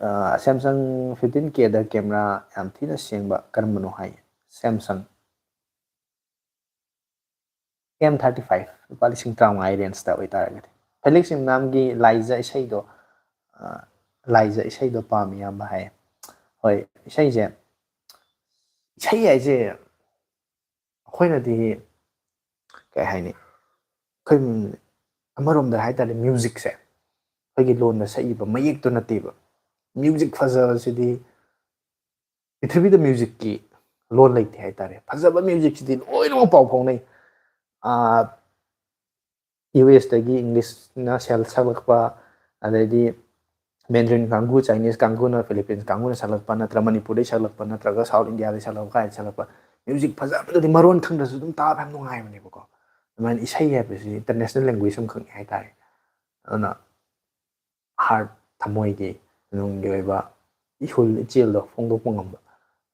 ꯑꯥ, Samsung fifteen K ꯗ camera ꯌꯥꯝ ꯊꯤꯅ ꯁꯦꯡꯕ ꯀꯔꯝꯕꯅꯣ ꯍꯥꯏ꯫ Samsung M thirty five, ꯂꯨꯄꯥ ꯂꯤꯁꯤꯡ ꯇꯔꯥꯃꯉꯥꯒꯤ range ꯇ ꯑꯣꯏꯇꯥꯔꯒꯗꯤ꯫ ꯐꯦꯂꯤꯛꯁ ꯏꯝꯅꯥꯝꯒꯤ ꯂꯥꯏꯖ ꯏꯁꯩꯗꯣ, ꯑꯥ, ꯂꯥꯏꯖ ꯏꯁꯩꯗꯣ ꯄꯥꯝꯃꯤ ꯏꯌꯥꯝꯕ ꯍꯥꯏ꯫ ꯍꯣꯏ, ꯏꯁꯩꯁꯦ, ꯏꯁꯩ ꯍꯥꯏꯁꯦ ꯑꯩꯈꯣꯏꯅꯗꯤ, ꯀꯩ ꯍꯥꯏꯅꯤ, ꯑꯩꯈꯣꯏ ꯑꯃꯔꯣꯝꯗ ꯍꯥꯏ ꯇꯥꯔꯗꯤ musicꯁꯦ ꯑꯩꯈꯣꯏꯒꯤ ꯂꯣꯟꯗ ꯁꯛꯏꯕ ꯃꯌꯦꯛꯇꯨ ꯅꯠꯇꯦꯕ꯫ Music ꯐꯖꯕꯁꯤꯗꯤ ꯄ꯭ꯔꯤꯊꯤꯕꯤꯗ musicꯀꯤ ꯂꯣꯟ ꯂꯩꯇꯦ ꯍꯥꯏ ꯇꯥꯔꯦ꯫ ꯐꯖꯕ musicꯁꯤꯗꯤ ꯂꯣꯏꯅꯃꯛ ꯄꯥꯎ ꯐꯥꯎꯅꯩ꯫ ꯑꯥ, US ꯇꯒꯤ Englishꯅ ꯁꯦꯜ ꯁꯛꯂꯛꯄ, ꯑꯗꯩꯗꯤ Mandarin ꯀꯥꯡꯕꯨ, Chinese ꯀꯥꯡꯕꯨꯅ, Philippines ꯀꯥꯡꯕꯨꯅ ꯁꯛꯂꯛꯄ, ꯅꯠꯇ꯭ꯔ ꯃꯅꯤꯄꯨꯔꯗꯩ ꯁꯛꯂꯛꯄ, ꯅꯠꯇ꯭ꯔꯒ South Indiaꯗꯩ ꯁꯛꯂꯛꯄ, ꯀꯥꯏꯗ ꯁꯛꯂꯛꯄ, music ꯐꯖꯕꯗꯨꯗꯤ ꯃꯔꯣꯟ ꯈꯪꯗ꯭ꯔꯁꯨ ꯑꯗꯨꯝ ꯇꯥꯕ ꯌꯥꯝ ꯅꯨꯡꯉꯥꯏꯕꯅꯦꯕꯀꯣ꯫ ꯑꯗꯨꯃꯥꯏꯅ ꯏꯁꯩ ꯍꯥꯏꯕꯁꯤ international language ꯑꯃꯈꯛꯅꯤ ꯍꯥꯏ ꯇꯥꯔꯦ꯫ ꯑꯗꯨꯅ heart, ꯊꯃꯣꯏꯒꯤ ꯅꯨꯡꯒꯤ ꯑꯣꯏꯕ ꯏꯍꯨꯜ ꯏꯆꯦꯜꯗꯣ ꯐꯣꯡꯗꯣꯛꯄ ꯉꯝꯕ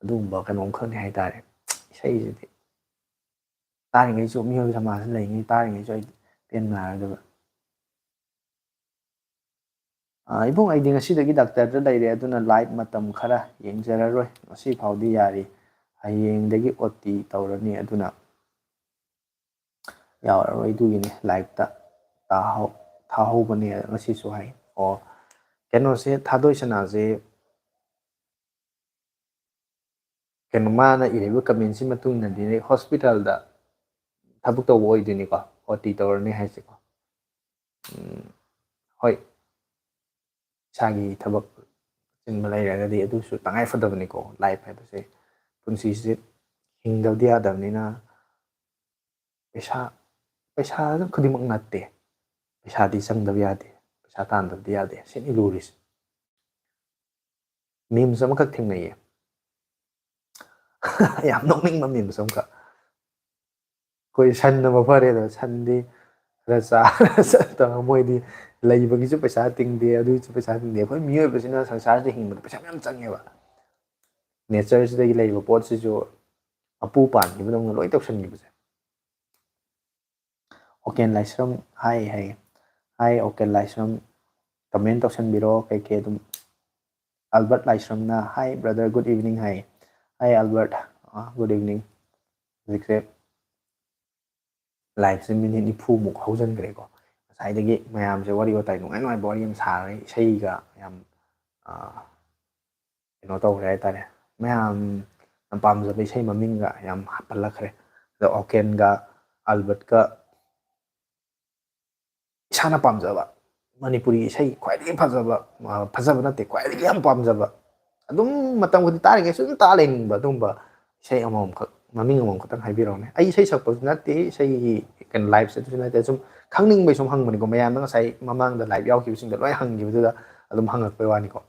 ꯑꯗꯨꯒꯨꯝꯕ ꯀꯩꯅꯣꯝꯈꯛꯅꯤ ꯍꯥꯏ ꯇꯥꯔꯦ꯫ ꯏꯁꯩꯁꯤꯗꯤ ꯇꯥꯔꯤꯉꯩꯁꯨ, ꯃꯤꯑꯣꯏꯕ ꯁꯃꯥꯖꯁꯤꯗ ꯂꯩꯔꯤꯉꯩ ꯇꯥꯔꯤꯉꯩꯁꯨ ꯑꯩ ꯄꯦꯟꯕ ꯅꯥꯏꯔꯣꯏꯗꯕ꯫ ꯑꯥ, ꯏꯕꯨꯡ, ꯑꯩꯗꯤ ꯉꯁꯤꯗꯒꯤ ꯗꯥꯛꯇꯔꯗ ꯂꯩꯔꯦ, ꯑꯗꯨꯅ live ꯃꯇꯝ ꯈꯔ ꯌꯦꯡꯖꯔꯔꯣꯏ꯫ ꯉꯁꯤ ꯐꯥꯎꯗꯤ ꯌꯥꯔꯤ꯫ ꯍꯌꯦꯡꯗꯒꯤ OT ꯇꯧꯔꯅꯤ, ꯑꯗꯨꯅ ꯌꯥꯎꯔꯔꯣꯏ꯫ ꯑꯗꯨꯒꯤꯅꯤ liveꯇ ꯇꯥꯍꯧ-, ꯊꯥꯍꯧꯕꯅꯦ ꯉꯁꯤꯁꯨ ꯍꯥꯏ꯫ ꯑꯣ, ꯀꯩꯅꯣꯁꯦ, ꯊꯥꯗꯣꯏ ꯁꯅꯥꯁꯦ, ꯀꯩꯅꯣ, ꯃꯥꯅ ꯏꯔꯤꯕ commentꯁꯤ ꯃꯇꯨꯡ ꯏꯟꯅꯗꯤ hospitalꯗ ꯊꯕꯛ ꯇꯧꯕ ꯑꯣꯏꯗꯣꯏꯅꯤꯀꯣ, OT ꯇꯧꯔꯅꯤ ꯍꯥꯏꯁꯦꯀꯣ꯫ ꯎꯝ, ꯍꯣꯏ, ꯏꯁꯥꯒꯤ ꯊꯕꯛ ꯑꯆꯤꯟꯕ ꯂꯩꯔꯒꯗꯤ ꯑꯗꯨꯁꯨ ꯇꯉꯥꯏ ꯐꯗꯕꯅꯤꯀꯣ꯫ Life ꯍꯥꯏꯕꯁꯦ, ꯄꯨꯟꯁꯤꯁꯦ ꯍꯤꯡꯗꯕꯗꯤ ꯌꯥꯗꯕꯅꯤꯅ, ꯄꯩꯁꯥ, ꯄꯩꯁꯥꯅ ꯈꯨꯗꯤꯡꯃꯛ ꯅꯠꯇꯦ꯫ ꯄꯩꯁꯥꯗꯤ ꯆꯪꯗꯕ ꯌꯥꯗꯦ, ꯄꯩꯁꯥ ꯇꯥꯟꯗꯕꯗꯤ ꯌꯥꯗꯦ, ꯁꯤꯅꯤ ꯂꯨꯔꯤꯁꯦ꯫ Memes ꯑꯃꯈꯛ ꯊꯦꯡꯅꯩꯌꯦ꯫ ꯌꯥꯝ ꯅꯣꯛꯅꯤꯡꯕ memes ꯑꯃꯈꯛ꯫ ꯑꯩꯈꯣꯏ ꯁꯟꯅ ꯃꯐꯔꯦꯗ, ꯁꯟꯗꯤ, ꯈꯔ ꯆꯥꯔ ꯆꯠꯇꯅ ꯃꯣꯏꯗꯤ ꯂꯩꯕꯒꯤꯁꯨ ꯄꯩꯁꯥ ꯇꯤꯡꯗꯦ, ꯑꯗꯨꯒꯤꯁꯨ ꯄꯩꯁꯥ ꯇꯤꯡꯗꯦ꯫ ꯑꯩꯈꯣꯏ ꯃꯤꯑꯣꯏꯕꯁꯤꯅ ꯁꯪꯁꯥꯔꯁꯤꯗ ꯍꯤꯡꯕꯗ ꯄꯩꯁꯥ ꯃꯌꯥꯝ ꯆꯪꯉꯦꯕ꯫ ꯅꯦꯆꯔꯁꯤꯗꯒꯤ ꯂꯩꯕ ꯄꯣꯠꯁꯤꯁꯨ ꯃꯄꯨ ꯄꯥꯟꯈꯤꯕꯗꯧꯅ ꯂꯣꯏ ꯇꯧꯁꯟꯈꯤꯕꯁꯦ꯫ ꯑꯣꯀꯦꯟ ꯂꯥꯏꯁ꯭ꯔꯝ ꯍꯥꯏ ꯍꯥꯏ꯫ ꯍꯥꯏ ꯑꯣꯀꯦꯟ ꯂꯥꯏꯁ꯭ꯔꯝ, ꯀꯃꯦꯟ ꯇꯧꯁꯟꯕꯤꯔꯣ ꯀꯩꯀꯩ ꯑꯗꯨꯝ꯫ ꯑꯜꯕꯔꯠ ꯂꯥꯏꯁ꯭ꯔꯝꯅ, "Hi brother, good evening" ꯍꯥꯏ꯫ Hi Albert, good evening꯫ ꯍꯧꯖꯤꯛꯁꯦ ꯂꯥꯏꯐꯁꯦ ꯃꯤꯅꯤꯠ ꯅꯤꯐꯨꯃꯨꯛ ꯍꯧꯖꯤꯟꯈ꯭ꯔꯦꯀꯣ꯫ ꯉꯁꯥꯏꯗꯒꯤ ꯃꯌꯥꯝꯁꯦ ꯋꯥꯔꯤ ꯋꯥꯇꯥꯏ ꯅꯨꯡꯉꯥꯏ ꯅꯨꯡꯉꯥꯏꯕ ꯋꯥꯔꯤ ꯌꯥꯝ ꯁꯥꯔꯦ, ꯏꯁꯩꯒ ꯌꯥꯝ, ꯑ, ꯀꯩꯅꯣ ꯇꯧꯈ꯭ꯔꯦ ꯍꯥꯏꯇꯥꯔꯦ꯫ ꯃꯌꯥꯝꯅ ꯄꯥꯝꯖꯕ ꯏꯁꯩ ꯃꯃꯤꯡꯒ ꯌꯥꯝ ꯍꯥꯞꯄꯜꯂꯛꯈ꯭ꯔꯦ꯫ ꯑꯗ ꯑꯣꯀꯦꯟꯒ ꯑꯜꯕꯔꯠꯀ ꯏꯁꯥꯅ ꯄꯥꯝꯖꯕ ꯃꯅꯤꯄꯨꯔꯤ ꯏꯁꯩ ꯈ꯭ꯋꯥꯏꯗꯒꯤ ꯐꯖꯕ, ꯑ, ꯐꯖꯕ ꯅꯠꯇꯦ, ꯈ꯭ꯋꯥꯏꯗꯒꯤ ꯌꯥꯝ ꯄꯥꯝꯖꯕ, ꯑꯗꯨꯝ ꯃꯇꯝ ꯈꯨꯗꯤꯡ ꯇꯥꯔꯤꯉꯩ ꯁꯨꯝ ꯇꯥ ꯂꯩꯅꯤꯡꯕ ꯑꯗꯨꯒꯨꯝꯕ ꯏꯁꯩ ꯑꯃꯃꯝꯈꯛ, ꯃꯃꯤꯡ ꯑꯃꯃꯝ ꯈꯛꯇꯪ ꯍꯥꯏꯕꯤꯔꯛꯎꯅꯦ꯫ ꯑꯩ ꯏꯁꯩ ꯁꯛꯄꯁꯨ ꯅꯠꯇꯦ, ꯏꯁꯩꯒꯤ ꯀꯩꯅꯣ ꯂꯥꯏꯐꯁꯦ ꯑꯗꯨꯁꯨ ꯅꯠꯇꯦ, ꯁꯨꯝ ꯈꯪꯅꯤꯡꯕꯩ ꯁꯨꯝ ꯍꯪꯕꯅꯤꯀꯣ꯫ ꯃꯌꯥꯝꯅ ꯉꯁꯥꯏ ꯃꯃꯥꯡꯗ ꯂꯥꯏꯐ ꯌꯥꯎꯈꯤꯕꯁꯤꯡꯗ ꯂꯣꯏ ꯍꯪꯈꯤꯕꯗꯨꯗ ꯑꯗꯨꯝ ꯍꯪꯉꯛꯄꯩ ꯋꯥꯅꯤꯀꯣ꯫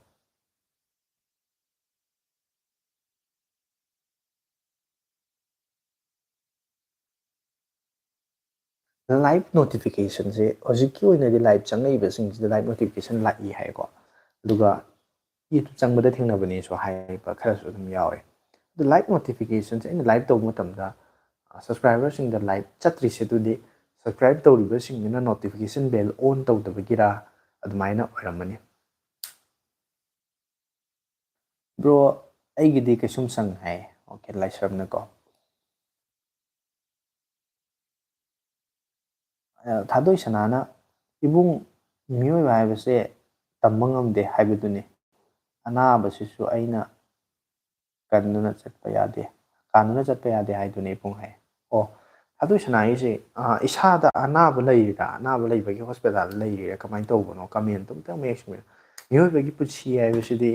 ꯂꯥꯏꯐ ꯅꯣꯇꯤꯐꯤꯀꯦꯁꯟꯁꯦ ꯍꯧꯖꯤꯛꯀꯤ ꯑꯣꯏꯅꯗꯤ ꯂꯥꯏꯐ ꯆꯪꯉꯛꯏꯕꯁꯤꯡꯁꯤꯗ ꯂꯥꯏꯐ ꯅꯣꯇꯤꯐꯤꯀꯦꯁꯟ ꯂꯥꯛꯏ ꯍꯥꯏꯀꯣ꯫ ꯑꯗꯨꯒ YouTube ꯆꯪꯕꯗ ꯊꯦꯡꯅꯕꯅꯦꯁꯨ ꯍꯥꯏꯕ ꯈꯔꯁꯨ ꯑꯗꯨꯝ ꯌꯥꯎꯋꯦ꯫ ꯑꯗꯨ ꯂꯥꯏꯐ ꯅꯣꯇꯤꯐꯤꯀꯦꯁꯟꯁꯦ ꯑꯩꯅ ꯂꯥꯏꯐ ꯇꯧꯕ ꯃꯇꯝꯗ, ꯑ, ꯁꯕꯁꯀ꯭ꯔꯥꯏꯕꯔꯁꯤꯡꯗ ꯂꯥꯏꯐ ꯆꯠꯇ꯭ꯔꯤꯁꯦ ꯑꯗꯨꯗꯤ ꯁꯕꯁꯀ꯭ꯔꯥꯏꯕ ꯇꯧꯔꯤꯕꯁꯤꯡꯗꯨꯅ ꯅꯣꯇꯤꯐꯤꯀꯦꯁꯟ ꯕꯦꯜ ꯑꯣꯟ ꯇꯧꯗꯕꯒꯤꯔꯥ ꯑꯗꯨꯃꯥꯏꯅ ꯑꯣꯏꯔꯝꯃꯅꯤ꯫ ꯕ꯭ꯔꯣ, ꯑꯩꯒꯤꯗꯤ ꯀꯩꯁꯨꯝ ꯆꯪ ꯍꯥꯏ꯫ ꯑꯣꯀꯦ, ꯂꯥꯏꯁ꯭ꯔꯝꯅꯀꯣ꯫ ꯑ, ꯊꯥꯗꯣꯏ ꯁꯅꯥꯅ, "ꯏꯕꯨꯡ, ꯃꯤꯑꯣꯏꯕ ꯍꯥꯏꯕꯁꯦ ꯇꯝꯕ ꯉꯝꯗꯦ ꯍꯥꯏꯕꯗꯨꯅꯤ꯫ ꯑꯅꯥꯕꯁꯤꯁꯨ ꯑꯩꯅ ꯀꯟꯗꯨꯅ ꯆꯠꯄ ꯌꯥꯗꯦ, ꯀꯥꯟꯗꯨꯅ ꯆꯠꯄ ꯌꯥꯗꯦ ꯍꯥꯏꯗꯨꯅꯤ ꯏꯕꯨꯡ" ꯍꯥꯏ꯫ ꯑꯣ, ꯊꯥꯗꯣꯏ ꯁꯅꯥꯒꯤꯁꯦ, ꯑ, ꯏꯁꯥꯗ ꯑꯅꯥꯕ ꯂꯩꯔꯤꯔꯥ, ꯑꯅꯥꯕ ꯂꯩꯕꯒꯤ ꯍꯣꯁꯄꯤꯇꯥꯜꯗ ꯂꯩꯔꯤꯔꯥ, ꯀꯃꯥꯏꯅ ꯇꯧꯕꯅꯣ? ꯀꯃꯦꯟꯇꯣ ꯑꯝꯇꯪ ꯃꯌꯦꯛ ꯁꯦꯡꯅ꯫ ꯃꯤꯑꯣꯏꯕꯒꯤ ꯄꯨꯟꯁꯤ ꯍꯥꯏꯕꯁꯤꯗꯤ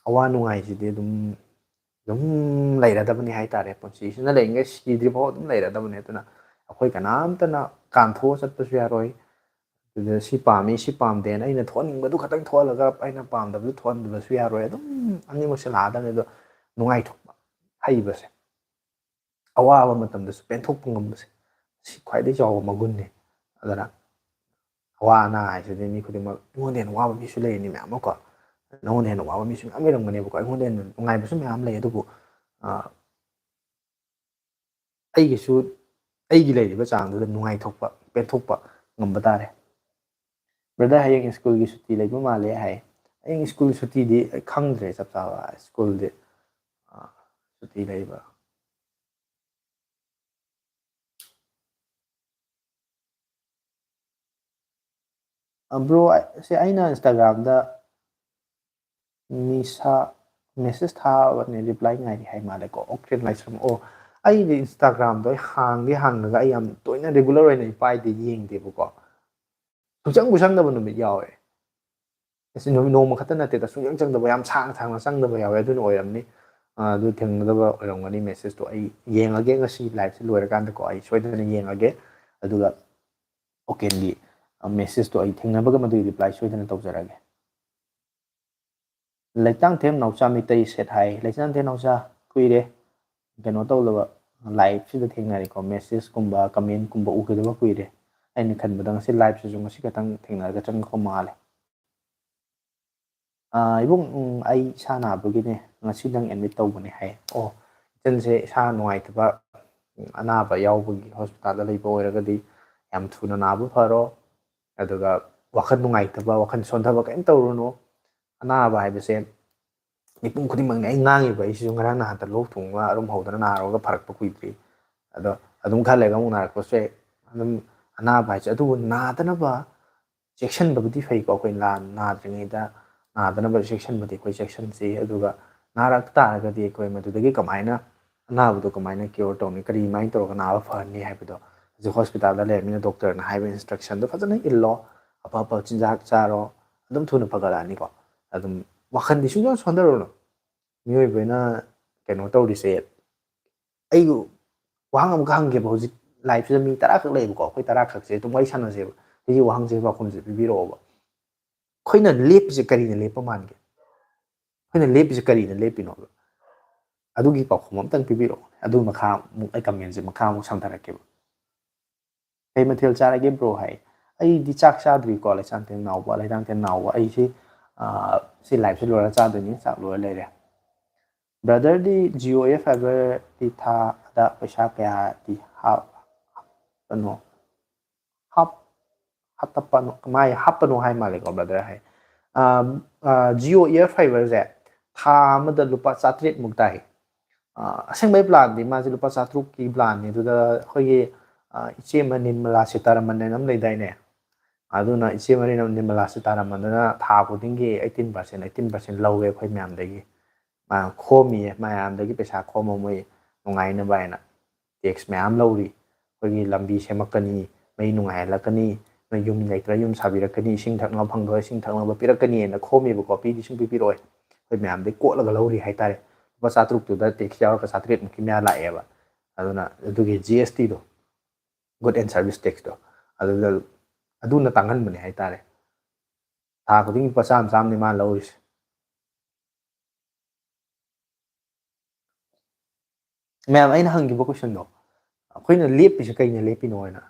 ꯑꯋꯥ ꯅꯨꯡꯉꯥꯏꯁꯤꯗꯤ ꯑꯗꯨꯝ, ꯑꯗꯨꯝ ꯂꯩꯔꯗꯕꯅꯤ ꯍꯥꯏ ꯇꯥꯔꯦ꯫ ꯄꯨꯟꯁꯤꯁꯤꯅ ꯂꯩꯔꯤꯉꯩ ꯁꯤꯗ꯭ꯔꯤꯐꯥꯎ ꯑꯗꯨꯝ ꯂꯩꯔꯗꯕꯅꯤ꯫ ꯑꯗꯨꯅ ꯑꯩꯈꯣꯏ ꯀꯅꯥꯝꯇꯅ ꯀꯥꯟꯊꯣꯛꯑ ꯆꯠꯄꯁꯨ ꯌꯥꯔꯣꯏ꯫ ꯑꯗꯨꯗ ꯁꯤ ꯄꯥꯝꯃꯤ, ꯁꯤ ꯄꯥꯝꯗꯦꯅ ꯑꯩꯅ ꯊꯣꯛꯍꯟꯅꯤꯡꯕꯗꯨ ꯈꯛꯇꯪ ꯊꯣꯛꯍꯜꯂꯒ ꯑꯩꯅ ꯄꯥꯝꯗꯕꯗꯨ ꯊꯣꯛꯍꯟꯗꯕꯁꯨ ꯌꯥꯔꯣꯏ꯫ ꯑꯗꯨꯝ ꯑꯅꯤꯃꯛꯁꯦ ꯂꯥꯛꯑꯗꯕꯅꯤ꯫ ꯑꯗꯣ ꯅꯨꯡꯉꯥꯏꯊꯣꯛꯄ ꯍꯩꯕꯁꯦ, ꯑꯋꯥꯕ ꯃꯇꯝꯗꯁꯨ ꯄꯦꯟꯊꯣꯛꯄ ꯉꯝꯕꯁꯦ, ꯁꯤ ꯈ꯭ꯋꯥꯏꯗꯒꯤ ꯆꯥꯎꯕ ꯃꯒꯨꯟꯅꯤ꯫ ꯑꯗꯨꯅ ꯑꯋꯥ ꯑꯅꯥ ꯍꯥꯏꯁꯤꯗꯤ ꯃꯤ ꯈꯨꯗꯤꯡꯃꯛ, ꯑꯩꯉꯣꯟꯗ ꯍꯦꯟꯅ ꯋꯥꯕ ꯃꯤꯁꯨ ꯂꯩꯔꯤꯅꯤ ꯃꯌꯥꯝ ꯑꯃ ꯀꯣ, ꯅꯉꯣꯟꯗ ꯍꯦꯟꯅ ꯋꯥꯕ ꯃꯤꯁꯨ ꯃꯌꯥꯝ ꯂꯩꯔꯝꯒꯅꯦꯕꯀꯣ, ꯑꯩꯉꯣꯟꯗ ꯍꯦꯟꯅ ꯅꯨꯡꯉꯥꯏꯕꯁꯨ ꯃꯌꯥꯝ ꯂꯩ꯫ ꯑꯗꯨꯕꯨ ꯑ, ꯑꯩꯒꯤꯁꯨ, ꯑꯩꯒꯤ ꯂꯩꯔꯤꯕ ꯆꯥꯡꯗꯨꯗ ꯅꯨꯡꯉꯥꯏꯊꯣꯛꯄ, ꯄꯦꯟꯊꯣꯛꯄ ꯉꯝꯕ ꯇꯥꯔꯦ꯫ "ꯕ꯭ꯔꯗꯔ, ꯍꯌꯦꯡ ꯁ꯭ꯀꯨꯜꯒꯤ ꯁꯨꯇꯤ ꯂꯩꯕ ꯃꯥꯜꯂꯦ" ꯍꯥꯏ꯫ ꯍꯌꯦꯡ ꯁ꯭ꯀꯨꯜ ꯁꯨꯇꯤꯗꯤ ꯑꯩ ꯈꯪꯗ꯭ꯔꯦ ꯆꯞ ꯆꯥꯕ, ꯁ꯭ꯀꯨꯜꯗꯤ, ꯑ, ꯁꯨꯇꯤ ꯂꯩꯕ꯫ ꯑ, ꯕ꯭ꯔꯣ, ꯑ, ꯁꯦ ꯑꯩꯅ Instagram-ꯗ ꯃꯤꯁꯥ message ꯊꯥꯕꯅꯦ, reply ꯉꯥꯏꯔꯤ ꯍꯥꯏ ꯃꯥꯜꯂꯦꯀꯣ꯫ ꯑꯣꯀꯦ, ꯂꯥꯏꯁ꯭ꯔꯝ꯫ ꯑꯣ, ꯑꯩꯗꯤ Instagram-ꯗꯣ ꯑꯩ ꯍꯥꯡꯗꯤ ꯍꯥꯡꯉꯒ ꯑꯩ ꯌꯥꯝ ꯇꯣꯏꯅ regular ꯑꯣꯏꯅ ꯑꯩ ꯄꯥꯏꯗꯦ, ꯌꯦꯡꯗꯦꯕꯀꯣ꯫ ꯁꯨꯡꯆꯪꯕꯨ ꯆꯪꯗꯕ ꯅꯨꯃꯤꯠ ꯌꯥꯎꯋꯦ꯫ ꯑꯁꯤ ꯅꯨꯃꯤꯠ ꯅꯣꯡꯃ ꯈꯛꯇ ꯅꯠꯇꯦꯗ, ꯁꯨꯡꯆꯪ ꯆꯪꯗꯕ, ꯌꯥꯝ ꯁꯥꯡꯅ ꯁꯥꯡꯅ ꯆꯪꯗꯕ ꯌꯥꯎꯋꯦ꯫ ꯑꯗꯨꯅ ꯑꯣꯏꯔꯝꯅꯤ꯫ ꯑ, ꯑꯗꯨ ꯊꯦꯡꯅꯗꯕ ꯑꯣꯏꯔꯝꯒꯅꯤ꯫ Message-ꯇꯣ ꯑꯩ ꯌꯦꯡꯉꯒꯦ, ꯉꯁꯤ live-ꯁꯦ ꯂꯣꯏꯔꯀꯥꯟꯗꯀꯣ ꯑꯩ ꯁꯣꯏꯗꯅ ꯌꯦꯡꯉꯒꯦ꯫ ꯑꯗꯨꯒ ꯑꯣꯀꯦꯟꯒꯤ, ꯑ, message-ꯇꯣ ꯑꯩ ꯊꯦꯡꯅꯕꯒ ꯃꯗꯨꯒꯤ reply ꯁꯣꯏꯗꯅ ꯇꯧꯖꯔꯒꯦ꯫ ꯂꯩꯇꯥꯡꯊꯦꯝ ꯅꯥꯎꯆꯥ ꯃꯤꯇꯩ ꯁꯦꯠ ꯍꯥꯏ꯫ ꯂꯩꯇꯥꯡꯊꯦꯝ ꯅꯥꯎꯆꯥ, ꯀꯨꯏꯔꯦ ꯀꯩꯅꯣ ꯇꯧꯗꯕ, live-ꯁꯤꯗ ꯊꯦꯡꯅꯔꯦꯀꯣ, message-ꯀꯨꯝꯕ comment-ꯀꯨꯝꯕ ꯎꯈꯤꯗꯕ ꯀꯨꯏꯔꯦ꯫ ꯑꯩꯅ ꯈꯟꯕꯗ ꯉꯁꯤ live-ꯁꯤꯁꯨ ꯉꯁꯤ ꯈꯛꯇꯪ ꯊꯦꯡꯅꯔꯒ ꯆꯪꯉꯛꯄ ꯃꯥꯜꯂꯦ꯫ "ꯑꯥ, ꯏꯕꯨꯡ, ꯎꯝ, ꯑꯩ ꯏꯁꯥ ꯅꯥꯕꯒꯤꯅꯦ, ꯉꯁꯤꯗꯪ admit ꯇꯧꯕꯅꯦ" ꯍꯥꯏ꯫ ꯑꯣ, ꯏꯆꯟꯁꯦ ꯏꯁꯥ ꯅꯨꯡꯉꯥꯏꯇꯕ, ꯎꯝ, ꯑꯅꯥꯕ ꯌꯥꯎꯕꯒꯤ hospital-ꯗ ꯂꯩꯕ ꯑꯣꯏꯔꯒꯗꯤ ꯌꯥꯝ ꯊꯨꯅ ꯅꯥꯕ ꯐꯔꯣ, ꯑꯗꯨꯒ ꯋꯥꯈꯜ ꯅꯨꯡꯉꯥꯏꯇꯕ, ꯋꯥꯈꯜ ꯁꯣꯟꯊꯕ ꯀꯔꯤꯝ ꯇꯧꯔꯨꯅꯨ꯫ ꯑꯅꯥꯕ ꯍꯥꯏꯕꯁꯦ ꯃꯤꯄꯨꯝ ꯈꯨꯗꯤꯡꯃꯛꯅꯤ꯫ ꯑꯩ ꯉꯥꯡꯉꯤꯕ ꯑꯩꯁꯤꯁꯨ ꯉꯔꯥꯡ ꯅꯍꯥꯟꯇ ꯂꯣꯛ ꯊꯨꯡꯕ ꯑꯔꯨꯝ ꯍꯧꯗꯅ ꯅꯥꯔꯨꯔꯒ ꯐꯔꯛꯄ ꯀꯨꯏꯗ꯭ꯔꯤ꯫ ꯑꯗꯣ ꯑꯗꯨꯝ ꯈꯔ ꯂꯩꯔꯒ ꯑꯃꯨꯛ ꯅꯥꯔꯛꯄꯁꯨ ꯌꯥꯏ꯫ ꯑꯗꯨꯝ ꯑꯅꯥꯕ ꯍꯥꯏꯁꯦ, ꯑꯗꯨꯕꯨ ꯅꯥꯗꯅꯕ ꯆꯦꯛꯁꯤꯟꯕꯕꯨꯗꯤ ꯐꯩꯀꯣ꯫ ꯑꯩꯈꯣꯏ ꯅꯥ-, ꯅꯥꯗ꯭ꯔꯤꯉꯩꯗ ꯅꯥꯗꯅꯕ ꯆꯦꯛꯁꯤꯟꯕꯗꯤ ꯑꯩꯈꯣꯏ ꯆꯦꯛꯁꯤꯟꯁꯤ꯫ ꯑꯗꯨꯒ ꯅꯥꯔꯛ ꯇꯥꯔꯒꯗꯤ ꯑꯩꯈꯣꯏ ꯃꯗꯨꯗꯒꯤ ꯀꯃꯥꯏꯅ, ꯑꯅꯥꯕꯗꯣ ꯀꯃꯥꯏꯅ cure ꯇꯧꯅꯤ, ꯀꯔꯤꯃꯥꯏꯅ ꯇꯧꯔꯒ ꯅꯥꯕ ꯐꯍꯟꯅꯤ ꯍꯥꯏꯕꯗꯣ ꯍꯧꯖꯤꯛ hospital-ꯗ ꯂꯩꯔꯕꯅꯤꯅ doctor-ꯅ ꯍꯥꯏꯕ instruction-ꯗꯣ ꯐꯖꯅ ꯏꯜꯂꯣ, ꯑꯐ ꯑꯐꯕ ꯆꯤꯟꯖꯥꯛ ꯆꯥꯔꯣ, ꯑꯗꯨꯝ ꯊꯨꯅ ꯐꯒꯠꯂꯛꯑꯅꯤꯀꯣ꯫ ꯑꯗꯨꯝ ꯋꯥꯈꯜꯗꯤ ꯁꯨꯡꯁꯣꯟ ꯁꯣꯟꯊꯔꯨꯅꯨ꯫ ꯃꯤꯑꯣꯏꯕꯅ ꯀꯩꯅꯣ ꯇꯧꯔꯤꯁꯦ, ꯑꯩ ꯋꯥꯍꯪ ꯑꯃꯈꯛ ꯍꯪꯒꯦꯕ, ꯍꯧꯖꯤꯛ live-ꯁꯤꯗ ꯃꯤ ꯇꯔꯥ ꯈꯛ ꯂꯩꯌꯦꯕꯀꯣ, ꯑꯩꯈꯣꯏ ꯇꯔꯥ ꯈꯛꯁꯦ ꯑꯗꯨꯝ ꯋꯥꯔꯤ ꯁꯥꯟꯅꯁꯦꯕ꯫ ꯁꯤꯒꯤ ꯋꯥꯍꯪꯁꯦ ꯄꯥꯎꯈꯨꯝꯁꯦ ꯄꯤꯕꯤꯔꯛꯑꯣꯕ꯫ ꯑꯩꯈꯣꯏꯅ ꯂꯦꯞꯄꯤꯁꯦ ꯀꯔꯤꯅ ꯂꯦꯞꯄ ꯃꯥꯟꯒꯦ? ꯑꯩꯈꯣꯏꯅ ꯂꯦꯞꯄꯤꯁꯦ ꯀꯔꯤꯅ ꯂꯦꯞꯄꯤꯅꯣꯕ? ꯑꯗꯨꯒꯤ ꯄꯥꯎꯈꯨꯝ ꯑꯝꯇꯪ ꯄꯤꯕꯤꯔꯛꯑꯣ꯫ ꯑꯗꯨ ꯃꯈꯥ ꯑꯃꯨꯛ ꯑꯩ comment-ꯁꯦ ꯃꯈꯥ ꯑꯃꯨꯛ ꯁꯝꯊꯔꯛꯀꯦꯕ꯫ "ꯀꯩ ꯃꯊꯦꯜ ꯆꯥꯔꯒꯦ ꯕ꯭ꯔꯣ?" ꯍꯥꯏ꯫ "ꯑꯩꯗꯤ ꯆꯥꯛ ꯆꯥꯗ꯭ꯔꯤꯀꯣ, ꯂꯩꯁꯥꯡꯊꯦꯝ ꯅꯥꯎꯕ, ꯂꯩꯁꯥꯡꯊꯦꯝ ꯅꯥꯎꯕ꯫ ꯑꯩꯁꯤ, ꯑꯥ, ꯁꯤ liveꯁꯦ ꯂꯣꯏꯔ ꯆꯥꯗꯣꯏꯅꯤ, ꯆꯥꯛ ꯂꯣꯏꯔ ꯂꯩꯔꯦ꯫ ꯕ꯭ꯔꯗꯔꯗꯤ Jio Air Fiberꯗꯤ ꯊꯥꯗ ꯄꯩꯁꯥ ꯀꯌꯥꯗꯤ ꯍꯥꯞ-, ꯍꯥꯞꯄꯅꯣ? ꯍꯥꯞ-, ꯍꯥꯞꯇꯞꯄꯅꯣ, ꯃꯥꯏ ꯍꯥꯞꯄꯅꯣ ꯍꯥꯏ ꯃꯥꯜꯂꯦꯀꯣ, ꯕ꯭ꯔꯗꯔ ꯍꯥꯏ꯫ ꯑꯥ, ꯑꯥ, Jio Air Fiberꯁꯦ ꯊꯥ ꯑꯃꯗ ꯂꯨꯄꯥ ꯆꯥꯇ꯭ꯔꯦꯠ ꯃꯨꯛ ꯇꯥꯏ꯫ ꯑꯥ, ꯑꯁꯦꯡꯕꯩ planꯗꯤ ꯃꯥꯁꯦ ꯂꯨꯄꯥ ꯆꯥꯇ꯭ꯔꯨꯛꯀꯤ planꯅꯤ꯫ ꯑꯗꯨꯗ ꯑꯩꯈꯣꯏꯒꯤ, ꯑꯥ, ꯏꯆꯦ ꯑꯃ ꯅꯤꯔꯃꯂꯥ ꯁꯤꯇꯥꯔꯥꯃꯟ ꯍꯥꯏꯅ ꯑꯃ ꯂꯩꯗꯥꯏꯅꯦ? ꯑꯗꯨꯅ ꯏꯆꯦ ꯑꯃ ꯅꯤꯔꯃꯂꯥ ꯁꯤꯇꯥꯔꯥꯃꯟꯗꯨꯅ ꯊꯥ ꯈꯨꯗꯤꯡꯒꯤ eighteen percent, eighteen percent ꯂꯧꯋꯦ ꯑꯩꯈꯣꯏ ꯃꯌꯥꯝꯗꯒꯤ꯫ ꯃꯥ ꯈꯣꯝꯃꯤꯌꯦ, ꯃꯌꯥꯝꯗꯒꯤ ꯄꯩꯁꯥ ꯈꯣꯝꯃ ꯃꯣꯏ ꯅꯨꯡꯉꯥꯏꯅꯕ ꯍꯥꯏꯅ꯫ Tax ꯃꯌꯥꯝ ꯂꯧꯔꯤ꯫ ꯑꯩꯈꯣꯏꯒꯤ ꯂꯝꯕꯤ ꯁꯦꯝꯃꯛꯀꯅꯤ, ꯃꯩ ꯅꯨꯡꯉꯥꯏꯍꯜꯂꯛꯀꯅꯤ, ꯅꯣꯏ ꯌꯨꯝ ꯂꯩꯇ꯭ꯔ ꯌꯨꯝ ꯁꯥꯕꯤꯔꯛꯀꯅꯤ, ꯏꯁꯤꯡ ꯊꯛꯅꯕ ꯐꯪꯗꯕ ꯏꯁꯤꯡ ꯊꯛꯅꯕ ꯄꯤꯔꯛꯀꯅꯤꯅ ꯈꯣꯝꯃꯦꯕꯀꯣ꯫ ꯄꯤꯗꯤ ꯁꯨꯡꯄꯤ ꯄꯤꯔꯛꯑꯣꯏ꯫ ꯑꯩꯈꯣꯏ ꯃꯌꯥꯝꯗꯒꯤ ꯀꯣꯠꯂꯒ ꯂꯧꯔꯤ ꯍꯥꯏꯇꯥꯔꯦ꯫ ꯂꯨꯄꯥ ꯆꯥꯇ꯭ꯔꯨꯛꯇꯨꯗ tax ꯌꯥꯎꯔꯒ ꯆꯥꯇ꯭ꯔꯦꯠ ꯃꯨꯛꯀꯤ ꯃꯌꯥ ꯂꯥꯛꯑꯦꯕ꯫ ꯑꯗꯨꯅ ꯑꯗꯨꯒꯤ G S T ꯗꯣ, Good and Service Tax ꯇꯣ, ꯑꯗꯨꯗ, ꯑꯗꯨꯅ ꯇꯥꯡꯍꯟꯕꯅꯦ ꯍꯥꯏꯇꯥꯔꯦ꯫ ꯊꯥ ꯈꯨꯗꯤꯡꯒꯤ ꯂꯨꯄꯥ ꯆꯥꯝꯃ ꯆꯥꯝꯃꯅꯤ ꯃꯥꯅ ꯂꯧꯔꯤꯁꯦ꯫ ꯃꯌꯥꯝ, ꯑꯩꯅ ꯍꯪꯈꯤꯕ questionꯗꯣ, ꯑꯩꯈꯣꯏꯅ ꯂꯦꯞꯄꯤꯁꯦ ꯀꯩꯅ ꯂꯦꯞꯄꯤꯅꯣ ꯍꯥꯏꯅ,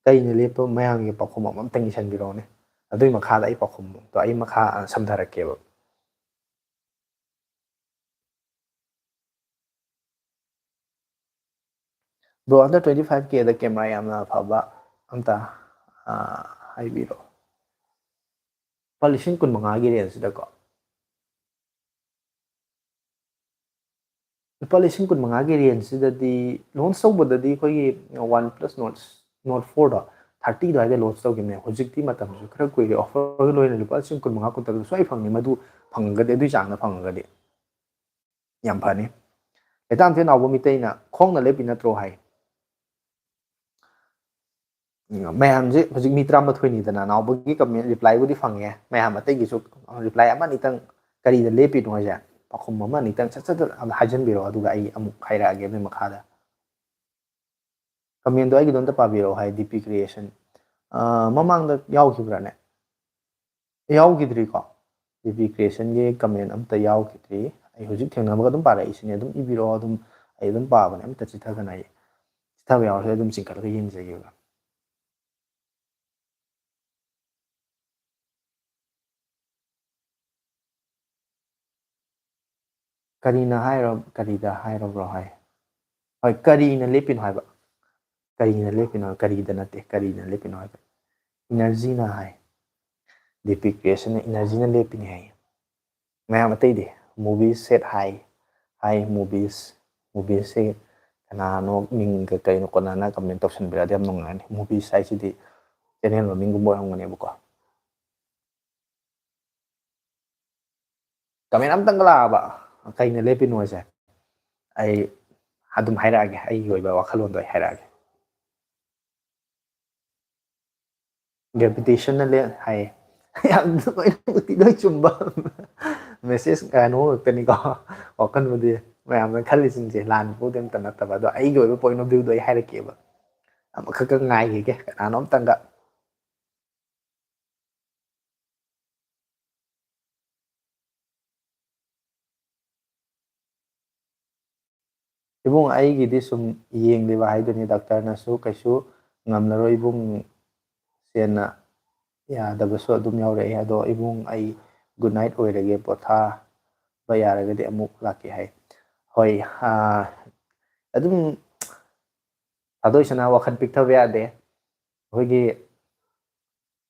ꯀꯩꯅ ꯂꯦꯞꯄ, ꯃꯌꯥꯝꯒꯤ ꯄꯥꯎꯈꯨꯝ ꯑꯃꯇꯪ ꯏꯁꯟꯕꯤꯔꯛꯑꯣꯅꯦ꯫ ꯑꯗꯨꯒꯤ ꯃꯈꯥꯗ ꯑꯩ ꯄꯥꯎꯈꯨꯝꯗꯣ ꯑꯩ ꯃꯈꯥ ꯁꯝꯊꯔꯛꯀꯦꯕ꯫ Bro, under twenty five K ꯗ camera ꯌꯥꯝꯅ ꯐꯕ ꯑꯝꯇ, ꯑꯥ, ꯍꯥꯏꯕꯤꯔꯛꯑꯣ꯫ ꯂꯨꯄꯥ ꯂꯤꯁꯤꯡ ꯀꯨꯟꯃꯉꯥꯒꯤ rangeꯁꯤꯗꯀꯣ꯫ ꯂꯨꯄꯥ ꯂꯤꯁꯤꯡ ꯀꯨꯟꯃꯉꯥꯒꯤ rangeꯁꯤꯗꯗꯤ launch ꯇꯧꯕꯗꯗꯤ ꯑꯩꯈꯣꯏꯒꯤ OnePlus Nord, Nord fourꯗꯣ thirty ꯑꯗꯨꯋꯥꯏꯗ launch ꯇꯧꯈꯤꯕꯅꯦ꯫ ꯍꯧꯖꯤꯛꯇꯤ ꯃꯇꯝꯁꯨ ꯈꯔ ꯀꯨꯏꯔꯦ, offerꯒ ꯂꯣꯏꯅ ꯂꯨꯄꯥ ꯂꯤꯁꯤꯡ ꯀꯨꯟꯃꯉꯥ, ꯀꯨꯟꯇꯔꯨꯛ ꯁ꯭ꯋꯥꯏ ꯐꯪꯅꯤ꯫ ꯃꯗꯨ ꯐꯪꯉꯒꯗꯤ, ꯑꯗꯨꯒꯤ ꯆꯥꯡꯗ ꯐꯪꯉꯒꯗꯤ ꯌꯥꯝ ꯐꯅꯤ꯫ ꯂꯩꯇꯥꯝꯊꯦ ꯅꯥꯎꯕ ꯃꯤꯇꯩꯅ ꯈꯣꯡꯅ ꯂꯦꯞꯄꯤ ꯅꯠꯇ꯭ꯔꯣ ꯍꯥꯏ꯫ ꯎꯝ, ꯃꯌꯥꯝꯁꯦ ꯍꯧꯖꯤꯛ ꯃꯤ ꯇꯔꯥꯃꯥꯊꯣꯏꯅꯤꯗꯅ, ꯅꯥꯎꯕꯒꯤ comment replyꯕꯨꯗꯤ ꯐꯪꯉꯦ꯫ ꯃꯌꯥꯝ ꯑꯇꯩꯒꯤꯁꯨ reply ꯑꯃ ꯑꯅꯤꯇꯪ, ꯀꯔꯤꯗ ꯂꯦꯞꯄꯤꯅꯣ ꯍꯥꯏꯁꯦ, ꯄꯥꯎꯈꯨꯝ ꯑꯃ ꯑꯅꯤꯇꯪ ꯁꯠ ꯁꯠ ꯁꯠ ꯑꯝꯇ ꯍꯥꯏꯖꯟꯕꯤꯔꯛꯑꯣ, ꯑꯗꯨꯒ ꯑꯩ ꯑꯃꯨꯛ ꯍꯥꯏꯔꯛꯑꯒꯦ ꯑꯗꯨꯒꯤ ꯃꯈꯥꯗ꯫ Commentꯗꯣ ꯑꯩꯒꯤꯗꯣ ꯑꯝꯇ ꯄꯥꯕꯤꯔꯛꯑꯣ ꯍꯥꯏ, D P Creation꯫ ꯑꯥ, ꯃꯃꯥꯡꯗ ꯌꯥꯎꯈꯤꯕ꯭ꯔꯥꯅꯦ? ꯌꯥꯎꯈꯤꯗ꯭ꯔꯤꯀꯣ? D P Creationꯒꯤ comment ꯑꯝꯇ ꯌꯥꯎꯈꯤꯗ꯭ꯔꯤ꯫ ꯑꯩ ꯍꯧꯖꯤꯛ ꯊꯦꯡꯅꯕꯒ ꯑꯗꯨꯝ ꯄꯥꯔꯛꯏꯁꯤꯅꯦ, ꯑꯗꯨꯝ ꯏꯕꯤꯔꯛꯑꯣ, ꯑꯗꯨꯝ ꯑꯩ ꯑꯗꯨꯝ ꯄꯥꯕꯅꯦ, ꯑꯝꯇ ꯆꯤꯊꯗꯅ ꯑꯩ꯫ ꯆꯤꯊꯕ ꯌꯥꯎꯔꯁꯨ ꯑꯗꯨꯝ ꯆꯤꯡꯈꯠꯂꯒ ꯌꯦꯡꯖꯒꯦꯕ꯫ ꯀꯔꯤꯅ ꯍꯥꯏꯔꯣ, ꯀꯔꯤꯗ ꯍꯥꯏꯔꯕ꯭ꯔꯣ ꯍꯥꯏ? ꯍꯣꯏ, ꯀꯔꯤꯅ ꯂꯦꯞꯄꯤꯅꯣ ꯍꯥꯏꯕ? ꯀꯔꯤꯅ ꯂꯦꯞꯄꯤꯅꯣ? ꯀꯔꯤꯗ ꯅꯠꯇꯦ, ꯀꯔꯤꯅ ꯂꯦꯞꯄꯤꯅꯣ ꯍꯥꯏꯕ? ꯏꯅꯔꯖꯤꯅ ꯍꯥꯏ꯫ ꯗꯤ ꯄꯤ ꯀ꯭ꯔꯤꯌꯦꯁꯟꯅ ꯏꯅꯔꯖꯤꯅ ꯂꯦꯞꯄꯤꯅꯤ ꯍꯥꯏ꯫ ꯃꯌꯥꯝ ꯑꯇꯩꯗꯤ ꯃꯨꯚꯤꯁ ꯁꯦꯠ ꯍꯥꯏ, ꯍꯥꯏ ꯃꯨꯚꯤꯁ, ꯃꯨꯚꯤꯁꯁꯦ ꯀꯅꯥꯅꯣ ꯃꯤꯡꯒ ꯀꯩꯅꯣ ꯀꯣꯟꯅꯅ ꯀꯃꯦꯟ ꯇꯧꯁꯟꯕꯤꯔꯛꯑꯗꯤ ꯌꯥꯝ ꯅꯨꯡꯉꯥꯏꯔꯅꯤ꯫ ꯃꯨꯚꯤꯁ ꯍꯥꯏꯁꯤꯗꯤ ꯆꯦꯅꯦꯜ ꯃꯃꯤꯡꯒꯨꯝꯕ ꯑꯣꯏꯔꯝꯒꯅꯦꯕꯀꯣ꯫ ꯀꯃꯦꯟ ꯑꯝꯇꯪꯒ ꯂꯥꯛꯑꯕ ꯀꯩꯅ ꯂꯦꯞꯄꯤꯅꯣꯁꯦ ꯑꯩ ꯑꯗꯨꯝ ꯍꯥꯏꯔꯛꯑꯒꯦ, ꯑꯩꯒꯤ ꯑꯣꯏꯕ ꯋꯥꯈꯜꯂꯣꯟꯗꯣ ꯑꯩ ꯍꯥꯏꯔꯛꯑꯒꯦ꯫ ꯒ꯭ꯔꯦꯚꯤꯇꯦꯁꯟꯅ ꯂꯦ ꯍꯥꯏꯌꯦ꯫ ꯌꯥꯝ ꯂꯣꯏꯅꯃꯛꯇꯤ ꯂꯣꯏ ꯆꯨꯝꯕ ꯃꯦꯁꯦꯖ ꯀꯩꯅꯣ ꯉꯥꯛꯇꯅꯤꯀꯣ꯫ ꯋꯥꯈꯜꯕꯨꯗꯤ ꯃꯌꯥꯝꯅ ꯈꯜꯂꯤꯁꯤꯡꯁꯦ ꯂꯥꯟꯕꯕꯨꯗꯤ ꯑꯝꯇ ꯅꯠꯇꯕ, ꯑꯗꯣ ꯑꯩꯒꯤ ꯑꯣꯏꯕ ꯄꯣꯏꯟ ꯑꯣꯐ ꯚ꯭ꯌꯨꯗꯣ ꯑꯩ ꯍꯥꯏꯔꯛꯀꯦꯕ꯫ ꯑꯃꯈꯛꯀ ꯉꯥꯏꯈꯤꯒꯦ, ꯀꯅꯥꯅꯣ ꯑꯝꯇꯪꯒ꯫ ꯏꯕꯨꯡ, ꯑꯩꯒꯤꯗꯤ ꯁꯨꯝ ꯌꯦꯡꯂꯤꯕ ꯍꯥꯏꯗꯨꯅꯤ, ꯗꯥꯛꯇꯔꯅꯁꯨ ꯀꯩꯁꯨ ꯉꯝꯂꯔꯣꯏ ꯏꯕꯨꯡ, ꯁꯦꯟꯅ ꯌꯥꯗꯕꯁꯨ ꯑꯗꯨꯝ ꯌꯥꯎꯔꯛꯑꯦ꯫ ꯑꯗꯣ ꯏꯕꯨꯡ, ꯑꯩ ꯒꯨꯗ ꯅꯥꯏꯠ ꯑꯣꯏꯔꯒꯦ, ꯄꯣꯊꯥꯕ ꯌꯥꯔꯒꯗꯤ ꯑꯃꯨꯛ ꯂꯥꯛꯀꯦ ꯍꯥꯏ꯫ ꯍꯣꯏ, ꯑꯥ, ꯑꯗꯨꯝ ꯊꯥꯗꯣꯏꯁꯅ ꯋꯥꯈꯜ ꯄꯤꯛꯊꯕ ꯌꯥꯗꯦ꯫ ꯑꯩꯈꯣꯏꯒꯤ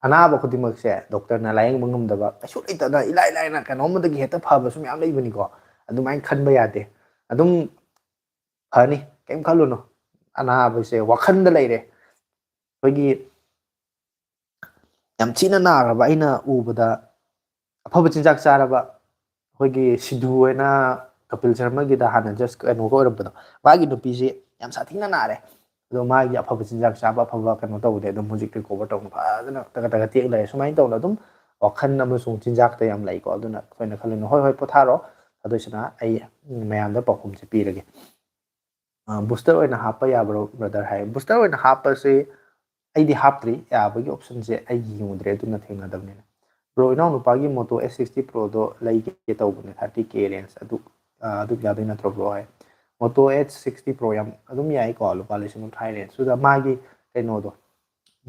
ꯑꯅꯥꯕ ꯈꯨꯗꯤꯡꯃꯛꯁꯦ ꯗꯣꯛꯇꯔꯅ ꯂꯥꯌꯦꯡꯕ ꯉꯝꯗꯕ, ꯀꯩꯁꯨ ꯂꯩꯇꯅ ꯏꯂꯥꯏ ꯂꯥꯏꯅ ꯀꯩꯅꯣꯝꯃꯗꯒꯤ ꯍꯦꯛꯇ ꯐꯕꯁꯨ ꯃꯌꯥꯝ ꯂꯩꯕꯅꯤꯀꯣ꯫ ꯑꯗꯨꯃꯥꯏꯅ ꯈꯟꯕ ꯌꯥꯗꯦ꯫ ꯑꯗꯨꯝ ꯐꯅꯤ, ꯀꯩꯝ ꯈꯜꯂꯨꯅꯨ꯫ ꯑꯅꯥꯕꯁꯦ ꯋꯥꯈꯜꯗ ꯂꯩꯔꯦ꯫ ꯑꯩꯈꯣꯏꯒꯤ ꯌꯥꯝ ꯊꯤꯅ ꯅꯥꯈ꯭ꯔꯕ ꯑꯩꯅ ꯎꯕꯗ, ꯑꯐꯕ ꯆꯤꯟꯖꯥꯛ ꯆꯥꯔꯕ, ꯑꯩꯈꯣꯏꯒꯤ ꯁꯤꯙꯨ ꯍꯥꯏꯅ ꯀꯄꯤꯜ ꯁꯔꯃꯒꯤꯗ ꯍꯥꯟꯅ ꯖꯁ ꯀꯩꯅꯣꯒ ꯑꯣꯏꯔꯝꯕꯗꯣ, ꯃꯥꯒꯤ ꯅꯨꯄꯤꯁꯤ ꯌꯥꯝ ꯁꯥꯊꯤꯅ ꯅꯥꯔꯦ꯫ ꯑꯗꯣ ꯃꯥꯒꯤ ꯑꯐꯕ ꯆꯤꯟꯖꯥꯛ ꯆꯥꯕ, ꯑꯐꯕ ꯀꯩꯅꯣ ꯇꯧꯕꯗꯤ ꯑꯗꯨꯝ ꯍꯧꯖꯤꯛ ꯔꯤꯀꯣꯚꯔ ꯇꯧꯅ ꯐꯖꯅ ꯇꯒꯠ ꯇꯒꯠ ꯇꯦꯛ ꯂꯩꯔꯦ꯫ ꯁꯨꯃꯥꯏꯅ ꯇꯧꯅ ꯑꯗꯨꯝ ꯋꯥꯈꯜ ꯑꯃꯁꯨꯡ ꯆꯤꯟꯖꯥꯛꯇ ꯌꯥꯝ ꯂꯩꯀꯣ꯫ ꯑꯗꯨꯅ ꯑꯩꯈꯣꯏꯅ ꯈꯜꯂꯤꯅ, "ꯍꯣꯏ, ꯍꯣꯏ, ꯄꯣꯊꯥꯔꯣ, ꯑꯗꯨꯏꯁꯤꯅ ꯑꯩ ꯃꯌꯥꯝꯗ ꯄꯥꯎꯈꯨꯝꯁꯦ ꯄꯤꯔꯒꯦ꯫" ꯕꯨꯁꯇꯔ ꯑꯣꯏꯅ ꯍꯥꯞꯄ ꯌꯥꯕ꯭ꯔꯣ ꯕ꯭ꯔꯗꯔ ꯍꯥꯏ꯫ ꯕꯨꯁꯇꯔ ꯑꯣꯏꯅ ꯍꯥꯞꯄꯁꯤ ꯑꯩꯗꯤ ꯍꯥꯞꯇ꯭ꯔꯤ, ꯌꯥꯕꯒꯤ ꯑꯣꯞꯁꯟꯁꯦ ꯑꯩ ꯌꯦꯡꯉꯨꯗ꯭ꯔꯦ, ꯑꯗꯨꯅ ꯊꯦꯡꯅꯗꯕꯅꯤꯅ꯫ ꯕ꯭ꯔꯣ, ꯏꯅꯥꯎꯅꯨꯄꯥꯒꯤ ꯃꯣꯇꯣ ꯑꯦꯁ ꯁꯤꯛꯁꯇꯤ ꯄ꯭ꯔꯣꯗꯣ ꯂꯩꯒꯦ ꯇꯧꯕꯅꯦ, ꯊꯥꯔꯇꯤ ꯀꯦ ꯔꯦꯟꯖ ꯑꯗꯨ, ꯑ, ꯑꯗꯨꯝ ꯌꯥꯗꯣꯏ ꯅꯠꯇ꯭ꯔꯣ ꯕ꯭ꯔꯣ ꯍꯥꯏ? ꯃꯣꯇꯣ ꯑꯦꯁ ꯁꯤꯛꯁꯇꯤ ꯄ꯭ꯔꯣ ꯌꯥꯝ ꯑꯗꯨꯝ ꯌꯥꯏꯀꯣ, ꯂꯨꯄꯥ ꯂꯤꯁꯤꯡ ꯀꯨꯟꯊ꯭ꯔꯥ ꯔꯦꯟꯖ꯫ ꯑꯗꯨꯗ ꯃꯥꯒꯤ ꯀꯩꯅꯣꯗꯣ,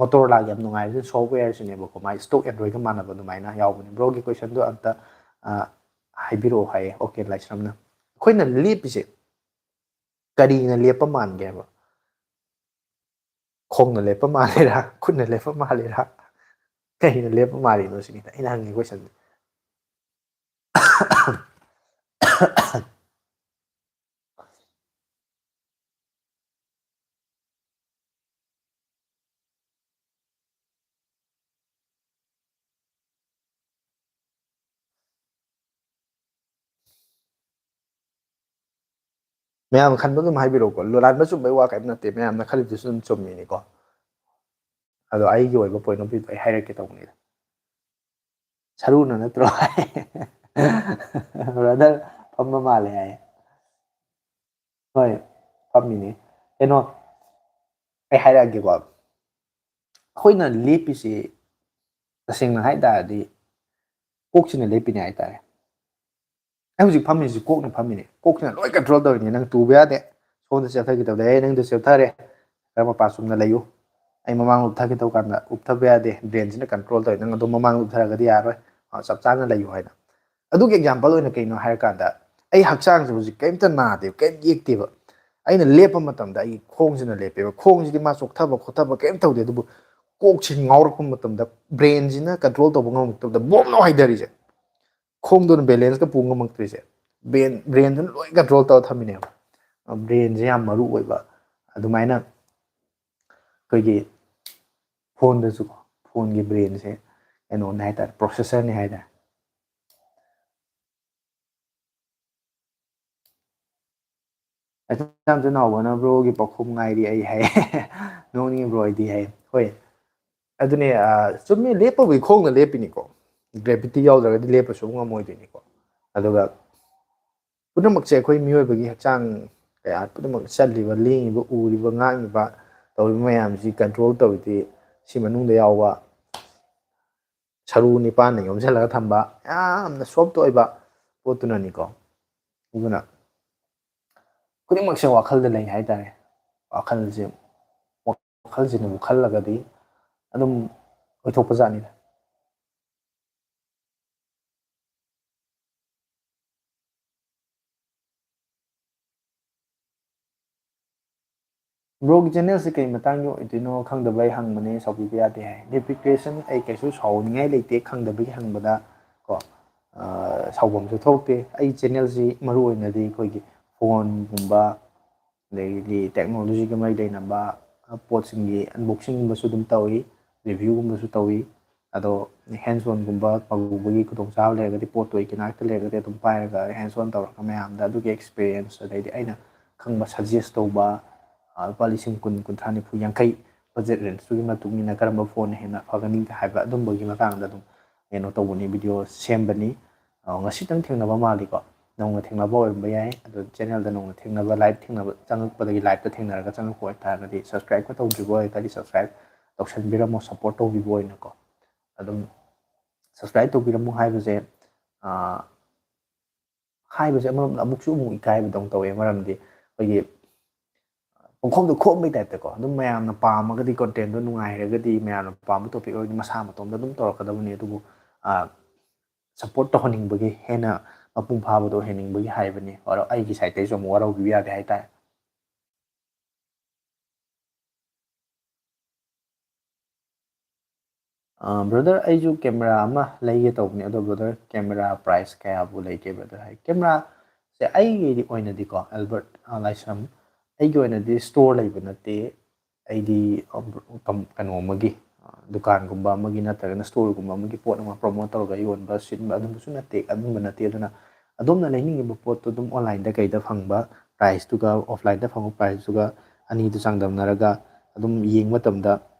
ꯃꯣꯇꯣꯔꯣꯂꯥꯒꯤ ꯌꯥꯝ ꯅꯨꯡꯉꯥꯏꯕꯁꯦ ꯁꯣꯐꯋꯦꯌꯔꯁꯤꯅꯦꯕꯀꯣ, ꯃꯥꯒꯤ ꯁ꯭ꯇꯣꯛ ꯑꯦꯟꯗ꯭ꯔꯣꯏꯗꯀ ꯃꯥꯟꯅꯕ ꯑꯗꯨꯃꯥꯏꯅ ꯌꯥꯎꯕꯅꯦ꯫ ꯕ꯭ꯔꯣꯒꯤ ꯀꯣꯏꯁꯟꯗꯣ ꯑꯝꯇ, ꯑ, ꯍꯥꯏꯕꯤꯔꯛꯑꯣ ꯍꯥꯏꯌꯦ, ꯑꯣꯀꯦ ꯂꯥꯏꯁ꯭ꯔꯝꯅ꯫ ꯑꯩꯈꯣꯏꯅ ꯂꯦꯞꯄꯤꯁꯦ ꯀꯔꯤꯅ ꯂꯦꯞꯄ ꯃꯥꯟꯒꯦ ꯍꯥꯏꯕ? ꯈꯣꯡꯅ ꯂꯦꯞꯄ ꯃꯥꯜꯂꯤꯔꯥ? ꯈꯨꯠꯅ ꯂꯦꯞꯄ ꯃꯥꯜꯂꯤꯔꯥ? ꯀꯩꯅ ꯂꯦꯞꯄ ꯃꯥꯜꯂꯤꯅꯣ ꯁꯤꯅꯤꯗ ꯑꯩꯅ ꯍꯪꯉꯤ ꯀꯣꯏꯁꯟꯁꯦ꯫ ꯃꯌꯥꯝ ꯈꯟꯕ ꯑꯗꯨꯝ ꯍꯥꯏꯕꯤꯔꯛꯎꯀꯣ꯫ ꯂꯥꯟꯕ ꯆꯨꯝꯕꯩ ꯋꯥ ꯀꯔꯤꯝ ꯅꯠꯇꯦ, ꯃꯌꯥꯝꯅ ꯈꯜꯂꯤꯗꯨꯁꯨ ꯑꯗꯨꯝ ꯆꯨꯝꯃꯤꯅꯤꯀꯣ꯫ ꯑꯗꯣ ꯑꯩꯒꯤ ꯑꯣꯏꯕ ꯄꯣꯏꯟ ꯑꯣꯐ ꯚ꯭ꯌꯨꯗꯣ ꯑꯩ ꯍꯥꯏꯔꯛꯀꯦ ꯇꯧꯕꯅꯤꯗ꯫ ꯁꯔꯨꯅ ꯅꯠꯇ꯭ꯔꯣ? ꯕ꯭ꯔꯗꯔ ꯐꯝꯕ ꯃꯥꯜꯂꯦ ꯍꯥꯏ꯫ ꯍꯣꯏ, ꯐꯝꯃꯤꯅꯦ꯫ ꯀꯩꯅꯣ, ꯑꯩ ꯍꯥꯏꯔꯛꯑꯒꯦꯀꯣ꯫ ꯑꯩꯈꯣꯏꯅ ꯂꯦꯞꯄꯤꯁꯤ ꯇꯁꯦꯡꯅ ꯍꯥꯏ ꯇꯥꯔꯗꯤ ꯀꯣꯛꯁꯤꯅ ꯂꯦꯞꯄꯤꯅꯦ ꯍꯥꯏ ꯇꯥꯔꯦ꯫ ꯑꯩ ꯍꯧꯖꯤꯛ ꯐꯝꯃꯤꯁꯤ ꯀꯣꯛꯅ ꯐꯝꯃꯤꯅꯦ꯫ ꯀꯣꯛꯁꯤꯅ ꯂꯣꯏ ꯀꯟꯇ꯭ꯔꯣꯜ ꯇꯧꯔꯤꯅꯦ꯫ ꯅꯪ ꯇꯨꯕ ꯌꯥꯗꯦ, ꯁꯣꯝꯗ ꯆꯦꯞꯊꯒꯦ ꯇꯧꯗꯦ, "ꯑꯦ, ꯅꯪꯗꯣ ꯆꯦꯞꯊꯔꯦ, ꯈꯔ ꯃꯄꯥ ꯆꯨꯝꯅ ꯂꯩꯌꯨ, ꯑꯩ ꯃꯃꯥꯡ ꯂꯨꯞꯊꯒꯦ ꯇꯧ ꯀꯥꯟꯗ ꯎꯞꯊꯕ ꯌꯥꯗꯦ", ꯕ꯭ꯔꯦꯟꯁꯤꯅ ꯀꯟꯇ꯭ꯔꯣꯜ ꯇꯧꯋꯦ꯫ ꯅꯪ ꯑꯗꯨꯝ ꯃꯃꯥꯡ ꯂꯨꯞꯊꯔꯒꯗꯤ ꯌꯥꯔꯣꯏ, ꯑ, ꯆꯞ ꯆꯥꯅ ꯂꯩꯌꯨ ꯍꯥꯏꯅ꯫ ꯑꯗꯨꯒꯤ ꯑꯦꯛꯖꯥꯝꯄꯜ ꯑꯣꯏꯅ ꯀꯩꯅꯣ ꯍꯥꯏꯔꯀꯥꯟꯗ, ꯑꯩ ꯍꯛꯆꯥꯡꯁꯦ ꯍꯧꯖꯤꯛ ꯀꯔꯤꯝꯇ ꯅꯥꯗꯦꯕ, ꯀꯔꯤꯝ ꯌꯦꯛꯇꯦꯕ꯫ ꯑꯩꯅ ꯂꯦꯞꯄ ꯃꯇꯝꯗ ꯑꯩꯒꯤ ꯈꯣꯡꯁꯤꯅ ꯂꯦꯞꯄꯦꯕ꯫ ꯈꯣꯡꯁꯤꯗꯤ ꯃꯥ ꯆꯣꯛꯊꯕ ꯈꯣꯠꯊꯕ ꯀꯔꯤꯝ ꯇꯧꯗꯦ, ꯑꯗꯨꯕꯨ ꯀꯣꯛꯁꯤ ꯉꯥꯎꯔꯛꯄ ꯃꯇꯝꯗ, ꯕ꯭ꯔꯦꯟꯁꯤꯅ ꯀꯟꯇ꯭ꯔꯣꯜ ꯇꯧꯕ ꯉꯝꯃꯛꯇꯕꯗ ꯕꯣꯝꯅ ꯍꯥꯏꯊꯔꯤꯁꯦ꯫ ꯈꯣꯡꯗꯨꯅ ꯕꯦꯂꯦꯟꯁꯀ ꯄꯨ ꯉꯝꯃꯛꯇ꯭ꯔꯤꯁꯦ, ꯕ꯭ꯔꯦꯟ, ꯕ꯭ꯔꯦꯟꯗꯨꯅ ꯂꯣꯏ ꯀꯟꯇ꯭ꯔꯣꯜ ꯇꯧꯔ ꯊꯝꯃꯤꯅꯦꯕ꯫ ꯕ꯭ꯔꯦꯟꯁꯦ ꯌꯥꯝ ꯃꯔꯨ ꯑꯣꯏꯕ꯫ ꯑꯗꯨꯃꯥꯏꯅ ꯑꯩꯈꯣꯏꯒꯤ ꯐꯣꯟꯗꯁꯨꯀꯣ, ꯐꯣꯟꯒꯤ ꯕ꯭ꯔꯦꯟꯁꯦ ꯀꯩꯅꯣꯅꯦ ꯍꯥꯏꯇꯥꯔꯦ, ꯄ꯭ꯔꯣꯁꯦꯁꯔꯅꯦ ꯍꯥꯏꯇꯥꯔꯦ꯫ ꯑꯦꯛꯖꯥꯝꯁꯦ ꯅꯥꯎꯕꯅ ꯕ꯭ꯔꯣꯒꯤ ꯄꯥꯎꯈꯨꯝ ꯉꯥꯏꯔꯤ ꯑꯩ ꯍꯥꯏ꯫ ꯅꯣꯡꯅꯤꯡꯕ꯭ꯔꯣ ꯑꯩꯗꯤ ꯍꯥꯏ꯫ ꯍꯣꯏ, ꯑꯗꯨꯅꯦ, ꯑ, ꯆꯨꯝꯃꯤ, ꯂꯦꯞꯄꯕꯨꯗꯤ ꯈꯣꯡꯅ ꯂꯦꯞꯄꯤꯅꯤꯀꯣ, ꯒ꯭ꯔꯦꯚꯤꯇꯤ ꯌꯥꯎꯗ꯭ꯔꯒꯗꯤ ꯂꯦꯞꯄꯁꯨ ꯉꯝꯃꯣꯏꯗꯣꯏꯅꯤꯀꯣ꯫ ꯑꯗꯨꯒ ꯄꯨꯝꯅꯃꯛꯁꯦ ꯑꯩꯈꯣꯏ ꯃꯤꯑꯣꯏꯕꯒꯤ ꯍꯛꯆꯥꯡ ꯀꯌꯥ ꯄꯨꯝꯅꯃꯛ ꯆꯠꯂꯤꯕ, ꯂꯦꯡꯉꯤꯕ, ꯎꯔꯤꯕ, ꯉꯥꯡꯉꯤꯕ, ꯇꯧꯔꯤꯕ ꯃꯌꯥꯝꯁꯤ ꯀꯟꯇ꯭ꯔꯣꯜ ꯇꯧꯔꯤꯗꯤ ꯁꯤ ꯃꯅꯨꯡꯗ ꯌꯥꯎꯕ ꯁꯔꯨ ꯅꯤꯄꯥꯟꯅ ꯌꯣꯝꯁꯤꯜꯂꯒ ꯊꯝꯕ ꯌꯥꯝꯅ ꯁꯣꯐꯇ ꯑꯣꯏꯕ ꯄꯣꯠꯇꯨꯅꯅꯤꯀꯣ꯫ ꯑꯗꯨꯅ ꯈꯨꯗꯤꯡꯃꯛꯁꯦ ꯋꯥꯈꯜꯗ ꯂꯩ ꯍꯥꯏꯇꯥꯔꯦ꯫ ꯋꯥꯈꯜꯁꯦ, ꯋꯥꯈꯜꯁꯤꯅꯕꯨ ꯈꯜꯂꯒꯗꯤ ꯑꯗꯨꯝ ꯑꯣꯏꯊꯣꯛꯄ ꯖꯥꯠꯅꯤꯗ꯫ ꯕ꯭ꯔꯣꯒꯤ ꯆꯦꯅꯦꯜꯁꯦ ꯀꯩ ꯃꯇꯥꯡꯒꯤ ꯑꯣꯏꯗꯣꯏꯅꯣ ꯈꯪꯗꯕ ꯑꯩ ꯍꯪꯕꯅꯦ, ꯁꯥꯎꯕꯤꯕ ꯌꯥꯗꯦ ꯍꯥꯏ꯫ ꯅꯣꯇꯤꯐꯤꯀꯦꯁꯟ ꯑꯩ ꯀꯩꯁꯨ ꯁꯥꯎꯅꯤꯡꯉꯥꯏ ꯂꯩꯇꯦ, ꯈꯪꯗꯕꯒꯤ ꯍꯪꯕꯗ ꯀꯣ꯫ ꯑ, ꯁꯥꯎꯐꯝꯁꯨ ꯊꯣꯛꯇꯦ꯫ ꯑꯩ ꯆꯦꯅꯦꯜꯁꯤ ꯃꯔꯨ ꯑꯣꯏꯅꯗꯤ ꯑꯩꯈꯣꯏꯒꯤ ꯐꯣꯟꯒꯨꯝꯕ, ꯑꯗꯒꯤꯗꯤ ꯇꯦꯛꯅꯣꯂꯣꯖꯤꯒ ꯃꯔꯤ ꯂꯩꯅꯕ ꯄꯣꯠꯁꯤꯡꯒꯤ ꯑꯟꯕꯣꯛꯁꯤꯡꯒꯨꯝꯕꯁꯨ ꯑꯗꯨꯝ ꯇꯧꯏ, ꯔꯤꯚ꯭ꯌꯨꯒꯨꯝꯕꯁꯨ ꯇꯧꯏ꯫ ꯑꯗꯣ ꯍꯦꯟꯁ ꯑꯣꯟꯒꯨꯝꯕ ꯇꯧꯕꯒꯤ ꯈꯨꯗꯣꯡꯆꯥꯕ ꯂꯩꯔꯒꯗꯤ, ꯄꯣꯠꯇꯣ ꯑꯩꯒꯤ ꯅꯥꯛꯇ ꯂꯩꯔꯒꯗꯤ ꯑꯗꯨꯝ ꯄꯥꯏꯔꯒ ꯍꯦꯟꯁ ꯑꯣꯟ ꯇꯧꯔꯒ ꯃꯌꯥꯝꯗ ꯑꯗꯨꯒꯤ ꯑꯦꯛꯁꯄꯤꯔꯤꯌꯦꯟꯁ, ꯑꯗꯩꯗꯤ ꯑꯩꯅ ꯈꯪꯕ ꯁꯖꯦꯁ ꯇꯧꯕ, ꯑ, ꯂꯨꯄꯥ ꯂꯤꯁꯤꯡ ꯀꯨꯟ, ꯀꯨꯟꯊ꯭ꯔꯥ, ꯅꯤꯐꯨ, ꯌꯥꯡꯈꯩ ꯕꯖꯦꯠ ꯔꯦꯟꯖꯇꯨꯒꯤ ꯃꯇꯨꯡ ꯏꯟꯅ ꯀꯔꯝꯕ ꯐꯣꯟꯅ ꯍꯦꯟꯅ ꯐꯒꯅꯤ ꯍꯥꯏꯕ ꯑꯗꯨꯝꯕꯒꯤ ꯃꯇꯥꯡꯗ ꯑꯗꯨꯝ ꯀꯩꯅꯣ ꯇꯧꯕꯅꯤ, ꯚꯤꯗꯤꯑꯣ ꯁꯦꯝꯕꯅꯤ꯫ ꯑ, ꯉꯁꯤꯇꯪ ꯊꯦꯡꯅꯕ ꯃꯥꯜꯂꯤꯀꯣ? ꯅꯧꯅ ꯊꯦꯡꯅꯕ ꯑꯣꯏꯔꯝꯕ ꯌꯥꯏ꯫ ꯑꯗꯣ ꯆꯦꯅꯦꯜꯗ ꯅꯧꯅ ꯊꯦꯡꯅꯕ, ꯂꯥꯏꯚ ꯊꯦꯡꯅꯕ, ꯆꯪꯉꯛꯄꯗꯒꯤ ꯂꯥꯏꯚꯇ ꯊꯦꯡꯅꯔꯒ ꯆꯪꯉꯛꯄ ꯑꯣꯏꯇꯥꯔꯒꯗꯤ, ꯁꯕꯁꯀ꯭ꯔꯥꯏꯕꯀ ꯇꯧꯗ꯭ꯔꯤꯕ ꯑꯣꯏꯔꯒꯗꯤ ꯁꯕꯁꯀ꯭ꯔꯥꯏꯕ ꯇꯧꯁꯟꯕꯤꯔꯝꯃꯣ, ꯁꯞꯄꯣꯔꯠ ꯇꯧꯕꯤꯕ ꯑꯣꯏꯅꯀꯣ꯫ ꯑꯗꯨꯝ ꯁꯕꯁꯀ꯭ꯔꯥꯏꯕ ꯇꯧꯕꯤꯔꯝꯃꯣ ꯍꯥꯏꯕꯁꯦ, ꯑ, ꯍꯥꯏꯕꯁꯦ ꯑꯃꯔꯣꯝꯗ ꯑꯃꯨꯛꯁꯨ ꯑꯃꯨꯛ ꯏꯀꯥꯏꯕꯗꯧꯅ ꯇꯧꯋꯦ, ꯃꯔꯝꯗꯤ ꯑꯩꯈꯣꯏꯒꯤ ꯄꯨꯡꯈꯣꯝꯗꯣ ꯈꯣꯝꯕꯩ ꯇꯥꯏꯞꯇꯀꯣ꯫ ꯑꯗꯨꯝ ꯃꯌꯥꯝꯅ ꯄꯥꯝꯃꯒꯗꯤ, ꯀꯣꯟꯇꯦꯟꯗꯣ ꯅꯨꯡꯉꯥꯏꯔꯒꯗꯤ, ꯃꯌꯥꯝꯅ ꯄꯥꯝꯕ ꯇꯣꯄꯤꯛ ꯑꯣꯏꯔꯗꯤ ꯃꯁꯥ ꯃꯇꯣꯝꯗ ꯑꯗꯨꯝ ꯇꯧꯔꯛꯀꯗꯕꯅꯤ꯫ ꯑꯗꯨꯕꯨ, ꯑ, ꯁꯞꯄꯣꯔꯠ ꯇꯧꯍꯟꯅꯤꯡꯕꯒꯤ, ꯍꯦꯟꯅ ꯃꯄꯨꯡ ꯐꯥꯕꯗꯣ ꯑꯣꯏꯍꯟꯅꯤꯡꯕꯒꯤ ꯍꯥꯏꯕꯅꯤ꯫ ꯋꯥꯔꯧ-, ꯑꯩꯒꯤ ꯁꯥꯏꯠꯇꯩꯁꯨ ꯑꯃꯨꯛ ꯋꯥꯔꯧꯕꯤꯕ ꯌꯥꯗꯦ ꯍꯥꯏꯇꯥꯔꯦ꯫ ꯑ, ꯕ꯭ꯔꯗꯔ, ꯑꯩꯁꯨ ꯀꯦꯃꯦꯔꯥ ꯑꯃ ꯂꯩꯒꯦ ꯇꯧꯕꯅꯤ, ꯑꯗꯣ ꯕ꯭ꯔꯗꯔ, ꯀꯦꯃꯦꯔꯥ ꯄ꯭ꯔꯥꯏꯁ ꯀꯌꯥꯕꯨ ꯂꯩꯒꯦ, ꯕ꯭ꯔꯗꯔ? ꯍꯥꯏ, ꯀꯦꯃꯦꯔꯥꯁꯦ ꯑꯩꯒꯤꯗꯤ ꯑꯣꯏꯅꯗꯤꯀꯣ, ꯑꯦꯜꯕꯔꯠ, ꯑ, ꯂꯥꯏꯁ꯭ꯔꯝ, ꯑꯩꯒꯤ ꯑꯣꯏꯅꯗꯤ ꯁ꯭ꯇꯣꯔ ꯂꯩꯕ ꯅꯠꯇꯦ꯫ ꯑꯩꯗꯤ, ꯑ, ꯀꯝ-, ꯀꯩꯅꯣ ꯑꯃꯒꯤ, ꯑ, ꯗꯨꯀꯥꯟꯒꯨꯝꯕ ꯑꯃꯒꯤ ꯅꯠꯇ꯭ꯔꯒꯅ ꯁ꯭ꯇꯣꯔꯒꯨꯝꯕ ꯑꯃꯒꯤ ꯄꯣꯠ ꯑꯃ ꯄ꯭ꯔꯣꯃꯣꯠ ꯇꯧꯔꯒ ꯌꯣꯟꯕ, ꯁꯤꯠꯕ ꯑꯗꯨꯝꯕꯁꯨ ꯅꯠꯇꯦ, ꯑꯗꯨꯝꯕ ꯅꯠꯇꯦ꯫ ꯑꯗꯨꯅ ꯑꯗꯣꯝꯅ ꯂꯩꯅꯤꯡꯉꯤꯕ ꯄꯣꯠꯇꯨ ꯑꯗꯨꯝ ꯑꯣꯟꯂꯥꯏꯟꯗ ꯀꯩꯗ ꯐꯪꯕ ꯄ꯭ꯔꯥꯏꯁꯇꯨꯒ ꯑꯣꯐꯂꯥꯏꯟꯗ ꯐꯪꯕ ꯄ꯭ꯔꯥꯏꯁꯇꯨꯒ ꯑꯅꯤꯗꯨ ꯆꯥꯡꯗꯝꯅꯔꯒ ꯑꯗꯨꯝ ꯌꯦꯡꯕ ꯃꯇꯝꯗ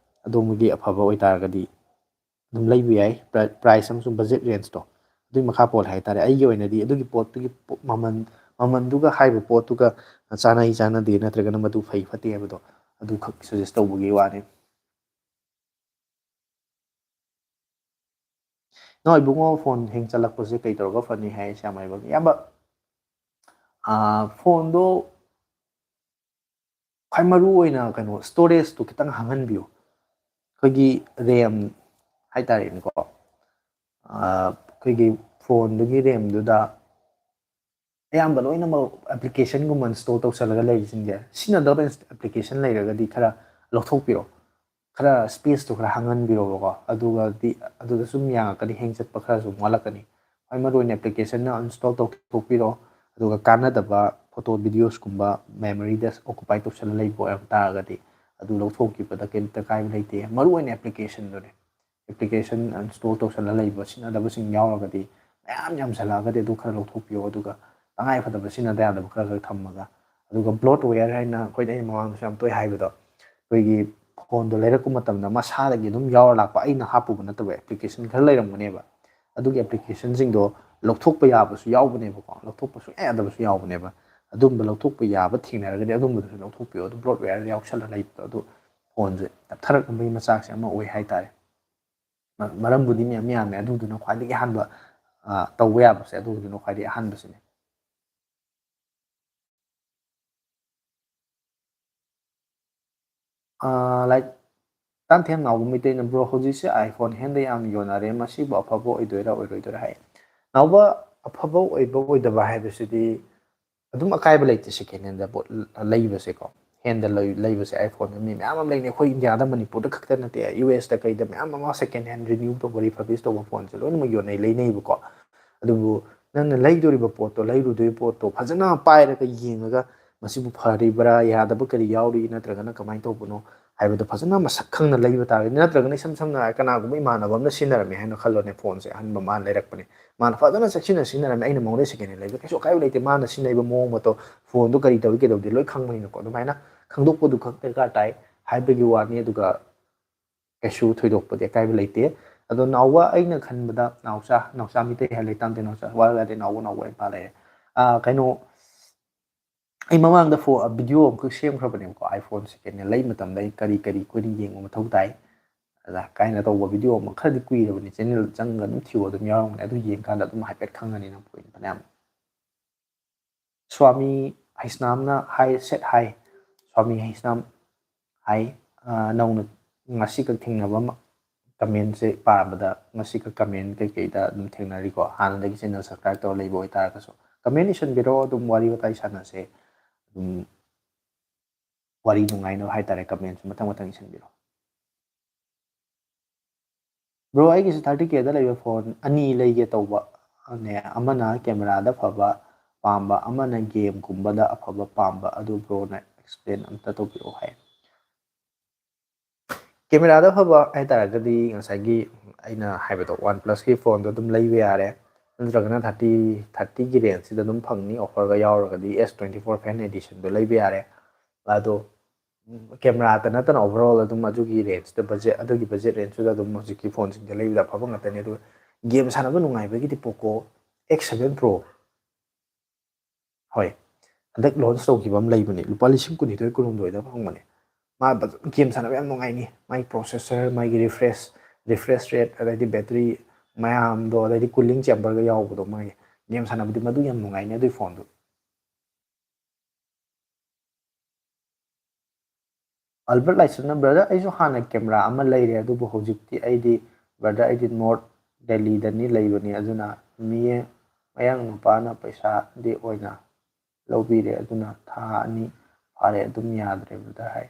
ꯑꯗꯣꯝꯒꯤ ꯑꯐꯕ ꯑꯣꯏꯇꯥꯔꯒꯗꯤ ꯑꯗꯨꯝ ꯂꯩꯕ ꯌꯥꯏ꯫ ꯄ꯭ꯔꯥꯏ-, ꯄ꯭ꯔꯥꯏꯁ ꯑꯃꯁꯨꯡ ꯕꯖꯦꯠ ꯔꯦꯟꯖꯇꯣ ꯑꯗꯨꯒꯤ ꯃꯈꯥ ꯄꯣꯜꯂꯦ ꯍꯥꯏꯇꯥꯔꯦ꯫ ꯑꯩꯒꯤ ꯑꯣꯏꯅꯗꯤ ꯑꯗꯨꯒꯤ ꯄꯣꯠꯇꯨꯒꯤ ꯄꯣ-, ꯃꯃꯜ, ꯃꯃꯜꯗꯨꯒ ꯍꯥꯏꯔꯤꯕ ꯄꯣꯠꯇꯨꯒ ꯆꯥꯅꯩ ꯆꯥꯅꯗꯦ ꯅꯠꯇ꯭ꯔꯒꯅ ꯃꯗꯨ ꯐꯩ ꯐꯠꯇꯦ ꯍꯥꯏꯕꯗꯣ ꯑꯗꯨꯈꯛ ꯁꯖꯦꯁ ꯇꯧꯕꯒꯤ ꯋꯥꯅꯤ꯫ ꯅꯣꯏ ꯏꯕꯨꯡꯉꯣ, ꯐꯣꯟ ꯍꯦꯡ ꯆꯠꯂꯛꯄꯁꯦ ꯀꯩ ꯇꯧꯔꯒ ꯐꯅꯤ ꯍꯥꯏ ꯁ꯭ꯌꯥꯝ ꯃꯥꯏꯕꯝ? ꯏꯌꯥꯝꯕ, ꯑꯥ, ꯐꯣꯟꯗꯣ ꯈ꯭ꯋꯥꯏ ꯃꯔꯨ ꯑꯣꯏꯅ ꯀꯩꯅꯣ, ꯁ꯭ꯇꯣꯔꯦꯖꯇꯨ ꯈꯤꯇꯪ ꯍꯥꯡꯍꯟꯕꯤꯌꯨ꯫ ꯑꯩꯈꯣꯏꯒꯤ ꯔꯦꯝ ꯍꯥꯏꯇꯥꯔꯦꯅꯦꯀꯣ, ꯑꯥ, ꯑꯩꯈꯣꯏꯒꯤ ꯐꯣꯟꯗꯨꯒꯤ ꯔꯦꯝꯗꯨꯗ ꯑꯌꯥꯝꯕ ꯂꯣꯏꯅꯃꯛ applicationꯒꯨꯝꯕ install ꯇꯧꯁꯜꯂꯒ ꯂꯩꯔꯤꯁꯤꯡꯁꯦ, ꯁꯤꯖꯤꯟꯅꯗꯕ application ꯂꯩꯔꯒꯗꯤ ꯈꯔ ꯂꯧꯊꯣꯛꯄꯤꯔꯣ, ꯈꯔ spaceꯇꯣ ꯈꯔ ꯍꯥꯡꯍꯟꯕꯤꯔꯣꯕꯀꯣ꯫ ꯑꯗꯨꯒꯗꯤ ꯑꯗꯨꯗ ꯁꯨꯝ ꯌꯥꯡꯉꯛꯀꯅꯤ, hang ꯆꯠꯄ ꯈꯔ ꯁꯨꯝ ꯋꯥꯠꯂꯛꯀꯅꯤ꯫ ꯈ꯭ꯋꯥꯏ ꯃꯔꯨ ꯑꯣꯏꯅ applicationꯅ uninstall ꯇꯧꯊꯣꯛꯄꯤꯔꯣ꯫ ꯑꯗꯨꯒ ꯀꯥꯟꯅꯗꯕ photo videosꯀꯨꯝꯕ memoryꯗ occupy ꯇꯧꯁꯜꯂ ꯂꯩꯕ ꯑꯣꯏꯔꯝ ꯇꯥꯔꯒꯗꯤ ꯑꯗꯨ ꯂꯧꯊꯣꯛꯈꯤꯕꯗ ꯀꯩꯝꯇ ꯀꯥꯏꯕ ꯂꯩꯇꯦ꯫ ꯃꯔꯨ ꯑꯣꯏꯅ applicationꯗꯨꯅꯦ꯫ Application install ꯇꯧꯁꯜꯂ ꯂꯩꯕ ꯁꯤꯖꯤꯟꯅꯗꯕꯁꯤꯡ ꯌꯥꯎꯔꯒꯗꯤ, ꯃꯌꯥꯝ ꯌꯥꯝꯁꯜꯂꯛꯑꯒꯗꯤ ꯑꯗꯨ ꯈꯔ ꯂꯧꯊꯣꯛꯄꯤꯌꯣ꯫ ꯑꯗꯨꯒ ꯇꯉꯥꯏ ꯐꯗꯕ ꯁꯤꯖꯤꯟꯅꯗ ꯌꯥꯗꯕ ꯈꯔ ꯈꯔ ꯊꯝꯃꯒ, ꯑꯗꯨꯒ bloatware ꯍꯥꯏꯅ ꯑꯩꯈꯣꯏꯗ ꯑꯩꯅ ꯃꯃꯥꯡꯗꯁꯨ ꯌꯥꯝ ꯇꯣꯏ ꯍꯥꯏꯕꯗꯣ, ꯑꯩꯈꯣꯏꯒꯤ phoneꯗꯣ ꯂꯩꯔꯛꯄ ꯃꯇꯝꯗ ꯃꯁꯥꯗꯒꯤ ꯑꯗꯨꯝ ꯌꯥꯎꯔ ꯂꯥꯛꯄ, ꯑꯩꯅ ꯍꯥꯞꯄꯨꯕ ꯅꯠꯇꯕ, application ꯈꯔ ꯂꯩꯔꯝꯒꯅꯦꯕ꯫ ꯑꯗꯨꯒꯤ applicationꯁꯤꯡꯗꯣ ꯂꯧꯊꯣꯛꯄ ꯌꯥꯕꯁꯨ ꯌꯥꯎꯕꯅꯦꯕꯀꯣ, ꯂꯧꯊꯣꯛꯄ ꯁꯨꯡꯌꯥ ꯌꯥꯗꯕꯁꯨ ꯌꯥꯎꯕꯅꯦꯕ꯫ ꯑꯗꯨꯝꯕ ꯂꯧꯊꯣꯛꯄ ꯌꯥꯕ ꯊꯦꯡꯅꯔꯒꯗꯤ ꯑꯗꯨꯝꯕꯗꯨꯁꯨ ꯂꯧꯊꯣꯛꯄꯤꯌꯣ꯫ ꯑꯗꯨ bloatware ꯌꯥꯎꯁꯜꯂ ꯂꯩꯕꯗꯣ, ꯑꯗꯨ phoneꯁꯦ ꯇꯞꯊꯔꯛꯅꯕꯒꯤ ꯃꯆꯥꯛꯁꯦ ꯑꯃ ꯑꯣꯏ ꯍꯥꯏꯇꯥꯔꯦ꯫ ꯃ-, ꯃꯔꯝꯕꯨꯗꯤ ꯃꯌꯥꯝ ꯌꯥꯝꯃꯦ, ꯑꯗꯨꯗꯨꯅ ꯈ꯭ꯋꯥꯏꯗꯒꯤ ꯑꯍꯥꯟꯕ, ꯑ, ꯇꯧꯕ ꯌꯥꯕꯁꯦ ꯑꯗꯨꯗꯨꯅ ꯈ꯭ꯋꯥꯏꯗꯒꯤ ꯑꯍꯥꯟꯕꯁꯤꯅꯦ꯫ ꯑ, like, ꯇꯥꯟꯊꯦꯝ ꯅꯥꯎꯕ ꯃꯩꯇꯩꯅ, "Bro, ꯍꯧꯖꯤꯛꯁꯦ iPhone handꯗ ꯌꯥꯝ ꯌꯣꯟꯅꯔꯦ, ꯃꯁꯤꯕꯨ ꯑꯐꯕ ꯑꯣꯏꯗꯣꯏꯔꯥ ꯑꯣꯏꯔꯣꯏꯗꯣꯏꯔꯥ?" ꯍꯥꯏ꯫ ꯅꯥꯎꯕ, ꯑꯐꯕ ꯑꯣꯏꯕ ꯑꯣꯏꯗꯕ ꯍꯥꯏꯕꯁꯤꯗꯤ ꯑꯗꯨꯝ ꯑꯀꯥꯏꯕ ꯂꯩꯇꯦ second handꯗ ꯄꯣꯠ ꯂꯩꯕꯁꯦꯀꯣ꯫ Handꯗ ꯂꯩ-, ꯂꯩꯕꯁꯦ iPhone ꯃꯤ ꯃꯌꯥꯝ ꯑꯃ ꯂꯩꯅꯩ꯫ ꯑꯩꯈꯣꯏ ꯏꯟꯗꯤꯌꯥꯗ, ꯃꯅꯤꯄꯨꯔꯗ ꯈꯛꯇ ꯅꯠꯇꯦ, US ꯇ ꯀꯩꯗ ꯃꯌꯥꯝ ꯑꯃ second hand renew ꯇꯧꯕ, refurbish ꯇꯧꯕ phoneꯁꯦ ꯂꯣꯏꯅꯃꯛ ꯌꯣꯟꯅꯩ, ꯂꯩꯅꯩꯕꯀꯣ꯫ ꯑꯗꯨꯕꯨ ꯅꯪꯅ ꯂꯩꯗꯣꯔꯤꯕ ꯄꯣꯠꯇꯣ, ꯂꯩꯔꯨꯗꯣꯏ ꯄꯣꯠꯇꯣ ꯐꯖꯅ ꯄꯥꯏꯔꯒ ꯌꯦꯡꯉꯒ ꯃꯁꯤꯕꯨ ꯐꯔꯤꯕ꯭ꯔꯥ, ꯌꯥꯗꯕ ꯀꯔꯤ ꯌꯥꯎꯔꯤ, ꯅꯠꯇ꯭ꯔꯒꯅ ꯀꯃꯥꯏꯅ ꯇꯧꯕꯅꯣ ꯍꯥꯏꯕꯗꯣ ꯐꯖꯅ ꯃꯁꯛ ꯈꯪꯅ ꯂꯩꯕ ꯇꯥꯔꯒꯗꯤ, ꯅꯠꯇ꯭ꯔꯒꯅ ꯏꯁꯝ ꯁꯝꯅ ꯍꯥꯏꯔ ꯀꯅꯥꯒꯨꯝꯕ ꯏꯃꯥꯟꯅꯕ ꯑꯃꯅ ꯁꯤꯖꯤꯟꯅꯔꯝꯃꯦ ꯍꯥꯏꯅ ꯈꯜꯂꯣꯅꯦ, phoneꯁꯦ ꯑꯍꯟꯕ ꯃꯥꯅ ꯂꯩꯔꯛꯄꯅꯦ, ꯃꯥꯅ ꯐꯖꯅ ꯆꯦꯛꯁꯤꯟꯅ ꯁꯤꯖꯤꯟꯅꯔꯝꯃꯦ, ꯑꯩꯅ ꯃꯉꯣꯟꯗ second hand ꯂꯩꯕ ꯀꯩꯁꯨ ꯑꯀꯥꯏꯕ ꯂꯩꯇꯦ, ꯃꯥꯅ ꯁꯤꯖꯤꯟꯅꯔꯤꯕ ꯃꯑꯣꯡ ꯃꯇꯧ, phoneꯗꯣ ꯀꯔꯤ ꯇꯧꯏ ꯀꯩꯗꯧꯗꯦ ꯂꯣꯏ ꯈꯪꯕꯅꯤꯅꯀꯣ꯫ ꯑꯗꯨꯃꯥꯏꯅ ꯈꯪꯗꯣꯛꯄꯗꯨ ꯈꯛ ꯗꯔꯀꯥꯔ ꯇꯥꯏ ꯍꯥꯏꯕꯒꯤ ꯋꯥꯅꯤ꯫ ꯑꯗꯨꯒ ꯀꯩꯁꯨ ꯊꯣꯏꯗꯣꯛꯄꯗꯤ ꯑꯀꯥꯏꯕ ꯂꯩꯇꯦ꯫ ꯑꯗꯣ ꯅꯥꯎꯕ, ꯑꯩꯅ ꯈꯟꯕꯗ ꯅꯥꯎꯆꯥ, ꯅꯥꯎꯆꯥ ꯃꯤꯇꯩ ꯍꯥꯏ ꯂꯩꯇꯥꯝꯇꯦ, ꯅꯥꯎꯆꯥ ꯋꯥꯔꯒꯗꯤ ꯅꯥꯎꯕ, ꯅꯥꯎꯕ ꯑꯣꯏꯅ ꯄꯥꯜꯂꯛꯑꯦ꯫ ꯑꯥ, ꯀꯩꯅꯣ, ꯑꯩ ꯃꯃꯥꯡꯗ ꯐꯣ-, video ꯑꯃꯈꯛ ꯁꯦꯝꯈ꯭ꯔꯕꯅꯦꯕꯀꯣ, iPhone second hand ꯂꯩ ꯃꯇꯝꯗ ꯑꯩ ꯀꯔꯤ ꯀꯔꯤ ꯑꯩꯈꯣꯏꯅ ꯌꯦꯡꯕ ꯃꯊꯧ ꯇꯥꯏ, ꯑꯗ ꯀꯥꯏꯅ ꯇꯧꯕ video ꯑꯃ ꯈꯔꯗꯤ ꯀꯨꯏꯔꯕꯅꯤ, channel ꯆꯪꯉꯒ ꯑꯗꯨꯝ ꯊꯤꯌꯣ, ꯑꯗꯨꯝ ꯌꯥꯎꯔꯝꯒꯅꯤ, ꯑꯗꯨ ꯌꯦꯡꯀꯥꯟꯗ ꯑꯗꯨꯝ ꯍꯥꯏꯐꯦꯠ ꯈꯪꯒꯅꯤ ꯅꯪ point ꯐꯅꯌꯥꯝ꯫ ꯁ꯭ꯋꯥꯃꯤ ꯍꯩꯁꯅꯥꯝꯅ ꯍꯥꯏ, ꯁꯦꯠ ꯍꯥꯏ, ꯁ꯭ꯋꯥꯃꯤ ꯍꯩꯁꯅꯥꯝ ꯍꯥꯏ, ꯑ, ꯅꯧꯅ ꯉꯁꯤꯈꯛ ꯊꯦꯡꯅꯕ ꯑꯃ, commentꯁꯦ ꯄꯥꯕꯗ ꯉꯁꯤꯈꯛ comment ꯀꯩꯀꯩꯗ ꯑꯗꯨꯝ ꯊꯦꯡꯅꯔꯤꯀꯣ, ꯍꯥꯟꯅꯗꯒꯤ channel subscribe ꯇꯧꯔ ꯂꯩꯕ ꯑꯣꯏꯇꯥꯔꯒꯁꯨ꯫ Comment ꯏꯁꯟꯕꯤꯔꯣ, ꯑꯗꯨꯝ ꯋꯥꯔꯤ ꯋꯥꯇꯥꯏ ꯁꯥꯟꯅꯁꯦ꯫ ꯑꯗꯨꯝ ꯋꯥꯔꯤ ꯅꯨꯡꯉꯥꯏꯅꯕ ꯍꯥꯏꯇꯥꯔꯦ, commentꯁꯨ ꯃꯊꯪ ꯃꯊꯪ ꯏꯁꯟꯕꯤꯔꯣ꯫ Bro, ꯑꯩꯒꯤꯁꯨ thirty Kꯗ ꯂꯩꯕ phone ꯑꯅꯤ ꯂꯩꯒꯦ ꯇꯧꯕ ꯅꯦ, ꯑꯃꯅ cameraꯗ ꯐꯕ ꯄꯥꯝꯕ, ꯑꯃꯅ gameꯒꯨꯝꯕꯗ ꯑꯐꯕ ꯄꯥꯝꯕ꯫ ꯑꯗꯨ broꯅ explain ꯑꯝꯇ ꯇꯧꯕꯤꯔꯛꯑꯣ ꯍꯥꯏ꯫ Cameraꯗ ꯐꯕ ꯍꯥꯏꯇꯥꯔꯒꯗꯤ ꯉꯁꯥꯏꯒꯤ ꯑꯩꯅ ꯍꯥꯏꯕꯗꯣ, OnePlusꯀꯤ phoneꯗꯣ ꯑꯗꯨꯝ ꯂꯩꯕ ꯌꯥꯔꯦ, ꯅꯠꯇ꯭ꯔꯒꯅ thirty, thirtyꯒꯤ rangeꯁꯤꯗ ꯑꯗꯨꯝ ꯐꯪꯅꯤ, offerꯒ ꯌꯥꯎꯔꯒꯗꯤ S twenty four Fan Editionꯗꯣ ꯂꯩꯕ ꯌꯥꯔꯦ꯫ ꯑꯗꯣ cameraꯇ ꯅꯠꯇꯅ overall ꯑꯗꯨꯝ ꯑꯗꯨꯒꯤ rangeꯇ, budget, ꯑꯗꯨꯒꯤ budget rangeꯇꯨꯗ ꯑꯗꯨꯝ ꯍꯧꯖꯤꯛꯀꯤ phoneꯁꯤꯡꯁꯦ ꯂꯩꯕꯗ ꯑꯐꯕ ꯉꯥꯛꯇꯅꯤ꯫ ꯑꯗꯨꯒ game ꯁꯥꯟꯅꯕ ꯅꯨꯡꯉꯥꯏꯕꯒꯤꯗꯤ Poco X seven Pro, ꯍꯣꯏ, ꯍꯟꯗꯛ launch ꯇꯧꯈꯤꯕ ꯑꯃ ꯂꯩꯕꯅꯦ, ꯂꯨꯄꯥ ꯂꯤꯁꯤꯡ ꯀꯨꯟꯅꯤꯊꯣꯏ ꯀꯨꯟꯍꯨꯝꯗꯣꯏꯗ ꯐꯪꯕꯅꯦ꯫ ꯃꯥ ꯐꯖꯅ game ꯁꯥꯟꯅꯕ ꯌꯥꯝ ꯅꯨꯡꯉꯥꯏꯅꯤ꯫ ꯃꯥꯒꯤ processor, ꯃꯥꯒꯤ refresh, refresh rate, ꯑꯗꯩꯗꯤ battery ꯃꯌꯥꯝꯗꯣ, ꯑꯗꯩꯗꯤ cooling chamberꯒ ꯌꯥꯎꯕꯗꯣ, ꯃꯥꯒꯤ game ꯁꯥꯟꯅꯕꯗꯤ ꯃꯗꯨ ꯌꯥꯝ ꯅꯨꯡꯉꯥꯏꯅꯤ ꯑꯗꯨꯒꯤ phoneꯗꯨ꯫ ꯑꯜꯕꯔꯠ ꯂꯥꯏꯁ꯭ꯔꯝꯅ, "Brother, ꯑꯩꯁꯨ ꯍꯥꯟꯅ camera ꯑꯃ ꯂꯩꯔꯦ, ꯑꯗꯨꯕꯨ ꯍꯧꯖꯤꯛꯇꯤ ꯑꯩꯗꯤ, brother, ꯑꯩꯗꯤ North Delhiꯗꯅꯤ ꯂꯩꯕꯅꯤ, ꯑꯗꯨꯅ ꯃꯤꯌꯦ-, ꯃꯌꯥꯡ ꯅꯨꯄꯥꯅ ꯄꯩꯁꯥꯗꯤ ꯑꯣꯏꯅ ꯂꯧꯕꯤꯔꯦ, ꯑꯗꯨꯅ ꯊꯥ ꯑꯅꯤ ꯐꯥꯔꯦ, ꯑꯗꯨꯝ ꯌꯥꯗ꯭ꯔꯦ, brother" ꯍꯥꯏ꯫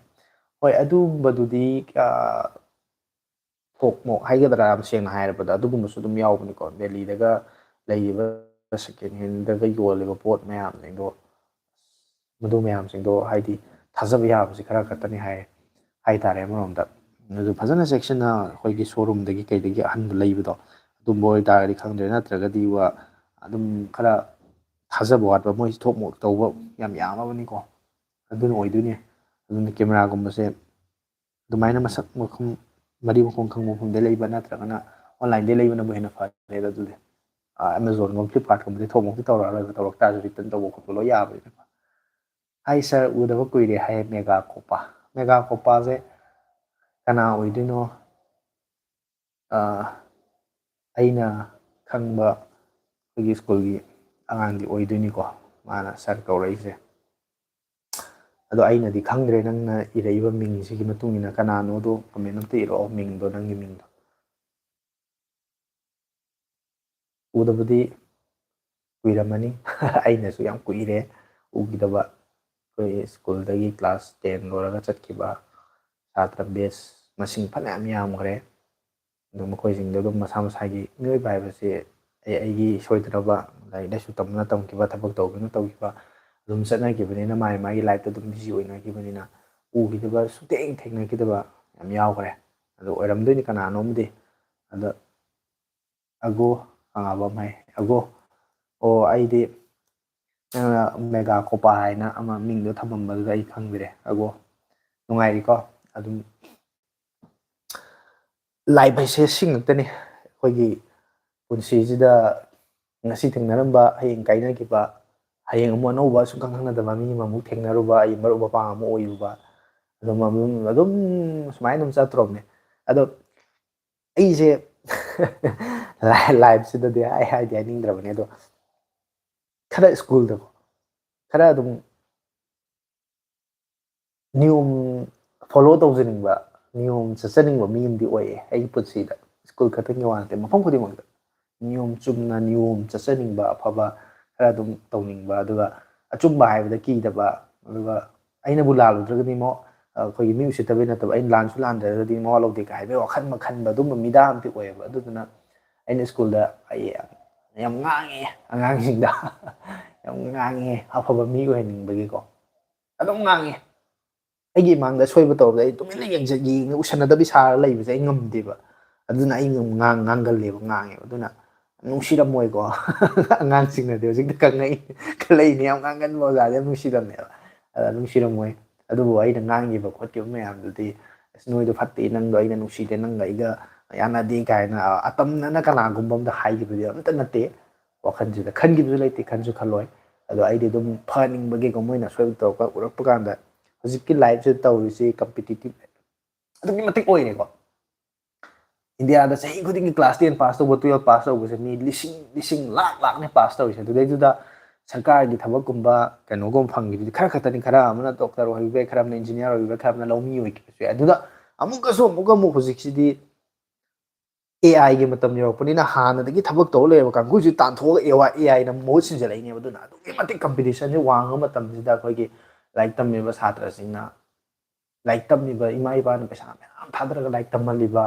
ꯍꯣꯏ, ꯑꯗꯨꯒꯨꯝꯕꯗꯨꯗꯤ, ꯑꯥ, ꯊꯣꯛꯃꯣꯛ ꯍꯥꯏꯒꯗ꯭ꯔꯥ, ꯌꯥꯝ ꯁꯦꯡꯅ ꯍꯥꯏꯔꯕꯗ ꯑꯗꯨꯒꯨꯝꯕꯁꯨ ꯑꯗꯨꯝ ꯌꯥꯎꯕꯅꯤꯀꯣ꯫ ꯗꯦꯜꯂꯤꯗꯒ ꯂꯩꯔꯤꯕ second handꯗꯒ ꯌꯣꯜꯂꯤꯕ ꯄꯣꯠ ꯃꯌꯥꯝꯁꯤꯡꯗꯣ, ꯃꯗꯨ ꯃꯌꯥꯝꯁꯤꯡꯗꯣ ꯍꯥꯏꯗꯤ ꯊꯥꯖꯕ ꯌꯥꯕꯁꯤ ꯈꯔ ꯈꯛꯇꯅꯤ ꯍꯥꯏ, ꯍꯥꯏꯇꯥꯔꯦ ꯑꯃꯔꯣꯝꯗ꯫ ꯑꯗꯨ ꯐꯖꯅ ꯆꯦꯛꯁꯤꯟꯅ ꯑꯩꯈꯣꯏꯒꯤ showroomꯗꯒꯤ ꯀꯩꯗꯒꯤ ꯑꯍꯟꯕ ꯂꯩꯕꯗꯣ, ꯑꯗꯨꯝꯕ ꯑꯣꯏꯇꯥꯔꯒꯗꯤ ꯈꯪꯗ꯭ꯔꯦ, ꯅꯠꯇ꯭ꯔꯒꯗꯤ ꯋꯥ ꯑꯗꯨꯝ ꯈꯔ ꯊꯥꯖꯕ ꯋꯥꯠꯄ, ꯃꯣꯏꯁꯤ ꯊꯣꯛꯃꯣꯛ ꯇꯧꯕ ꯌꯥꯝ ꯌꯥꯝꯃꯕꯅꯤꯀꯣ꯫ ꯑꯗꯨꯅ ꯑꯣꯏꯗꯣꯏꯅꯦ꯫ ꯑꯗꯨꯅ cameraꯒꯨꯝꯕꯁꯦ ꯑꯗꯨꯃꯥꯏꯅ ꯃꯁꯛ ꯃꯈꯨꯝ, ꯃꯔꯤ ꯃꯈꯣꯡ ꯈꯪꯕ ꯃꯐꯝꯗ ꯂꯩꯕ ꯅꯠꯇ꯭ꯔꯒꯅ onlineꯗꯒꯤ ꯂꯩꯕꯅꯕꯨ ꯍꯦꯟꯅ ꯐꯔꯦꯗ ꯑꯗꯨꯗꯤ꯫ ꯑꯥ, Amazonꯒꯨꯝꯕ, Flipkartꯀꯨꯝꯕꯗꯤ ꯊꯣꯛꯃꯣꯛꯇꯤ ꯇꯧꯔꯛꯑꯔꯣꯏꯕ, ꯇꯧꯔꯛ ꯇꯥꯔꯁꯨ return ꯇꯧꯕ ꯈꯣꯠꯄ ꯂꯣꯏ ꯌꯥꯕꯅꯤꯅꯀꯣ꯫ "Hi sir, ꯎꯗꯕ ꯀꯨꯏꯔꯦ" ꯍꯥꯏ ꯃꯦꯒꯥ ꯀꯣꯄꯥ꯫ ꯃꯦꯒꯥ ꯀꯣꯄꯥꯁꯦ ꯀꯅꯥ ꯑꯣꯏꯗꯣꯏꯅꯣ? ꯑꯥ, ꯑꯩꯅ ꯈꯪꯕ ꯑꯩꯈꯣꯏꯒꯤ ꯁ꯭ꯀꯨꯜꯒꯤ ꯑꯉꯥꯡꯗꯤ ꯑꯣꯏꯗꯣꯏꯅꯤꯀꯣ, ꯃꯥꯅ sir ꯀꯧꯔꯛꯏꯁꯦ꯫ ꯑꯗꯣ ꯑꯩꯅꯗꯤ ꯈꯪꯗ꯭ꯔꯦ, ꯅꯪꯅ ꯏꯔꯛꯏꯕ ꯃꯤꯡꯁꯤꯒꯤ ꯃꯇꯨꯡ ꯏꯟꯅ ꯀꯅꯥꯅꯣꯗꯣ comment ꯑꯝꯇ ꯏꯔꯛꯑꯣ, ꯃꯤꯡꯗꯣ, ꯅꯪꯒꯤ ꯃꯤꯡꯗꯣ꯫ ꯎꯗꯕꯗꯤ ꯀꯨꯏꯔꯝꯃꯅꯤ꯫ ꯑꯩꯅꯁꯨ ꯌꯥꯝ ꯀꯨꯏꯔꯦ ꯎꯈꯤꯗꯕ꯫ ꯑꯩꯈꯣꯏ ꯁ꯭ꯀꯨꯜꯗꯒꯤ ꯀ꯭ꯂꯥꯁ ꯇꯦꯟ ꯂꯣꯏꯔꯒ ꯆꯠꯈꯤꯕ ꯁꯥꯇ꯭ꯔ ꯕꯦꯁ ꯃꯁꯤꯡ ꯐꯅꯌꯥꯝ ꯌꯥꯝꯈ꯭ꯔꯦ꯫ ꯑꯗꯨ ꯃꯈꯣꯏꯁꯤꯡꯗꯣ ꯑꯗꯨꯝ ꯃꯁꯥ ꯃꯁꯥꯒꯤ ꯃꯤꯑꯣꯏꯕ ꯍꯥꯏꯕꯁꯤ ꯑꯩ ꯑꯩꯒꯤ ꯁꯣꯏꯗꯅꯕ ꯂꯥꯏꯔꯤꯛ ꯂꯥꯏꯁꯨ ꯇꯝꯗꯨꯅ ꯇꯝꯈꯤꯕ, ꯊꯕꯛ ꯇꯧꯗꯨꯅ ꯇꯧꯈꯤꯕ ꯑꯗꯨꯝ ꯆꯠꯅꯈꯤꯕꯅꯤꯅ, ꯃꯥꯏ ꯃꯥꯒꯤ ꯂꯥꯏꯐꯇ ꯑꯗꯨꯝ ꯕꯤꯖꯤ ꯑꯣꯏꯅꯈꯤꯕꯅꯤꯅ ꯎꯈꯤꯗꯕ, ꯁꯨꯛꯊꯦꯡ ꯊꯦꯡꯅꯈꯤꯗꯕ ꯌꯥꯝ ꯌꯥꯎꯈ꯭ꯔꯦ꯫ ꯑꯗꯨ ꯑꯣꯏꯔꯝꯗꯣꯏꯅꯤ ꯀꯅꯥꯅꯣꯝꯗꯤ꯫ ꯑꯗꯣ ꯑꯒꯣ, ꯈꯪꯉꯕ ꯑꯃ ꯍꯥꯏ, ꯑꯒꯣ, ꯑꯣ, ꯑꯩꯗꯤ ꯅꯪꯅ ꯃꯦꯒꯥ ꯀꯣꯄꯥ ꯍꯥꯏꯅ ꯑꯃ ꯃꯤꯡꯗꯣ ꯊꯝꯃꯝꯕꯗꯨꯗ ꯑꯩ ꯈꯪꯕꯤꯔꯦ꯫ ꯑꯒꯣ, ꯅꯨꯡꯉꯥꯏꯔꯤꯀꯣ? ꯑꯗꯨꯝ ꯂꯥꯏꯐ ꯍꯥꯏꯁꯦ ꯁꯤ ꯉꯥꯛꯇꯅꯤ꯫ ꯑꯩꯈꯣꯏꯒꯤ ꯄꯨꯟꯁꯤꯁꯤꯗ ꯉꯁꯤ ꯊꯦꯡꯅꯔꯝꯕ, ꯍꯌꯦꯡ ꯀꯥꯏꯅꯈꯤꯕ, ꯍꯌꯦꯡ ꯑꯃꯨꯛ ꯑꯅꯧꯕ ꯁꯨꯡꯈꯪ ꯈꯪꯅꯗꯕ ꯃꯤ ꯑꯃꯃꯨꯛ ꯊꯦꯡꯅꯔꯨꯕ, ꯑꯩ ꯃꯔꯨꯞ ꯃꯄꯥꯡ ꯑꯃ ꯑꯣꯏꯔꯨꯕ, ꯑꯗꯨꯝ, ꯑꯗꯨꯝ, ꯑꯗꯨꯝ ꯁꯨꯃꯥꯏꯅ ꯑꯗꯨꯝ ꯆꯠꯇ꯭ꯔꯣꯕꯅꯦ꯫ ꯑꯗꯣ ꯑꯩꯁꯦ ꯂꯥꯏꯐꯁꯤꯗꯗꯤ ꯍꯥꯏ-, ꯍꯥꯏꯗꯤ ꯍꯥꯏꯅꯤꯡꯗ꯭ꯔꯕꯅꯦ꯫ ꯑꯗꯣ ꯈꯔ ꯁ꯭ꯀꯨꯜꯗꯀꯣ, ꯈꯔ ꯑꯗꯨꯝ ꯅꯤꯌꯣꯝ ꯐꯣꯂꯣ ꯇꯧꯖꯅꯤꯡꯕ, ꯅꯤꯌꯣꯝ ꯆꯠꯆꯅꯤꯡꯕ ꯃꯤ ꯑꯃꯗꯤ ꯑꯣꯏꯌꯦ ꯑꯩꯒꯤ ꯄꯨꯟꯁꯤꯗ꯫ ꯁ꯭ꯀꯨꯜ ꯈꯛꯇꯪꯒꯤ ꯋꯥ ꯅꯠꯇꯦ, ꯃꯐꯝ ꯈꯨꯗꯤꯡꯃꯛꯇ ꯅꯤꯌꯣꯝ ꯆꯨꯝꯅ, ꯅꯤꯌꯣꯝ ꯆꯠꯆꯅꯤꯡꯕ, ꯑꯐꯕ ꯈꯔ ꯑꯗꯨꯝ ꯇꯧꯅꯤꯡꯕ, ꯑꯗꯨꯒ ꯑꯆꯨꯝꯕ ꯍꯥꯏꯕꯗ ꯀꯤꯗꯕ, ꯑꯗꯨꯒ ꯑꯩꯅꯕꯨ ꯂꯥꯜꯂꯨꯗ꯭ꯔꯒꯗꯤ ꯑꯃꯨꯛ ꯑꯩꯈꯣꯏꯒꯤ ꯃꯤ ꯎꯁꯤꯠꯇꯕꯩ ꯅꯠꯇꯕ, ꯑꯩꯅ ꯂꯥꯟꯁꯨ ꯂꯥꯟꯗ꯭ꯔꯒꯗꯤ ꯃꯋꯥ ꯂꯧꯗꯦ ꯀꯥꯏ ꯍꯥꯏꯕꯒꯤ ꯋꯥꯈꯜ ꯑꯃ ꯈꯟꯕ, ꯑꯗꯨꯝꯕ ꯃꯤꯗꯥ ꯑꯃꯗꯤ ꯑꯣꯏꯌꯦꯕ꯫ ꯑꯗꯨꯗꯨꯅ ꯑꯩꯅ ꯁ꯭ꯀꯨꯜꯗ ꯑꯩ ꯌꯥꯝ ꯉꯥꯡꯉꯦ ꯑꯉꯥꯡꯁꯤꯡꯗ꯫ ꯌꯥꯝ ꯉꯥꯡꯉꯦ, ꯑꯐꯕ ꯃꯤ ꯑꯣꯏꯍꯟꯅꯤꯡꯕꯒꯤꯀꯣ꯫ ꯑꯗꯨꯝ ꯉꯥꯡꯉꯦ꯫ ꯑꯩꯒꯤ ꯏꯃꯥꯡꯗ ꯑꯁꯣꯏꯕ ꯇꯧꯔꯕꯗ ꯑꯩ ꯇꯨꯃꯤꯟꯅ ꯌꯦꯡꯖ-, ꯌꯦꯡꯉ ꯎꯁꯟꯅꯗꯕꯤ ꯁꯥꯔ ꯂꯩꯕꯁꯦ ꯑꯩ ꯉꯝꯗꯦꯕ꯫ ꯑꯗꯨꯅ ꯑꯩ ꯉꯥꯡ-, ꯉꯥꯡꯒꯜꯂꯦꯕ, ꯉꯥꯡꯉꯦꯕ꯫ ꯑꯗꯨꯅ ꯅꯨꯡꯁꯤꯔꯝꯃꯣꯏꯀꯣ꯫ ꯑꯉꯥꯡꯁꯤꯡꯅꯗꯤ ꯍꯧꯖꯤꯛꯇ ꯈꯪꯉꯛꯏ꯫ ꯈꯜꯂꯛꯏꯅꯦ, ꯌꯥꯝ ꯉꯥꯡꯒꯟꯕ ꯑꯣꯖꯥꯗꯤ ꯌꯥꯝ ꯅꯨꯡꯁꯤꯔꯝꯃꯦꯕ꯫ ꯑꯗ ꯅꯨꯡꯁꯤꯔꯝꯃꯣꯏ꯫ ꯑꯗꯨꯕꯨ ꯑꯩꯅ ꯉꯥꯡꯈꯤꯕ ꯈꯣꯠꯈꯤꯕ ꯃꯌꯥꯝꯗꯨꯗꯤ, "ꯑꯁ, ꯅꯣꯏꯗꯣ ꯐꯠꯇꯦ, ꯅꯪꯗꯣ ꯑꯩꯅ ꯅꯨꯡꯁꯤꯗꯦ, ꯅꯪꯒ ꯑꯩꯒ ꯌꯥꯅꯗꯦ" ꯀꯥꯏꯅ ꯑꯇꯝꯅꯅ ꯀꯅꯥꯒꯨꯝꯕ ꯑꯝꯗ ꯍꯥꯏꯈꯤꯕꯗꯤ ꯑꯝꯇ ꯅꯠꯇꯦ꯫ ꯋꯥꯈꯜꯁꯤꯗ ꯈꯟꯈꯤꯕꯁꯨ ꯂꯩꯇꯦ, ꯈꯟꯁꯨ ꯈꯜꯂꯣꯏ꯫ ꯑꯗꯣ ꯑꯩꯗꯤ ꯑꯗꯨꯝ ꯐꯍꯟꯅꯤꯡꯕꯒꯤꯀꯣ, ꯃꯣꯏꯅ ꯑꯁꯣꯏꯕ ꯇꯧꯔꯛꯄ ꯎꯔꯛꯄ ꯀꯥꯟꯗ, ꯍꯧꯖꯤꯛꯀꯤ ꯂꯥꯏꯐꯁꯤꯗ ꯇꯧꯔꯤꯁꯤ ꯀꯝꯄꯤꯇꯤꯇꯤꯞ ꯑꯗꯨꯛꯀꯤ ꯃꯇꯤꯛ ꯑꯣꯏꯔꯦꯀꯣ꯫ ꯏꯟꯗꯤꯌꯥꯗ ꯆꯍꯤ ꯈꯨꯗꯤꯡꯒꯤ ꯀ꯭ꯂꯥꯁ ꯇꯦꯟ ꯄꯥꯁ ꯇꯧꯕ, ꯇꯨꯌꯦꯜꯞ ꯄꯥꯁ ꯇꯧꯕꯁꯦ ꯃꯤ ꯂꯤꯁꯤꯡ, ꯂꯤꯁꯤꯡ, ꯂꯥꯛ, ꯂꯥꯛꯅꯦ ꯄꯥꯁ ꯇꯧꯔꯤꯁꯦ꯫ ꯑꯗꯨꯗꯩꯗꯨꯗ ꯁꯔꯀꯥꯔꯒꯤ ꯊꯕꯛꯀꯨꯝꯕ ꯀꯩꯅꯣꯒꯨꯝꯕ ꯐꯪꯈꯤꯕꯗꯤ ꯈꯔ ꯈꯛꯇꯅꯤ, ꯈꯔ ꯑꯃꯅ ꯗꯣꯛꯇꯔ ꯑꯣꯏꯕ ꯌꯥꯏ, ꯈꯔ ꯑꯃꯅ ꯏꯟꯖꯤꯅꯤꯌꯥꯔ ꯑꯣꯏꯕ ꯌꯥꯏ, ꯈꯔ ꯑꯃꯅ ꯂꯧꯃꯤ ꯑꯣꯏꯈꯤꯕꯁꯨ ꯌꯥꯏ꯫ ꯑꯗꯨꯗ ꯑꯃꯨꯛꯀꯁꯨ, ꯑꯃꯨꯛꯀ ꯑꯃꯨꯛ ꯍꯧꯖꯤꯛꯁꯤꯗꯤ ꯑꯦ ꯑꯥꯏꯒꯤ ꯃꯇꯝ ꯌꯧꯔꯛꯄꯅꯤꯅ ꯍꯥꯟꯅꯗꯒꯤ ꯊꯕꯛ ꯇꯧꯔ ꯂꯩꯔꯕ ꯀꯥꯡꯕꯨꯁꯤ ꯇꯥꯟꯊꯣꯛꯑꯒ ꯑꯦ ꯑꯥꯏ ꯑꯦ ꯑꯥꯏꯅ ꯃꯍꯨꯠ ꯁꯤꯟꯖꯜꯂꯛꯏꯅꯦꯕ꯫ ꯑꯗꯨꯅ ꯑꯗꯨꯛꯀꯤ ꯃꯇꯤꯛ ꯀꯝꯄꯤꯇꯤꯁꯟꯁꯦ ꯋꯥꯡꯉꯕ ꯃꯇꯝꯁꯤꯗ ꯑꯩꯈꯣꯏꯒꯤ ꯂꯥꯏꯔꯤꯛ ꯇꯝꯃꯤꯕ ꯁꯥꯇ꯭ꯔꯁꯤꯡꯅ ꯂꯥꯏꯔꯤꯛ ꯇꯝꯃꯤꯕ ꯏꯃꯥ ꯏꯄꯥꯅ ꯄꯩꯁꯥ ꯃꯌꯥꯝ ꯊꯥꯗꯔꯒ ꯂꯥꯏꯔꯤꯛ ꯇꯝꯍꯜꯂꯤꯕ,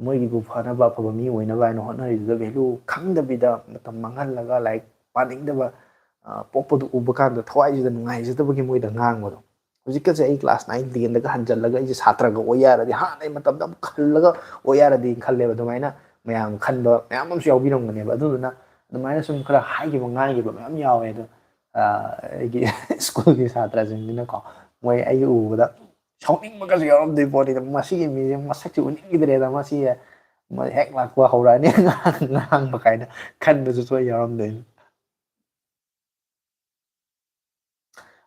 ꯃꯣꯏꯒꯤꯕꯨ ꯐꯅꯕ ꯑꯐꯕ ꯃꯤ ꯑꯣꯏꯅꯕ ꯍꯥꯏꯅ ꯍꯣꯠꯅꯔꯤꯗꯨꯗ ꯚꯦꯂꯨ ꯈꯪꯗꯕꯤꯗ ꯃꯇꯝ ꯃꯥꯡꯍꯜꯂꯒ ꯂꯥꯏꯔꯤꯛ ꯄꯥꯅꯤꯡꯗꯕ ꯄꯣꯛꯄꯗꯨ ꯎꯕ ꯀꯥꯟꯗ ꯊꯋꯥꯏꯁꯤꯗ ꯅꯨꯡꯉꯥꯏꯖꯗꯕꯒꯤ ꯃꯣꯏꯗ ꯉꯥꯡꯕꯗꯣ꯫ ꯍꯧꯖꯤꯛꯀꯁꯦ ꯑꯩ ꯀ꯭ꯂꯥꯁ ꯅꯥꯏꯟ ꯇꯦꯟꯗꯒ ꯍꯟꯖꯜꯂꯒ ꯑꯩꯁꯦ ꯁꯥꯇ꯭ꯔꯒ ꯑꯣꯏ ꯌꯥꯔꯗꯤ, ꯍꯥꯟꯅꯩ ꯃꯇꯝꯗ ꯑꯃꯨꯛ ꯍꯜꯂꯒ ꯑꯣꯏ ꯌꯥꯔꯗꯤ ꯈꯜꯂꯦꯕ꯫ ꯑꯗꯨꯃꯥꯏꯅ ꯃꯌꯥꯝ ꯈꯟꯕ ꯃꯌꯥꯝ ꯑꯃꯁꯨ ꯌꯥꯎꯕꯤꯔꯝꯒꯅꯦꯕ꯫ ꯑꯗꯨꯗꯨꯅ ꯑꯗꯨꯃꯥꯏꯅ ꯁꯨꯝ ꯈꯔ ꯍꯥꯏꯈꯤꯕ ꯉꯥꯡꯈꯤꯕ ꯃꯌꯥꯝ ꯌꯥꯎꯋꯦ꯫ ꯑꯗꯣ ꯑꯩꯒꯤ ꯁ꯭ꯀꯨꯜꯒꯤ ꯁꯥꯇ꯭ꯔꯁꯤꯡꯁꯤꯅꯀꯣ, ꯃꯣꯏ ꯑꯩ ꯎꯕꯗ ꯁꯥꯎꯅꯤꯡꯕꯒꯁꯨ ꯌꯥꯎꯔꯝꯗꯣꯏ ꯄꯣꯠꯅꯤꯗ꯫ "ꯃꯁꯤꯒꯤ ꯃꯤꯁꯦ ꯃꯁꯛꯁꯦ ꯎꯅꯤꯡꯈꯤꯗ꯭ꯔꯦꯗ, ꯃꯁꯤ ꯃꯣꯏ ꯍꯦꯛ ꯂꯥꯛꯄ ꯍꯧꯔꯛꯑꯅꯤ ꯉꯥꯡꯕ" ꯀꯥꯏꯅ ꯈꯟꯕꯁꯨ ꯁꯣꯏ ꯌꯥꯎꯔꯝꯗꯣꯏꯅꯤ꯫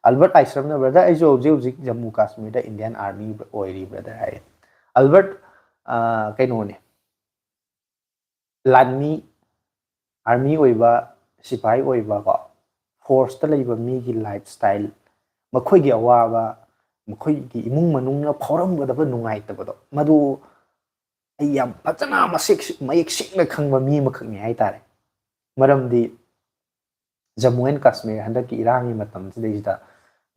ꯑꯜꯕꯔꯠ ꯑꯥꯏꯁ꯭ꯔꯝꯅ, "ꯕ꯭ꯔꯗꯔ, ꯑꯩꯁꯨ ꯍꯧꯖꯤꯛ ꯍꯧꯖꯤꯛ ꯖꯝꯃꯨ ꯀꯥꯁꯃꯤꯔꯗ ꯏꯟꯗꯤꯌꯥꯟ ꯑꯥꯔꯃꯤ ꯑꯣꯏꯔꯤ ꯕ꯭ꯔꯗꯔ" ꯍꯥꯏꯌꯦ꯫ ꯑꯜꯕꯔꯠ ꯀꯩꯅꯣꯅꯦ, ꯂꯥꯟꯃꯤ, ꯑꯥꯔꯃꯤ ꯑꯣꯏꯕ, ꯁꯤꯐꯥꯏ ꯑꯣꯏꯕ ꯀꯣ, ꯐꯣꯔꯁꯇ ꯂꯩꯕ ꯃꯤꯒꯤ ꯂꯥꯏꯐ ꯁ꯭ꯇꯥꯏꯜ, ꯃꯈꯣꯏꯒꯤ ꯑꯋꯥꯕ, ꯃꯈꯣꯏꯒꯤ ꯏꯃꯨꯡ ꯃꯅꯨꯡꯅ ꯐꯥꯎꯔꯝꯒꯗꯕ ꯅꯨꯡꯉꯥꯏꯇꯕꯗꯣ, ꯃꯗꯨ ꯑꯩ ꯌꯥꯝ ꯐꯖꯅ ꯃꯁꯦꯛ ꯃꯌꯦꯛ ꯁꯦꯡꯅ ꯈꯪꯕ ꯃꯤ ꯑꯃꯈꯛꯅꯤ ꯍꯥꯏꯇꯥꯔꯦ꯫ ꯃꯔꯝꯗꯤ ꯖꯝꯃꯨ ꯑꯦꯟ ꯀꯥꯁꯃꯤꯔ ꯍꯟꯗꯛꯀꯤ ꯏꯔꯥꯡꯒꯤ ꯃꯇꯝꯁꯤꯗꯩꯁꯤꯗ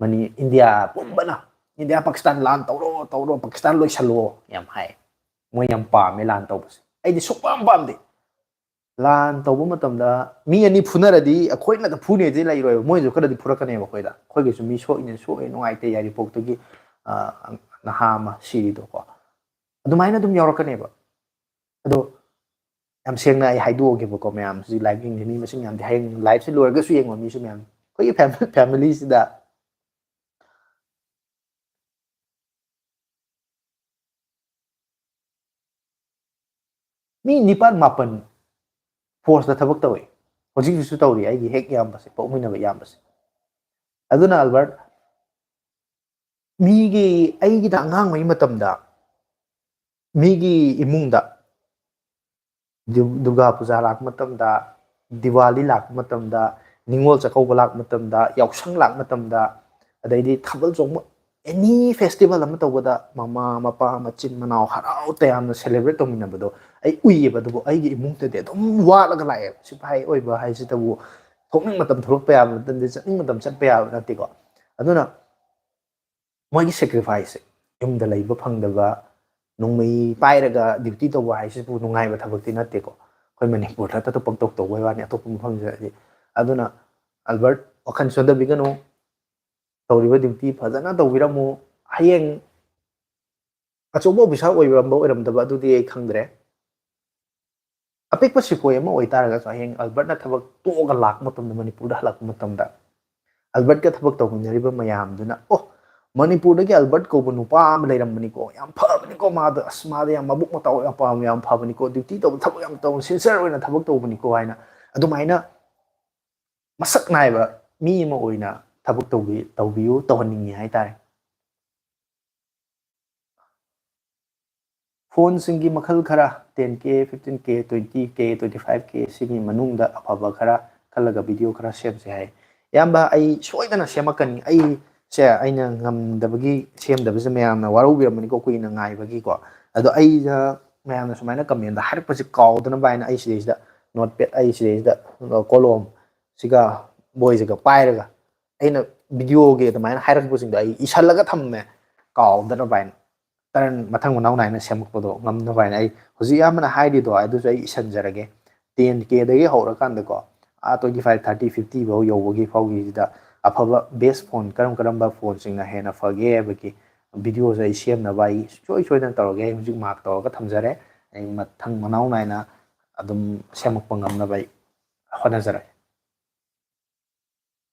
ꯃꯅꯤ-, ꯏꯟꯗꯤꯌꯥ ꯄꯨꯝꯕꯅ "ꯏꯟꯗꯤꯌꯥ ꯄꯥꯀꯤꯁꯇꯥꯟ ꯂꯥꯟ ꯇꯧꯔꯣ, ꯇꯧꯔꯣ, ꯄꯥꯀꯤꯁꯇꯥꯟ ꯂꯣꯏꯁꯜꯂꯣ" ꯌꯥꯝ ꯍꯥꯏ꯫ ꯃꯣꯏ ꯌꯥꯝ ꯄꯥꯝꯃꯦ ꯂꯥꯟ ꯇꯧꯕꯁꯦ꯫ ꯑꯩꯗꯤ ꯁꯨꯡꯄꯥꯝ ꯄꯥꯝꯗꯦ꯫ ꯂꯥꯟ ꯇꯧꯕ ꯃꯇꯝꯗ ꯃꯤ ꯑꯅꯤ ꯐꯨꯅꯔꯗꯤ ꯑꯩꯈꯣꯏꯅꯗ ꯐꯨꯅꯦꯗꯤ ꯂꯩꯔꯣꯏꯕ, ꯃꯣꯏꯁꯨ ꯈꯔꯗꯤ ꯐꯨꯔꯛꯀꯅꯦꯕ ꯑꯩꯈꯣꯏꯗ꯫ ꯑꯩꯈꯣꯏꯒꯤꯁꯨ ꯃꯤ ꯁꯣꯛꯏꯅꯦ, ꯁꯣꯛꯑꯦ, ꯅꯨꯡꯉꯥꯏꯇꯦ, ꯌꯥꯏꯔꯤꯄꯣꯛꯇꯒꯤ ꯅꯍꯥ ꯑꯃ ꯁꯤꯔꯤꯗꯣꯀꯣ꯫ ꯑꯗꯨꯃꯥꯏꯅ ꯑꯗꯨꯝ ꯌꯥꯎꯔꯛꯀꯅꯦꯕ꯫ ꯑꯗꯣ ꯌꯥꯝ ꯁꯦꯡꯅ ꯑꯩ ꯍꯥꯏꯗꯣꯛꯑꯒꯦꯕꯀꯣ, ꯃꯌꯥꯝ ꯍꯧꯖꯤꯛ ꯂꯥꯏꯚ ꯌꯦꯡꯉꯤ ꯃꯤ ꯃꯁꯤꯡ ꯌꯥꯝꯗꯤ, ꯍꯌꯦꯡ ꯂꯥꯏꯚꯁꯦ ꯂꯣꯏꯔꯒꯁꯨ ꯌꯦꯡꯕ ꯃꯤꯁꯨ ꯃꯌꯥꯝ, ꯑꯩꯈꯣꯏꯒꯤ ꯐꯦꯃꯤꯂꯤꯁꯤꯗ ꯃꯤ ꯅꯤꯄꯥꯜ ꯃꯥꯄꯜ ꯐꯣꯔꯁꯇ ꯊꯕꯛ ꯇꯧꯋꯤ꯫ ꯍꯧꯖꯤꯛ ꯍꯧꯖꯤꯛꯁꯨ ꯇꯧꯔꯤ, ꯑꯩꯒꯤ ꯍꯦꯛ ꯏꯌꯥꯝꯕꯁꯦ, ꯄꯣꯛꯃꯤꯟꯅꯕ ꯏꯌꯥꯝꯕꯁꯦ꯫ ꯑꯗꯨꯅ ꯑꯜꯕꯔꯠ, ꯃꯤꯒꯤ, ꯑꯩꯒꯤꯗ ꯑꯉꯥꯡ ꯑꯣꯏꯔꯤ ꯃꯇꯝꯗ ꯃꯤꯒꯤ ꯏꯃꯨꯡꯗ ꯗꯨ-, ꯗꯨꯔꯒꯥ ꯄꯨꯖꯥ ꯂꯥꯛꯄ ꯃꯇꯝꯗ, ꯗꯤꯋꯥꯂꯤ ꯂꯥꯛꯄ ꯃꯇꯝꯗ, ꯅꯤꯉꯣꯜ ꯆꯥꯛꯀꯧꯕ ꯂꯥꯛꯄ ꯃꯇꯝꯗ, ꯌꯥꯎꯁꯪ ꯂꯥꯛꯄ ꯃꯇꯝꯗ, ꯑꯗꯩꯗꯤ ꯊꯥꯕꯜ ꯆꯣꯡꯕ, ꯑꯦꯅꯤ ꯐꯦꯁꯇꯤꯚꯦꯜ ꯑꯃ ꯇꯧꯕꯗ ꯃꯃꯥ ꯃꯄꯥ ꯃꯆꯤꯟ ꯃꯅꯥꯎ ꯍꯔꯥꯎ ꯇꯌꯥꯝꯅ ꯁꯦꯂꯦꯕ꯭ꯔꯦꯠ ꯇꯧꯃꯤꯟꯅꯕꯗꯣ ꯑꯩ ꯎꯏꯌꯦꯕ꯫ ꯑꯗꯨꯕꯨ ꯑꯩꯒꯤ ꯏꯃꯨꯡꯗꯗꯤ ꯑꯗꯨꯝ ꯋꯥꯠꯂꯒ ꯂꯥꯛꯑꯦꯕ꯫ ꯁꯤꯐꯥꯏ ꯑꯣꯏꯕ ꯍꯥꯏꯁꯤꯗꯕꯨ ꯊꯣꯛꯅꯤꯡ ꯃꯇꯝ ꯊꯣꯛꯂꯛꯄ ꯌꯥꯕ ꯅꯠꯇꯦ, ꯆꯠꯅꯤꯡ ꯃꯇꯝ ꯆꯠꯄ ꯌꯥꯕ ꯅꯠꯇꯦꯀꯣ꯫ ꯑꯗꯨꯅ ꯃꯣꯏꯒꯤ ꯁꯦꯀ꯭ꯔꯤꯐꯥꯏꯁꯁꯦ, ꯌꯨꯝꯗ ꯂꯩꯕ ꯐꯪꯗꯕ, ꯅꯣꯡꯃꯩ ꯄꯥꯏꯔꯒ ꯗ꯭ꯌꯨꯇꯤ ꯇꯧꯕ ꯍꯥꯏꯁꯤꯕꯨ ꯅꯨꯡꯉꯥꯏꯕ ꯊꯕꯛꯇꯤ ꯅꯠꯇꯦꯀꯣ꯫ ꯑꯩꯈꯣꯏ ꯃꯅꯤꯄꯨꯔꯗ ꯈꯛꯇ ꯄꯪꯇꯧ ꯇꯧꯕꯩ ꯋꯥꯅꯤ, ꯑꯇꯣꯞꯄ ꯃꯐꯝꯁꯤꯗꯗꯤ꯫ ꯑꯗꯨꯅ ꯑꯜꯕꯔꯠ, ꯋꯥꯈꯜ ꯁꯣꯟꯊꯕꯤꯒꯅꯨ, ꯇꯧꯔꯤꯕ ꯗ꯭ꯌꯨꯇꯤ ꯐꯖꯅ ꯇꯧꯕꯤꯔꯝꯃꯨ꯫ ꯍꯌꯦꯡ ꯑꯆꯧꯕ ꯑꯣꯐꯤꯁꯥꯔ ꯑꯣꯏꯔꯝꯕ ꯑꯣꯏꯔꯝꯗꯕ ꯑꯗꯨꯗꯤ ꯑꯩ ꯈꯪꯗ꯭ꯔꯦ꯫ ꯑꯄꯤꯛꯄ ꯁꯤꯄꯣꯏ ꯑꯃ ꯑꯣꯏꯇꯥꯔꯒꯁꯨ ꯍꯌꯦꯡ ꯑꯜꯕꯔꯠꯅ ꯊꯕꯛ ꯇꯣꯛꯑꯒ ꯂꯥꯛꯄ ꯃꯇꯝꯗ, ꯃꯅꯤꯄꯨꯔꯗ ꯍꯜꯂꯛꯄ ꯃꯇꯝꯗ, ꯑꯜꯕꯔꯠꯀ ꯊꯕꯛ ꯇꯧꯃꯤꯟꯅꯔꯤꯕ ꯃꯌꯥꯝꯗꯨꯅ, "ꯑꯣ, ꯃꯅꯤꯄꯨꯔꯗꯒꯤ ꯑꯜꯕꯔꯠ ꯀꯧꯕ ꯅꯨꯄꯥ ꯑꯃ ꯂꯩꯔꯝꯕꯅꯤꯀꯣ, ꯌꯥꯝ ꯐꯕꯅꯤꯀꯣ ꯃꯥꯗꯣ, ꯑꯁ, ꯃꯥꯗꯣ ꯌꯥꯝ ꯃꯕꯨꯛ ꯃꯇꯥꯎ ꯌꯥꯝ ꯄꯥꯝ, ꯌꯥꯝ ꯐꯕꯅꯤꯀꯣ, ꯗ꯭ꯌꯨꯇꯤ ꯇꯧꯕ ꯊꯕꯛ ꯌꯥꯝ ꯇꯧ, ꯁꯤꯟꯁꯤꯌꯔ ꯑꯣꯏꯅ ꯊꯕꯛ ꯇꯧꯕꯅꯤꯀꯣ" ꯍꯥꯏꯅ ꯑꯗꯨꯃꯥꯏꯅ ꯃꯁꯛ ꯅꯥꯏꯕ ꯃꯤ ꯑꯃ ꯑꯣꯏꯅ ꯊꯕꯛ ꯇꯧꯕꯤ-, ꯇꯧꯕꯤꯌꯨ, ꯇꯧꯍꯟꯅꯤꯡꯉꯤ ꯍꯥꯏꯇꯥꯔꯦ꯫ ꯐꯣꯟꯁꯤꯡꯒꯤ ꯃꯈꯜ ꯈꯔ, ten K, fifteen K, twenty K, twenty five K, ꯁꯤꯒꯤ ꯃꯅꯨꯡꯗ ꯑꯐꯕ ꯈꯔ ꯈꯜꯂꯒ ꯚꯤꯗꯤꯑꯣ ꯈꯔ ꯁꯦꯝꯁꯦ ꯍꯥꯏ꯫ ꯏꯌꯥꯝꯕ, ꯑꯩ ꯁꯣꯏꯗꯅ ꯁꯦꯝꯃꯛꯀꯅꯤ꯫ ꯑꯩꯁꯦ ꯑꯩꯅ ꯉꯝꯗꯕꯒꯤ ꯁꯦꯝꯗꯕꯁꯦ ꯃꯌꯥꯝꯅ ꯋꯥꯔꯧꯕꯤꯔꯝꯃꯅꯤꯀꯣ, ꯀꯨꯏꯅ ꯉꯥꯏꯕꯒꯤꯀꯣ꯫ ꯑꯗꯣ ꯑꯩꯅ ꯃꯌꯥꯝꯅ ꯁꯨꯃꯥꯏꯅ ꯀꯃꯦꯟꯗ ꯍꯥꯏꯔꯛꯄꯁꯦ ꯀꯥꯎꯗꯅꯕ ꯍꯥꯏꯅ ꯑꯩ ꯁꯤꯗꯩꯁꯤꯗ ꯅꯣꯠꯄꯦꯗ, ꯑꯩ ꯁꯤꯗꯩꯁꯤꯗ ꯀꯣꯂꯣꯝ ꯁꯤꯒ ꯕꯣꯏꯁꯤꯒ ꯄꯥꯏꯔꯒ ꯑꯩꯅ ꯚꯤꯗꯤꯑꯣꯒꯤ ꯑꯗꯨꯃꯥꯏꯅ ꯍꯥꯏꯔꯛꯄꯁꯤꯡꯗꯣ ꯑꯩ ꯏꯁꯜꯂꯒ ꯊꯝꯃꯦ, ꯀꯥꯎꯗꯅꯕ ꯍꯥꯏꯅ꯫ ꯇꯔꯟ ꯃꯊꯪ ꯃꯅꯥꯎ ꯅꯥꯏꯅ ꯁꯦꯝꯃꯛꯄꯗꯣ ꯉꯝꯅꯕ ꯍꯥꯏꯅ꯫ ꯑꯩ ꯍꯧꯖꯤꯛ ꯑꯌꯥꯝꯕꯅ ꯍꯥꯏꯔꯤꯗꯣ ꯑꯗꯨꯁꯨ ꯑꯩ ꯏꯁꯟꯖꯔꯒꯦ꯫ Ten K ꯗꯒꯤ ꯍꯧꯔꯀꯥꯟꯗꯀꯣ, ꯑꯥ, twenty five, thirty, fifty ꯐꯥꯎ ꯌꯧꯕꯒꯤ ꯐꯥꯎꯒꯤꯁꯤꯗ ꯑꯐꯕ ꯕꯦꯁ ꯐꯣꯟ ꯀꯔꯝ ꯀꯔꯝꯕ ꯐꯣꯟꯁꯤꯡꯅ ꯍꯦꯟꯅ ꯐꯒꯦ ꯍꯥꯏꯕꯒꯤ ꯚꯤꯗꯤꯑꯣꯁꯦ ꯑꯩ ꯁꯦꯝꯅꯕ ꯑꯩ ꯁꯨꯡꯁꯣꯏ ꯁꯣꯏꯗꯅ ꯇꯧꯔꯒꯦ꯫ ꯑꯩ ꯍꯧꯖꯤꯛ ꯃꯥꯔꯛ ꯇꯧꯔꯒ ꯊꯝꯖꯔꯦ꯫ ꯑꯩ ꯃꯊꯪ ꯃꯅꯥꯎ ꯅꯥꯏꯅ ꯑꯗꯨꯝ ꯁꯦꯝꯃꯛꯄ ꯉꯝꯅꯕ ꯑꯩ ꯍꯣꯠꯅꯖꯔꯒꯦ꯫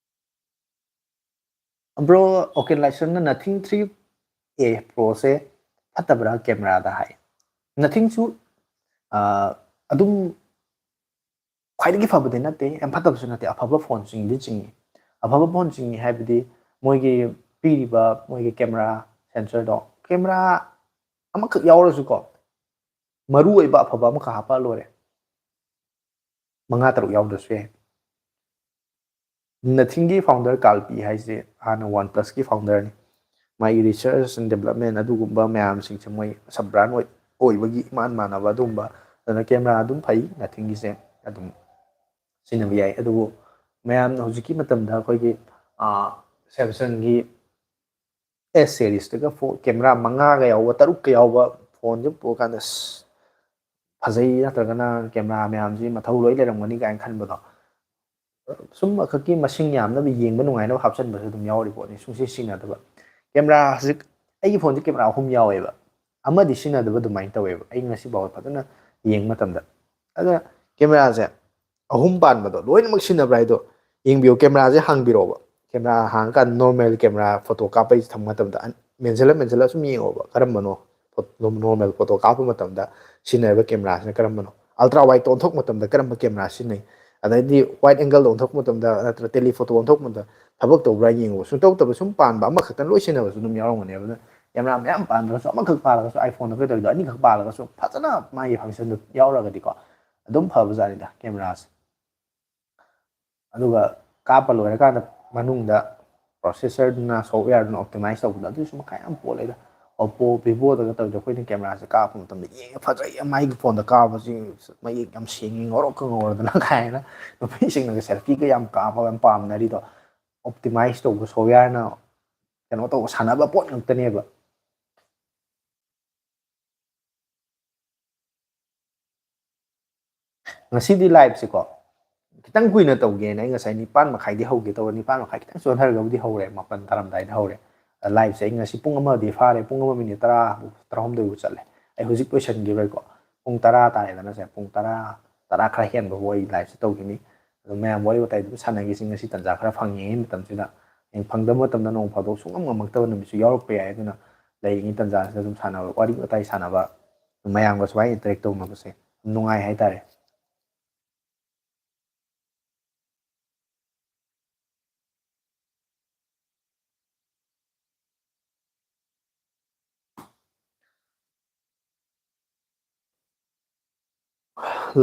ꯕ꯭ꯔꯣ, ꯑꯣꯀꯦ ꯂꯥꯏꯁ꯭ꯔꯝꯅ Nothing three A Pro ꯁꯦ ꯐꯠꯇꯕ꯭ꯔꯥ ꯀꯦꯃꯦꯔꯥꯗ ꯍꯥꯏ꯫ Nothing ꯁꯨ, ꯑ, ꯑꯗꯨꯝ ꯈ꯭ꯋꯥꯏꯗꯒꯤ ꯐꯕꯗꯤ ꯅꯠꯇꯦ, ꯌꯥꯝ ꯐꯠꯇꯕꯁꯨ ꯅꯠꯇꯦ, ꯑꯐꯕ ꯐꯣꯟꯁꯤꯡꯗꯤ ꯆꯤꯡꯉꯤ꯫ ꯑꯐꯕ ꯐꯣꯟꯁꯤꯡꯉꯤ ꯍꯥꯏꯕꯗꯤ ꯃꯣꯏꯒꯤ ꯄꯤꯔꯤꯕ ꯃꯣꯏꯒꯤ ꯀꯦꯃꯦꯔꯥ ꯁꯦꯟꯁꯔꯗꯣ, ꯀꯦꯃꯦꯔꯥ ꯑꯃꯈꯛ ꯌꯥꯎꯔꯁꯨꯀꯣ, ꯃꯔꯨ ꯑꯣꯏꯕ ꯑꯐꯕ ꯑꯃꯈꯛ ꯍꯥꯞꯄꯛꯑ ꯂꯣꯏꯔꯦ꯫ ꯃꯉꯥ ꯇꯔꯨꯛ ꯌꯥꯎꯗ꯭ꯔꯁꯨ ꯌꯥꯏ꯫ Nothing ꯒꯤ ꯐꯥꯎꯟꯗꯔ ꯀꯥꯜꯄꯤ ꯍꯥꯏꯁꯦ ꯍꯥꯟꯅ OnePlus ꯀꯤ ꯐꯥꯎꯟꯗꯔꯅꯤ꯫ ꯃꯥꯒꯤ research and development ꯑꯗꯨꯒꯨꯝꯕ ꯃꯌꯥꯝꯁꯤꯡꯁꯦ ꯃꯣꯏ sub brand ꯑꯣꯏ ꯑꯣꯏꯕꯒꯤ ꯏꯃꯥꯟ ꯃꯥꯟꯅꯕ ꯑꯗꯨꯒꯨꯝꯕ꯫ ꯑꯗꯨꯅ camera ꯑꯗꯨꯝ ꯐꯩ, nothingꯒꯤꯁꯦ ꯑꯗꯨꯝ ꯁꯤꯖꯤꯟꯅꯕ ꯌꯥꯏ꯫ ꯑꯗꯨꯕꯨ ꯃꯌꯥꯝꯅ ꯍꯧꯖꯤꯛꯀꯤ ꯃꯇꯝꯗ ꯑꯩꯈꯣꯏꯒꯤ Samsungꯒꯤ S serieꯁꯇꯒ ꯐꯣ camera ꯃꯉꯥꯒ ꯌꯥꯎꯕ, ꯇꯔꯨꯛꯀ ꯌꯥꯎꯕ ꯐꯣꯟꯁꯦ ꯄꯨꯔꯀꯥꯟꯗ ꯑꯁ ꯐꯖꯩ ꯅꯠꯇ꯭ꯔꯒꯅ camera ꯃꯌꯥꯝꯁꯤ ꯃꯊꯧ ꯂꯣꯏ ꯂꯩꯔꯝꯒꯅꯤ ꯀꯥꯏꯅ ꯈꯟꯕꯗꯣ, ꯁꯨꯝ ꯑꯈꯛꯀꯤ ꯃꯁꯤꯡ ꯌꯥꯝꯅꯕ, ꯌꯦꯡꯕ ꯅꯨꯡꯉꯥꯏꯅꯕ ꯍꯥꯞꯆꯤꯟꯕꯁꯨ ꯑꯗꯨꯝ ꯌꯥꯎꯔꯤ ꯄꯣꯠꯅꯤ꯫ ꯁꯨꯡꯁꯤ ꯁꯤꯖꯤꯟꯅꯗꯕ camera ꯍꯧꯖꯤꯛ ꯑꯩꯒꯤ ꯐꯣꯟꯁꯦ camera ꯑꯍꯨꯝ ꯌꯥꯎꯋꯦꯕ, ꯑꯃꯗꯤ ꯁꯤꯖꯤꯟꯅꯗꯕ ꯑꯗꯨꯃꯥꯏꯅ ꯇꯧꯋꯦꯕ ꯑꯩ ꯉꯁꯤ ꯐꯥꯎꯕ ꯐꯖꯅ ꯌꯦꯡꯕ ꯃꯇꯝꯗ꯫ ꯑꯗ cameraꯁꯦ ꯑꯍꯨꯝ ꯄꯥꯟꯕꯗꯣ ꯂꯣꯏꯅꯃꯛ ꯁꯤꯖꯤꯟꯅꯕ꯭ꯔꯥ ꯍꯥꯏꯗꯣ ꯌꯦꯡꯕꯤꯌꯣ꯫ cameraꯁꯦ ꯍꯥꯡꯕꯤꯔꯣꯕ꯫ camera ꯍꯥꯡꯉꯀꯥꯟꯗ normal camera photo ꯀꯥꯞꯄꯩ ꯊꯝꯕ ꯃꯇꯝꯗ ꯑꯟ- ꯃꯦꯟꯁꯤꯜꯂ ꯃꯦꯟꯁꯤꯜꯂ ꯁꯨꯝ ꯌꯦꯡꯉꯣꯕ꯫ ꯀꯔꯝꯕꯅꯣ ꯐꯣ- normal photo ꯀꯥꯞꯄ ꯃꯇꯝꯗ ꯁꯤꯖꯤꯟꯅꯔꯤꯕ cameraꯁꯤꯅ ꯀꯔꯝꯕꯅꯣ? Ultra wideꯇ ꯑꯣꯟꯊꯣꯛꯄ ꯃꯇꯝꯗ ꯀꯔꯝꯕ camera ꯁꯤꯖꯤꯟꯅꯩ? ꯑꯗꯩꯗꯤ wide angleꯗ ꯑꯣꯟꯊꯣꯛꯄ ꯃꯇꯝꯗ ꯅꯠꯇ꯭ꯔ telephoto ꯑꯣꯟꯊꯣꯛꯄ ꯃꯇꯝꯗ ꯊꯕꯛ ꯇꯧꯕ꯭ꯔꯥ ꯌꯦꯡꯉꯣ꯫ ꯁꯨꯡꯇꯧ ꯇꯧꯕ ꯁꯨꯝ ꯄꯥꯟꯕ ꯑꯃꯈꯛꯇꯪ ꯂꯣꯏ ꯁꯤꯖꯤꯟꯅꯕꯁꯨ ꯑꯗꯨꯝ ꯌꯥꯎꯔꯝꯒꯅꯦꯕ꯫ ꯑꯗꯨꯅ camera ꯃꯌꯥꯝ ꯄꯥꯟꯗ꯭ꯔꯒꯁꯨ, ꯑꯃꯈꯛ ꯄꯥꯜꯂꯒꯁꯨ, iPhoneꯗ ꯀꯩ ꯇꯧꯔꯤꯗꯣ ꯑꯅꯤꯈꯛ ꯄꯥꯜꯂꯒꯁꯨ ꯐꯖꯅ ꯃꯥꯒꯤ functionꯗꯣ ꯌꯥꯎꯔꯒꯗꯤꯀꯣ ꯑꯗꯨꯝ ꯐꯕꯖꯥꯠꯅꯤꯗ cameraꯁꯦ꯫ ꯑꯗꯨꯒ ꯀꯥꯞꯄ ꯂꯣꯏꯔꯀꯥꯟꯗ ꯃꯅꯨꯡꯗ processorꯗꯨꯅ, softwareꯗꯨꯅ optimize ꯇꯧꯕꯗꯣ, ꯑꯗꯨꯁꯨ ꯃꯈꯥ ꯌꯥꯝ ꯄꯣꯜꯂꯦꯗ꯫ Oppo, Vivoꯗꯒ ꯇꯧꯔꯤꯗꯣ, ꯑꯩꯈꯣꯏꯅ cameraꯁꯦ ꯀꯥꯞꯄ ꯃꯇꯝꯗ ꯌꯦꯡꯉꯦ, ꯐꯖꯩ, ꯃꯥꯒꯤ ꯐꯣꯟꯗ ꯀꯥꯞꯄꯁꯤ ꯃꯌꯦꯛ ꯌꯥꯝ ꯁꯦꯡꯉꯤ, ꯉꯧꯔꯣꯛꯀ ꯉꯧꯔꯗꯅ ꯀꯥꯏꯅ ꯅꯨꯄꯤꯁꯤꯡꯅꯒ selfieꯒ ꯌꯥꯝ ꯀꯥꯞꯄ ꯌꯥꯝ ꯄꯥꯝꯅꯔꯤꯗꯣ꯫ Optimize ꯇꯧꯕ softwareꯅ ꯀꯩꯅꯣ ꯇꯧꯕ, ꯁꯥꯟꯅꯕ ꯄꯣꯠ ꯉꯥꯛꯇꯅꯦꯕ꯫ ꯉꯁꯤꯗꯤ liveꯁꯦꯀꯣ ꯈꯤꯇꯪ ꯀꯨꯏꯅ ꯇꯧꯒꯦꯅ ꯑꯩ ꯉꯁꯥꯏ ꯅꯤꯄꯥꯟ ꯃꯈꯥꯏꯗꯤ ꯍꯧꯒꯦ ꯇꯧꯕ, ꯅꯤꯄꯥꯟ ꯃꯈꯥꯏ ꯈꯤꯇꯪ ꯆꯣꯟꯊꯔꯒꯕꯨꯗꯤ ꯍꯧꯔꯦ, ꯃꯥꯄꯟ ꯇꯥꯔꯝꯗꯥꯏꯗ ꯍꯧꯔꯦ꯫ Liveꯁꯦ ꯑꯩ ꯉꯁꯤ ꯄꯨꯡ ꯑꯃꯗꯤ ꯐꯥꯔꯦ, ꯄꯨꯡ ꯑꯃ ꯃꯤꯅꯤꯠ ꯇꯔꯥ, ꯇꯔꯥꯍꯨꯝꯗꯣꯏꯕꯨ ꯆꯠꯂꯦ꯫ ꯑꯩ ꯍꯧꯖꯤꯛ ꯂꯣꯏꯁꯤꯟꯈꯤꯔꯣꯏꯀꯣ, ꯄꯨꯡ ꯇꯔꯥ ꯇꯥꯔꯦꯗꯅ ꯁꯦ, ꯄꯨꯡ ꯇꯔꯥ, ꯇꯔꯥ ꯈꯔ ꯍꯦꯟꯕꯕꯨ ꯑꯩ liveꯁꯦ ꯇꯧꯈꯤꯅꯤ꯫ ꯑꯗꯨ ꯃꯌꯥꯝ ꯋꯥꯔꯤ ꯋꯥꯇꯥꯏ ꯑꯗꯨꯝ ꯁꯥꯟꯅꯈꯤꯁꯤ ꯉꯁꯤ ꯇꯟꯖꯥ ꯈꯔ ꯐꯪꯉꯤꯉꯩ ꯃꯇꯝꯁꯤꯗ꯫ ꯍꯌꯦꯡ ꯐꯪꯗꯕ ꯃꯇꯝꯗ ꯅꯣꯡ ꯐꯥꯗꯣꯛ ꯁꯨꯡꯉꯝ ꯉꯝꯃꯛꯇꯕ ꯅꯨꯃꯤꯠꯁꯨ ꯌꯥꯎꯔꯛꯄ ꯌꯥꯏ꯫ ꯑꯗꯨꯅ ꯂꯩꯔꯤꯉꯩ ꯇꯟꯖꯥꯁꯤꯗ ꯑꯗꯨꯝ ꯁꯥꯟꯅꯕ, ꯋꯥꯔꯤ ꯋꯥꯇꯥꯏ ꯁꯥꯟꯅꯕ, ꯃꯌꯥꯝꯒ ꯁꯨꯃꯥꯏꯅ interact ꯇꯧꯅꯕꯁꯦ ꯌꯥꯝ ꯅꯨꯡꯉꯥꯏ ꯍꯥꯏꯇꯥꯔꯦ꯫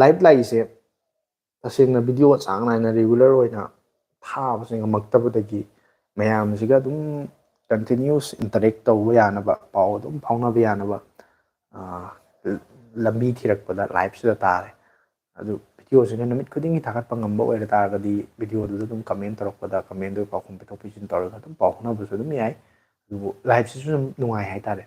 Live ꯂꯥꯛꯏꯁꯦ ꯇꯁꯦꯡꯅ video ꯆꯥꯡ ꯅꯥꯏꯅ regular ꯑꯣꯏꯅ ꯊꯥꯕꯁꯦ ꯉꯝꯃꯛꯇꯕꯗꯒꯤ ꯃꯌꯥꯝꯁꯤꯒ ꯑꯗꯨꯝ continuous interact ꯇꯧꯕ ꯌꯥꯅꯕ, ꯄꯥꯎ ꯑꯗꯨꯝ ꯐꯥꯎꯅꯕ ꯌꯥꯅꯕ, ꯑꯥ, ꯂꯝꯕꯤ ꯊꯤꯔꯛꯄꯗ live ꯁꯤꯗ ꯇꯥꯔꯦ꯫ ꯑꯗꯨ video ꯁꯤꯅ ꯅꯨꯃꯤꯠ ꯈꯨꯗꯤꯡꯒꯤ ꯊꯥꯒꯠꯄ ꯉꯝꯕ ꯑꯣꯏꯔ ꯇꯥꯔꯒꯗꯤ, video ꯗꯨꯗ ꯑꯗꯨꯝ comment ꯇꯧꯔꯛꯄꯗ, comment ꯗꯨ ꯄꯥꯎꯈꯨꯝ ꯄꯤꯊꯣꯛ ꯄꯤꯁꯤꯟ ꯇꯧꯔꯒ ꯑꯗꯨꯝ ꯄꯥꯎ ꯐꯥꯎꯅꯕꯁꯨ ꯑꯗꯨꯝ ꯌꯥꯏ꯫ ꯑꯗꯨꯕꯨ live ꯁꯤꯁꯨ ꯑꯗꯨꯝ ꯅꯨꯡꯉꯥꯏ ꯍꯥꯏꯇꯥꯔꯦ꯫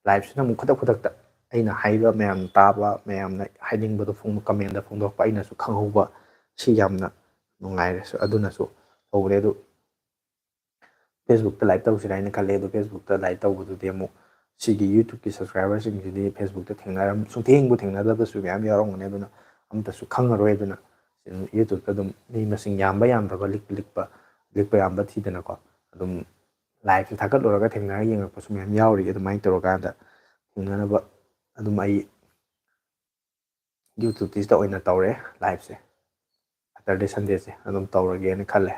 Live ꯁꯤꯅ ꯑꯃꯨꯛ ꯈꯨꯗꯛ ꯈꯨꯗꯛꯇ ꯑꯩꯅ ꯍꯥꯏꯕ ꯃꯌꯥꯝ ꯇꯥꯕ, ꯃꯌꯥꯝꯅ ꯍꯥꯏꯅꯤꯡꯕꯗꯣ ꯐꯣꯡ-, comment ꯗ ꯐꯣꯡꯗꯣꯔꯛꯄ, ꯑꯩꯅꯁꯨ ꯈꯪꯍꯧꯕ, ꯁꯤ ꯌꯥꯝꯅ ꯅꯨꯡꯉꯥꯏꯔꯦ꯫ ꯑꯗꯨꯅꯁꯨ ꯍꯧꯔꯦ꯫ ꯑꯗꯨ Facebook ꯇ live ꯇꯧꯁꯤꯔꯥ ꯍꯥꯏꯅ ꯈꯜꯂꯦ꯫ ꯑꯗꯣ Facebook ꯇ live ꯇꯧꯕꯗꯨꯗꯤ ꯑꯃꯨꯛ ꯁꯤꯒꯤ YouTube ꯀꯤ subscriber ꯁꯤꯡꯁꯤꯗꯤ Facebook ꯇ ꯊꯦꯡꯅꯔꯝ-, ꯁꯨꯡꯊꯦꯡꯕꯨ ꯊꯦꯡꯅꯗꯕꯁꯨ ꯃꯌꯥꯝ ꯌꯥꯎꯔꯝꯒꯅꯤ꯫ ꯑꯗꯨꯅ ꯑꯝꯇꯁꯨ ꯈꯪꯉꯔꯣꯏ꯫ ꯑꯗꯨꯅ YouTube ꯇ ꯑꯗꯨꯝ ꯃꯤ ꯃꯁꯤꯡ ꯌꯥꯝꯕ ꯌꯥꯝꯗꯕ, ꯂꯤꯛ-, ꯂꯤꯛꯄ, ꯂꯤꯛꯄ ꯌꯥꯝꯕ ꯊꯤꯗꯅꯀꯣ, ꯑꯗꯨꯝ live ꯁꯦ ꯊꯥꯒꯠꯂꯨꯔꯒ ꯊꯦꯡꯅꯔ ꯌꯦꯡꯉꯛꯄꯁꯨ ꯃꯌꯥꯝ ꯌꯥꯎꯔꯤ꯫ ꯑꯗꯨꯃꯥꯏꯅ ꯇꯧꯔꯀꯥꯟꯗ ꯊꯦꯡꯅꯅꯕ ꯑꯗꯨꯝ ꯑꯩ YouTube ꯁꯤꯗ ꯑꯣꯏꯅ ꯇꯧꯔꯦ live ꯁꯦ꯫ Saturday Sunday ꯁꯦ ꯑꯗꯨꯝ ꯇꯧꯔꯒꯦꯅ ꯈꯜꯂꯦ꯫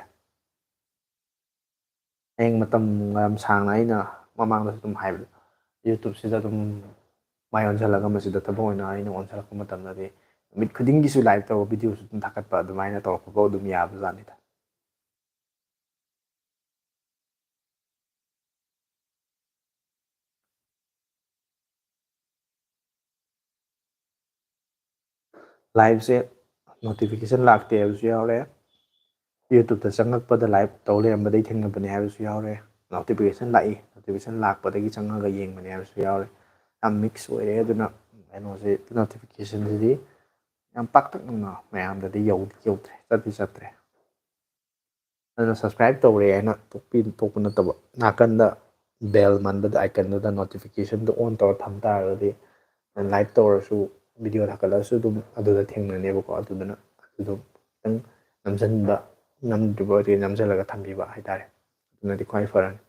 ꯍꯌꯦꯡ ꯃꯇꯝ ꯌꯥꯝ ꯁꯥꯡꯅ, ꯑꯩꯅ ꯃꯃꯥꯡꯗꯁꯨ ꯑꯗꯨꯝ ꯍꯥꯏꯕꯗꯣ, YouTube ꯁꯤꯗ ꯑꯗꯨꯝ ꯃꯥꯏ ꯑꯣꯟꯁꯤꯜꯂꯒ ꯃꯁꯤꯗ ꯊꯕꯛ ꯑꯣꯏꯅ ꯑꯩꯅ ꯑꯣꯟꯁꯤꯜꯂꯛꯄ ꯃꯇꯝꯗꯗꯤ ꯅꯨꯃꯤꯠ ꯈꯨꯗꯤꯡꯒꯤꯁꯨ live ꯇꯧꯕ, video ꯁꯨ ꯑꯗꯨꯝ ꯊꯥꯒꯠꯄ, ꯑꯗꯨꯃꯥꯏꯅ ꯇꯧꯔꯛꯄꯐꯥꯎ ꯑꯗꯨꯝ ꯌꯥꯕꯖꯥꯠꯅꯤꯗ꯫ Live ꯁꯦ notification ꯂꯥꯛꯇꯦ ꯍꯥꯏꯕꯁꯨ ꯌꯥꯎꯔꯦ꯫ YouTube ꯇ ꯆꯪꯉꯛꯄꯗ live ꯇꯧ ꯂꯩꯔꯝꯕꯗꯩ ꯊꯦꯡꯅꯕꯅꯦ ꯍꯥꯏꯕꯁꯨ ꯌꯥꯎꯔꯦ꯫ Notification ꯂꯥꯛꯏ, notification ꯂꯥꯛꯄꯗꯒꯤ ꯆꯪꯉꯒ ꯌꯦꯡꯕꯅꯦ ꯍꯥꯏꯕꯁꯨ ꯌꯥꯎꯔꯦ꯫ ꯌꯥꯝ mix ꯑꯣꯏꯔꯦ꯫ ꯑꯗꯨꯅ ꯀꯩꯅꯣꯁꯦ, notification ꯁꯤꯗꯤ ꯌꯥꯝ ꯄꯥꯛꯇꯛꯅꯅ ꯃꯌꯥꯝꯗꯗꯤ ꯌꯧꯗꯤ ꯌꯧꯗ꯭ꯔꯦ, ꯆꯠꯇꯤ ꯆꯠꯇ꯭ꯔꯦ꯫ ꯑꯗꯨꯅ subscribe ꯇꯧꯔꯦ ꯍꯥꯏꯅ ꯇꯣꯛꯄꯤ-, ꯇꯣꯛꯄ ꯅꯠꯇꯕ, ꯅꯥꯀꯟꯗ bell ꯃꯟꯕꯗ, icon ꯗꯨꯗ notification ꯗꯨ on ꯇꯧꯔ ꯊꯝ ꯇꯥꯔꯒꯗꯤ, live ꯇꯧꯔꯁꯨ, video ꯊꯥꯒꯠꯂꯁꯨ ꯑꯗꯨꯝ ꯑꯗꯨꯗ ꯊꯦꯡꯅꯅꯦꯕꯀꯣ꯫ ꯑꯗꯨꯗꯨꯅ ꯑꯗꯨꯝ ꯈꯤꯇꯪ ꯅꯝꯁꯤꯟꯕ, ꯅꯝꯗ꯭ꯔꯤꯕ ꯑꯣꯏꯔꯗꯤ ꯅꯝꯁꯤꯜꯂꯒ ꯊꯝꯕꯤꯕ ꯍꯥꯏꯇꯥꯔꯦ, ꯑꯗꯨꯅꯗꯤ ꯈ꯭ꯋꯥꯏ ꯐꯔꯅꯤ꯫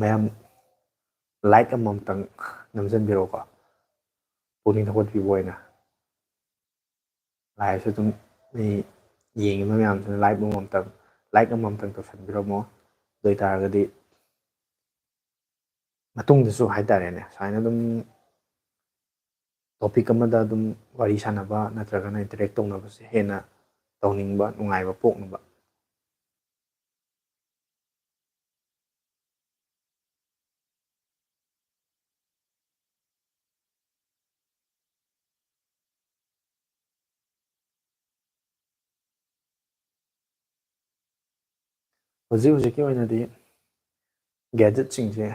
ꯃꯌꯥꯝ like ꯑꯃꯃꯝꯇꯪ ꯅꯝꯁꯤꯟꯕꯤꯔꯛꯎꯀꯣ, ꯄꯨꯛꯅꯤꯡ ꯊꯧꯒꯠꯄꯤꯕ ꯑꯣꯏꯅ꯫ Live ꯁꯨ ꯑꯗꯨꯝ ꯃꯤ ꯌꯦꯡꯉꯤꯕ ꯃꯌꯥꯝꯁꯤꯅ like ꯑꯃꯃꯝꯇꯪ, like ꯑꯃꯃꯝꯇꯪ ꯇꯧꯁꯟꯕꯤꯔꯝꯃꯣ꯫ ꯑꯗꯨ ꯑꯣꯏꯇꯥꯔꯒꯗꯤ ꯃꯇꯨꯡꯗꯁꯨ ꯍꯥꯏꯇꯥꯔꯦꯅꯦ, ꯁꯨꯃꯥꯏꯅ ꯑꯗꯨꯝ ꯇꯣꯄꯤꯛ ꯑꯃꯗ ꯑꯗꯨꯝ ꯋꯥꯔꯤ ꯁꯥꯟꯅꯕ ꯅꯠꯇ꯭ꯔꯒꯅ ꯏꯟꯇꯔꯦꯛ ꯇꯧꯅꯕꯁꯦ ꯍꯦꯟꯅ ꯇꯧꯅꯤꯡꯕ, ꯅꯨꯡꯉꯥꯏꯕ ꯄꯣꯛꯅꯕ꯫ ꯍꯧꯖꯤꯛ ꯍꯧꯖꯤꯛꯀꯤ ꯑꯣꯏꯅꯗꯤ ꯒꯦꯖꯦꯠꯁꯤꯡꯁꯦ,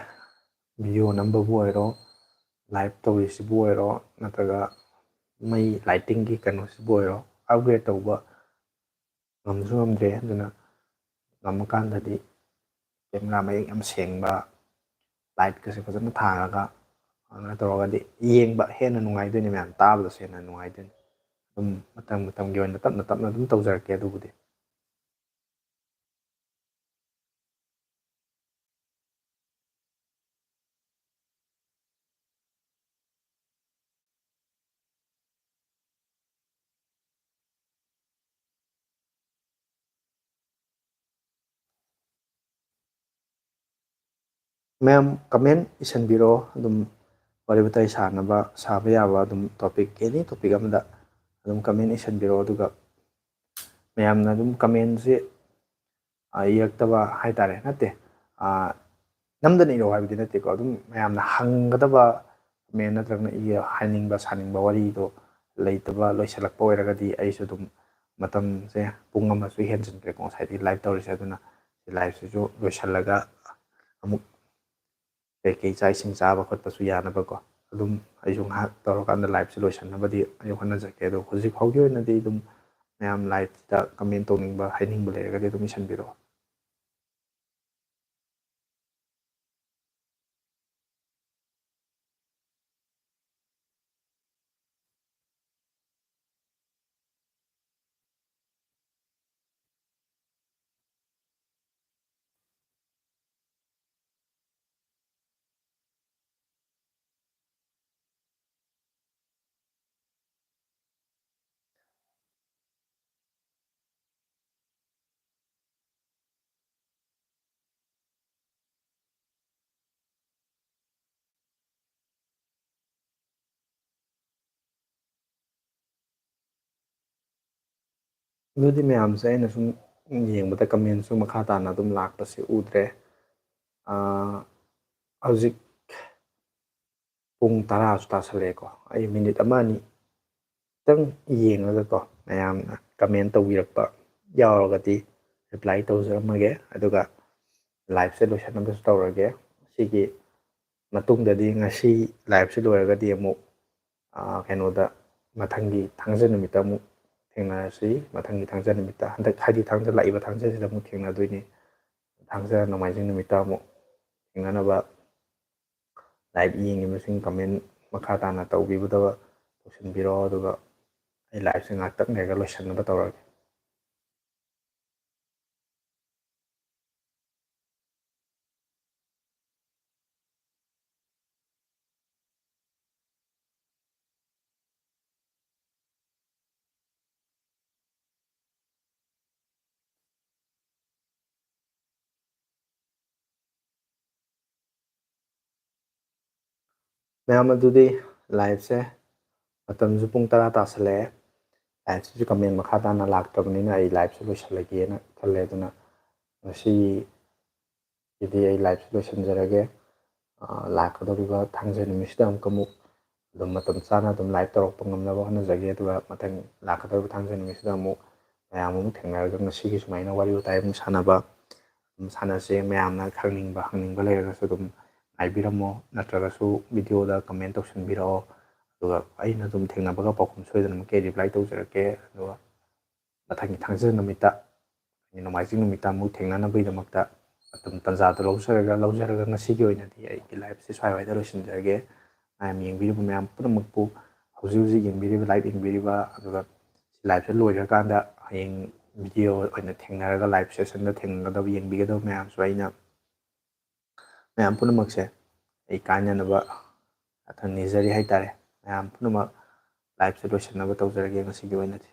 ꯚꯤꯗꯤꯑꯣ ꯅꯝꯕꯕꯨ ꯑꯣꯏꯔꯣ, ꯂꯥꯏꯚ ꯇꯧꯔꯤꯁꯤꯕꯨ ꯑꯣꯏꯔꯣ, ꯅꯠꯇ꯭ꯔꯒ ꯃꯩ ꯂꯥꯏꯇꯤꯡꯒꯤ ꯀꯩꯅꯣꯁꯤꯕꯨ ꯑꯣꯏꯔꯣ, ꯑꯞꯒ꯭ꯔꯦꯗ ꯇꯧꯕ ꯉꯝꯁꯨ ꯉꯝꯗ꯭ꯔꯦ꯫ ꯑꯗꯨꯅ ꯉꯝꯃꯀꯥꯟꯗꯗꯤ ꯀꯦꯃꯦꯔꯥ ꯃꯌꯦꯛ ꯌꯥꯝ ꯁꯦꯡꯕ, ꯂꯥꯏꯠꯀꯁꯦ ꯐꯖꯅ ꯊꯥꯔꯒ, ꯑꯗꯨꯃꯥꯏꯅ ꯇꯧꯔꯒꯗꯤ ꯌꯦꯡꯕ ꯍꯦꯟꯅ ꯅꯨꯡꯉꯥꯏꯗꯣꯏꯅꯤ, ꯃꯌꯥꯝ ꯇꯥꯕꯗꯁꯨ ꯍꯦꯟꯅ ꯅꯨꯡꯉꯥꯏꯗꯣꯏꯅꯤ꯫ ꯑꯗꯨꯝ ꯃꯇꯝ ꯃꯇꯝꯒꯤ ꯑꯣꯏꯅ ꯇꯞꯅ ꯇꯞꯅ ꯑꯗꯨꯝ ꯇꯧꯖꯔꯛꯀꯦ ꯑꯗꯨꯕꯨꯗꯤ꯫ ꯃꯌꯥꯝ ꯀꯃꯦꯟ ꯏꯁꯤꯟꯕꯤꯔꯣ, ꯑꯗꯨꯝ ꯋꯥꯔꯤ ꯋꯥꯇꯥꯏ ꯁꯥꯅꯕ, ꯁꯥꯕ ꯌꯥꯕ ꯑꯗꯨꯝ ꯇꯣꯄꯤꯛ, ꯑꯦꯅꯤ ꯇꯣꯄꯤꯛ ꯑꯃꯗ ꯑꯗꯨꯝ ꯀꯃꯦꯟ ꯏꯁꯤꯟꯕꯤꯔꯣ, ꯑꯗꯨꯒ ꯃꯌꯥꯝꯅ ꯑꯗꯨꯝ ꯀꯃꯦꯟꯁꯦ, ꯑ, ꯏꯔꯛꯇꯕ ꯍꯥꯏꯇꯥꯔꯦ, ꯅꯠꯇꯦ, ꯑ, ꯅꯝꯗꯅ ꯏꯔꯛꯑꯣ ꯍꯥꯏꯕꯗꯤ ꯅꯠꯇꯦꯀꯣ, ꯑꯗꯨꯝ ꯃꯌꯥꯝꯅ ꯍꯪꯒꯗꯕ ꯀꯃꯦꯟ ꯅꯠꯇ꯭ꯔꯒꯅ ꯏ-, ꯍꯥꯏꯅꯤꯡꯕ ꯁꯥꯅꯤꯡꯕ ꯋꯥꯔꯤꯗꯣ ꯂꯩꯇꯕ, ꯂꯣꯏꯁꯤꯜꯂꯛꯄ ꯑꯣꯏꯔꯒꯗꯤ ꯑꯩꯁꯨ ꯑꯗꯨꯝ, ꯃꯇꯝꯁꯦ ꯄꯨꯡ ꯑꯃꯁꯨ ꯍꯦꯟꯖꯤꯟꯈ꯭ꯔꯦꯀꯣ ꯉꯁꯥꯏꯗꯒꯤ ꯂꯥꯏꯚ ꯇꯧꯔꯤꯁꯦ, ꯑꯗꯨꯅ ꯁꯤ ꯂꯥꯏꯚꯁꯤꯁꯨ ꯂꯣꯏꯁꯤꯜꯂꯒ ꯑꯃꯨꯛ ꯀꯩꯀꯩ ꯆꯥꯛ ꯏꯁꯤꯡ ꯆꯥꯕ ꯈꯣꯠꯄꯁꯨ ꯌꯥꯅꯕꯀꯣ, ꯑꯗꯨꯝ ꯑꯩꯁꯨ ꯉꯥꯏꯍꯥꯛ ꯇꯧꯔꯀꯥꯟꯗ ꯂꯥꯏꯚꯁꯦ ꯂꯣꯏꯁꯤꯟꯅꯕꯗꯤ ꯑꯩ ꯍꯣꯠꯅꯖꯒꯦ꯫ ꯑꯗꯣ ꯍꯧꯖꯤꯛ ꯐꯥꯎꯒꯤ ꯑꯣꯏꯅꯗꯤ ꯑꯗꯨꯝ ꯃꯌꯥꯝ ꯂꯥꯏꯚꯇ ꯀꯃꯦꯟ ꯇꯧꯅꯤꯡꯕ, ꯍꯥꯏꯅꯤꯡꯕ ꯂꯩꯔꯒꯗꯤ ꯑꯗꯨꯝ ꯏꯁꯤꯟꯕꯤꯔꯛꯑꯣ꯫ ꯑꯗꯨꯗꯤ ꯃꯌꯥꯝꯁꯦ ꯑꯩꯅ ꯁꯨꯝ ꯌꯦꯡꯕꯗ comment ꯁꯨ ꯃꯈꯥ ꯇꯥꯅ ꯑꯗꯨꯝ ꯂꯥꯛꯄꯁꯦ ꯎꯗ꯭ꯔꯦ꯫ ꯑꯥ, ꯍꯧꯖꯤꯛ ꯄꯨꯡ ꯇꯔꯥꯁꯨ ꯇꯥꯁꯜꯂꯛꯑꯦꯀꯣ꯫ ꯑꯩ minute ꯑꯃ ꯑꯅꯤ ꯈꯤꯇꯪ ꯌꯦꯡꯉꯒꯀꯣ, ꯃꯌꯥꯝꯅ comment ꯇꯧꯕꯤꯔꯛꯄ ꯌꯥꯎꯔꯒꯗꯤ reply ꯇꯧꯖꯔꯝꯃꯒꯦ꯫ ꯑꯗꯨꯒ live ꯁꯦ ꯂꯣꯏꯁꯟꯅꯕꯁꯨ ꯇꯧꯔꯒꯦ꯫ ꯁꯤꯒꯤ ꯃꯇꯨꯡꯗꯗꯤ ꯉꯁꯤ live ꯁꯦ ꯂꯣꯏꯔꯒꯗꯤ ꯑꯃꯨꯛ, ꯑꯥ, ꯀꯩꯅꯣꯗ, ꯃꯊꯪꯒꯤ ꯊꯥꯡꯖ ꯅꯨꯃꯤꯠꯇ ꯑꯃꯨꯛ ꯊꯦꯡꯅꯔꯁꯤ꯫ ꯃꯊꯪꯒꯤ ꯊꯥꯡꯖ ꯅꯨꯃꯤꯠꯇ, ꯍꯟꯗꯛ, ꯍꯥꯏꯗꯤ ꯊꯥꯡꯖ, ꯂꯥꯛꯏꯕ ꯊꯥꯡꯖꯁꯤꯗ ꯑꯃꯨꯛ ꯊꯦꯡꯅꯗꯣꯏꯅꯤ꯫ ꯊꯥꯡꯖ ꯅꯣꯡꯃꯥꯏꯖꯤꯡ ꯅꯨꯃꯤꯠꯇ ꯑꯃꯨꯛ ꯊꯦꯡꯅꯅꯕ live ꯌꯦꯡꯉꯤꯕꯁꯤꯡ comment ꯃꯈꯥ ꯇꯥꯅ ꯇꯧꯕꯤꯕꯗ ꯇꯧꯁꯤꯟꯕꯤꯔꯣ, ꯑꯗꯨꯒ ꯑꯩ live ꯁꯦ ꯉꯥꯏꯍꯥꯛꯇꯪ ꯂꯩꯔꯒ ꯂꯣꯏꯁꯤꯟꯅꯕ ꯇꯧꯔꯒꯦ꯫ ꯃꯌꯥꯝ, ꯑꯗꯨꯗꯤ live ꯁꯦ, ꯃꯇꯝꯁꯨ ꯄꯨꯡ ꯇꯔꯥ ꯇꯥꯁꯜꯂꯛꯑꯦ꯫ Live ꯁꯤꯁꯨ comment ꯃꯈꯥ ꯇꯥꯅ ꯂꯥꯛꯇ꯭ꯔꯕꯅꯤꯅ ꯑꯩ live ꯁꯦ ꯂꯣꯏꯁꯤꯜꯂꯒꯦꯅ ꯈꯜꯂꯦ꯫ ꯑꯗꯨꯅ ꯉꯁꯤꯒꯤꯗꯤ ꯑꯩ live ꯁꯦ ꯂꯣꯏꯁꯤꯟꯖꯔꯒꯦ꯫ ꯑꯥ, ꯂꯥꯛꯀꯗꯧꯔꯤꯕ ꯊꯥꯡꯖ ꯅꯨꯃꯤꯠꯁꯤꯗ ꯑꯃꯨꯛꯀ ꯑꯃꯨꯛ ꯑꯗꯨꯝ ꯃꯇꯝ ꯆꯥꯅ ꯑꯗꯨꯝ live ꯇꯧꯔꯛꯄ ꯉꯝꯅꯕ ꯍꯣꯠꯅꯖꯒꯦ꯫ ꯑꯗꯨꯒ ꯃꯊꯪ ꯂꯥꯛꯀꯗꯧꯔꯤꯕ ꯊꯥꯡꯖ ꯅꯨꯃꯤꯠꯁꯤꯗ ꯑꯃꯨꯛ ꯃꯌꯥꯝ ꯑꯃꯨꯛ ꯊꯦꯡꯅꯔꯒ ꯉꯁꯤꯒꯤ ꯁꯨꯃꯥꯏꯅ ꯋꯥꯔꯤ ꯋꯥꯇꯥꯏ ꯑꯃꯨꯛ ꯁꯥꯟꯅꯕ, ꯑꯗꯨꯝ ꯁꯥꯟꯅꯁꯦ꯫ ꯃꯌꯥꯝꯅ ꯈꯪꯅꯤꯡꯕ, ꯍꯪꯅꯤꯡꯕ ꯂꯩꯔꯒꯁꯨ ꯑꯗꯨꯝ ꯍꯥꯏꯕꯤꯔꯝꯃꯣ, ꯅꯠꯇ꯭ꯔꯒꯁꯨ video ꯗ comment ꯇꯧꯁꯟꯕꯤꯔꯛꯑꯣ꯫ ꯑꯗꯨꯒ ꯑꯩꯅ ꯑꯗꯨꯝ ꯊꯦꯡꯅꯕꯒ ꯄꯥꯎꯈꯨꯝ ꯁꯣꯏꯗꯅꯃꯛꯀꯤ reply ꯇꯧꯖꯔꯛꯀꯦ꯫ ꯑꯗꯨꯒ ꯃꯊꯪꯒꯤ ꯊꯥꯡꯖ ꯅꯨꯃꯤꯠꯇ, ꯅꯣꯡꯃꯥꯏꯖꯤꯡ ꯅꯨꯃꯤꯠꯇ ꯑꯃꯨꯛ ꯊꯦꯡꯅꯅꯕꯒꯤꯗꯃꯛꯇ ꯃꯇꯝ ꯇꯥꯟꯖꯥꯗꯣ ꯂꯧꯖꯔꯒ, ꯂꯧꯖꯔꯒ ꯉꯁꯤꯒꯤ ꯑꯣꯏꯅꯗꯤ ꯑꯩꯒꯤ live ꯁꯦ ꯁ꯭ꯋꯥꯏꯋꯥꯏꯗ ꯂꯣꯏꯁꯤꯟꯖꯔꯒꯦ꯫ ꯃꯌꯥꯝ ꯌꯦꯡꯕꯤꯔꯤꯕ ꯃꯌꯥꯝ ꯄꯨꯝꯅꯃꯛꯄꯨ, ꯍꯧꯖꯤꯛ ꯍꯧꯖꯤꯛ ꯌꯦꯡꯕꯤꯔꯤꯕ, live ꯌꯦꯡꯕꯤꯔꯤꯕ, ꯑꯗꯨꯒ live ꯁꯦ ꯂꯣꯏꯈ꯭ꯔꯀꯥꯟꯗ ꯍꯌꯦꯡ video ꯑꯣꯏꯅ ꯊꯦꯡꯅꯔꯒ, live session ꯗ ꯊꯦꯡꯅꯒꯗꯕ, ꯌꯦꯡꯕꯤꯒꯗꯕ ꯃꯌꯥꯝꯁꯨ ꯑꯩꯅ, ꯃꯌꯥꯝ ꯄꯨꯝꯅꯃꯛꯁꯦ ꯑꯩ ꯀꯥꯏꯅꯅꯕ ꯅꯤꯖꯔꯤ ꯍꯥꯏꯇꯥꯔꯦ꯫ ꯃꯌꯥꯝ ꯄꯨꯝꯅꯃꯛ live ꯁꯦ ꯂꯣꯏꯁꯤꯟꯅꯕ ꯇꯧꯖꯔꯒꯦ ꯉꯁꯤꯒꯤ ꯑꯣꯏꯅꯗꯤ꯫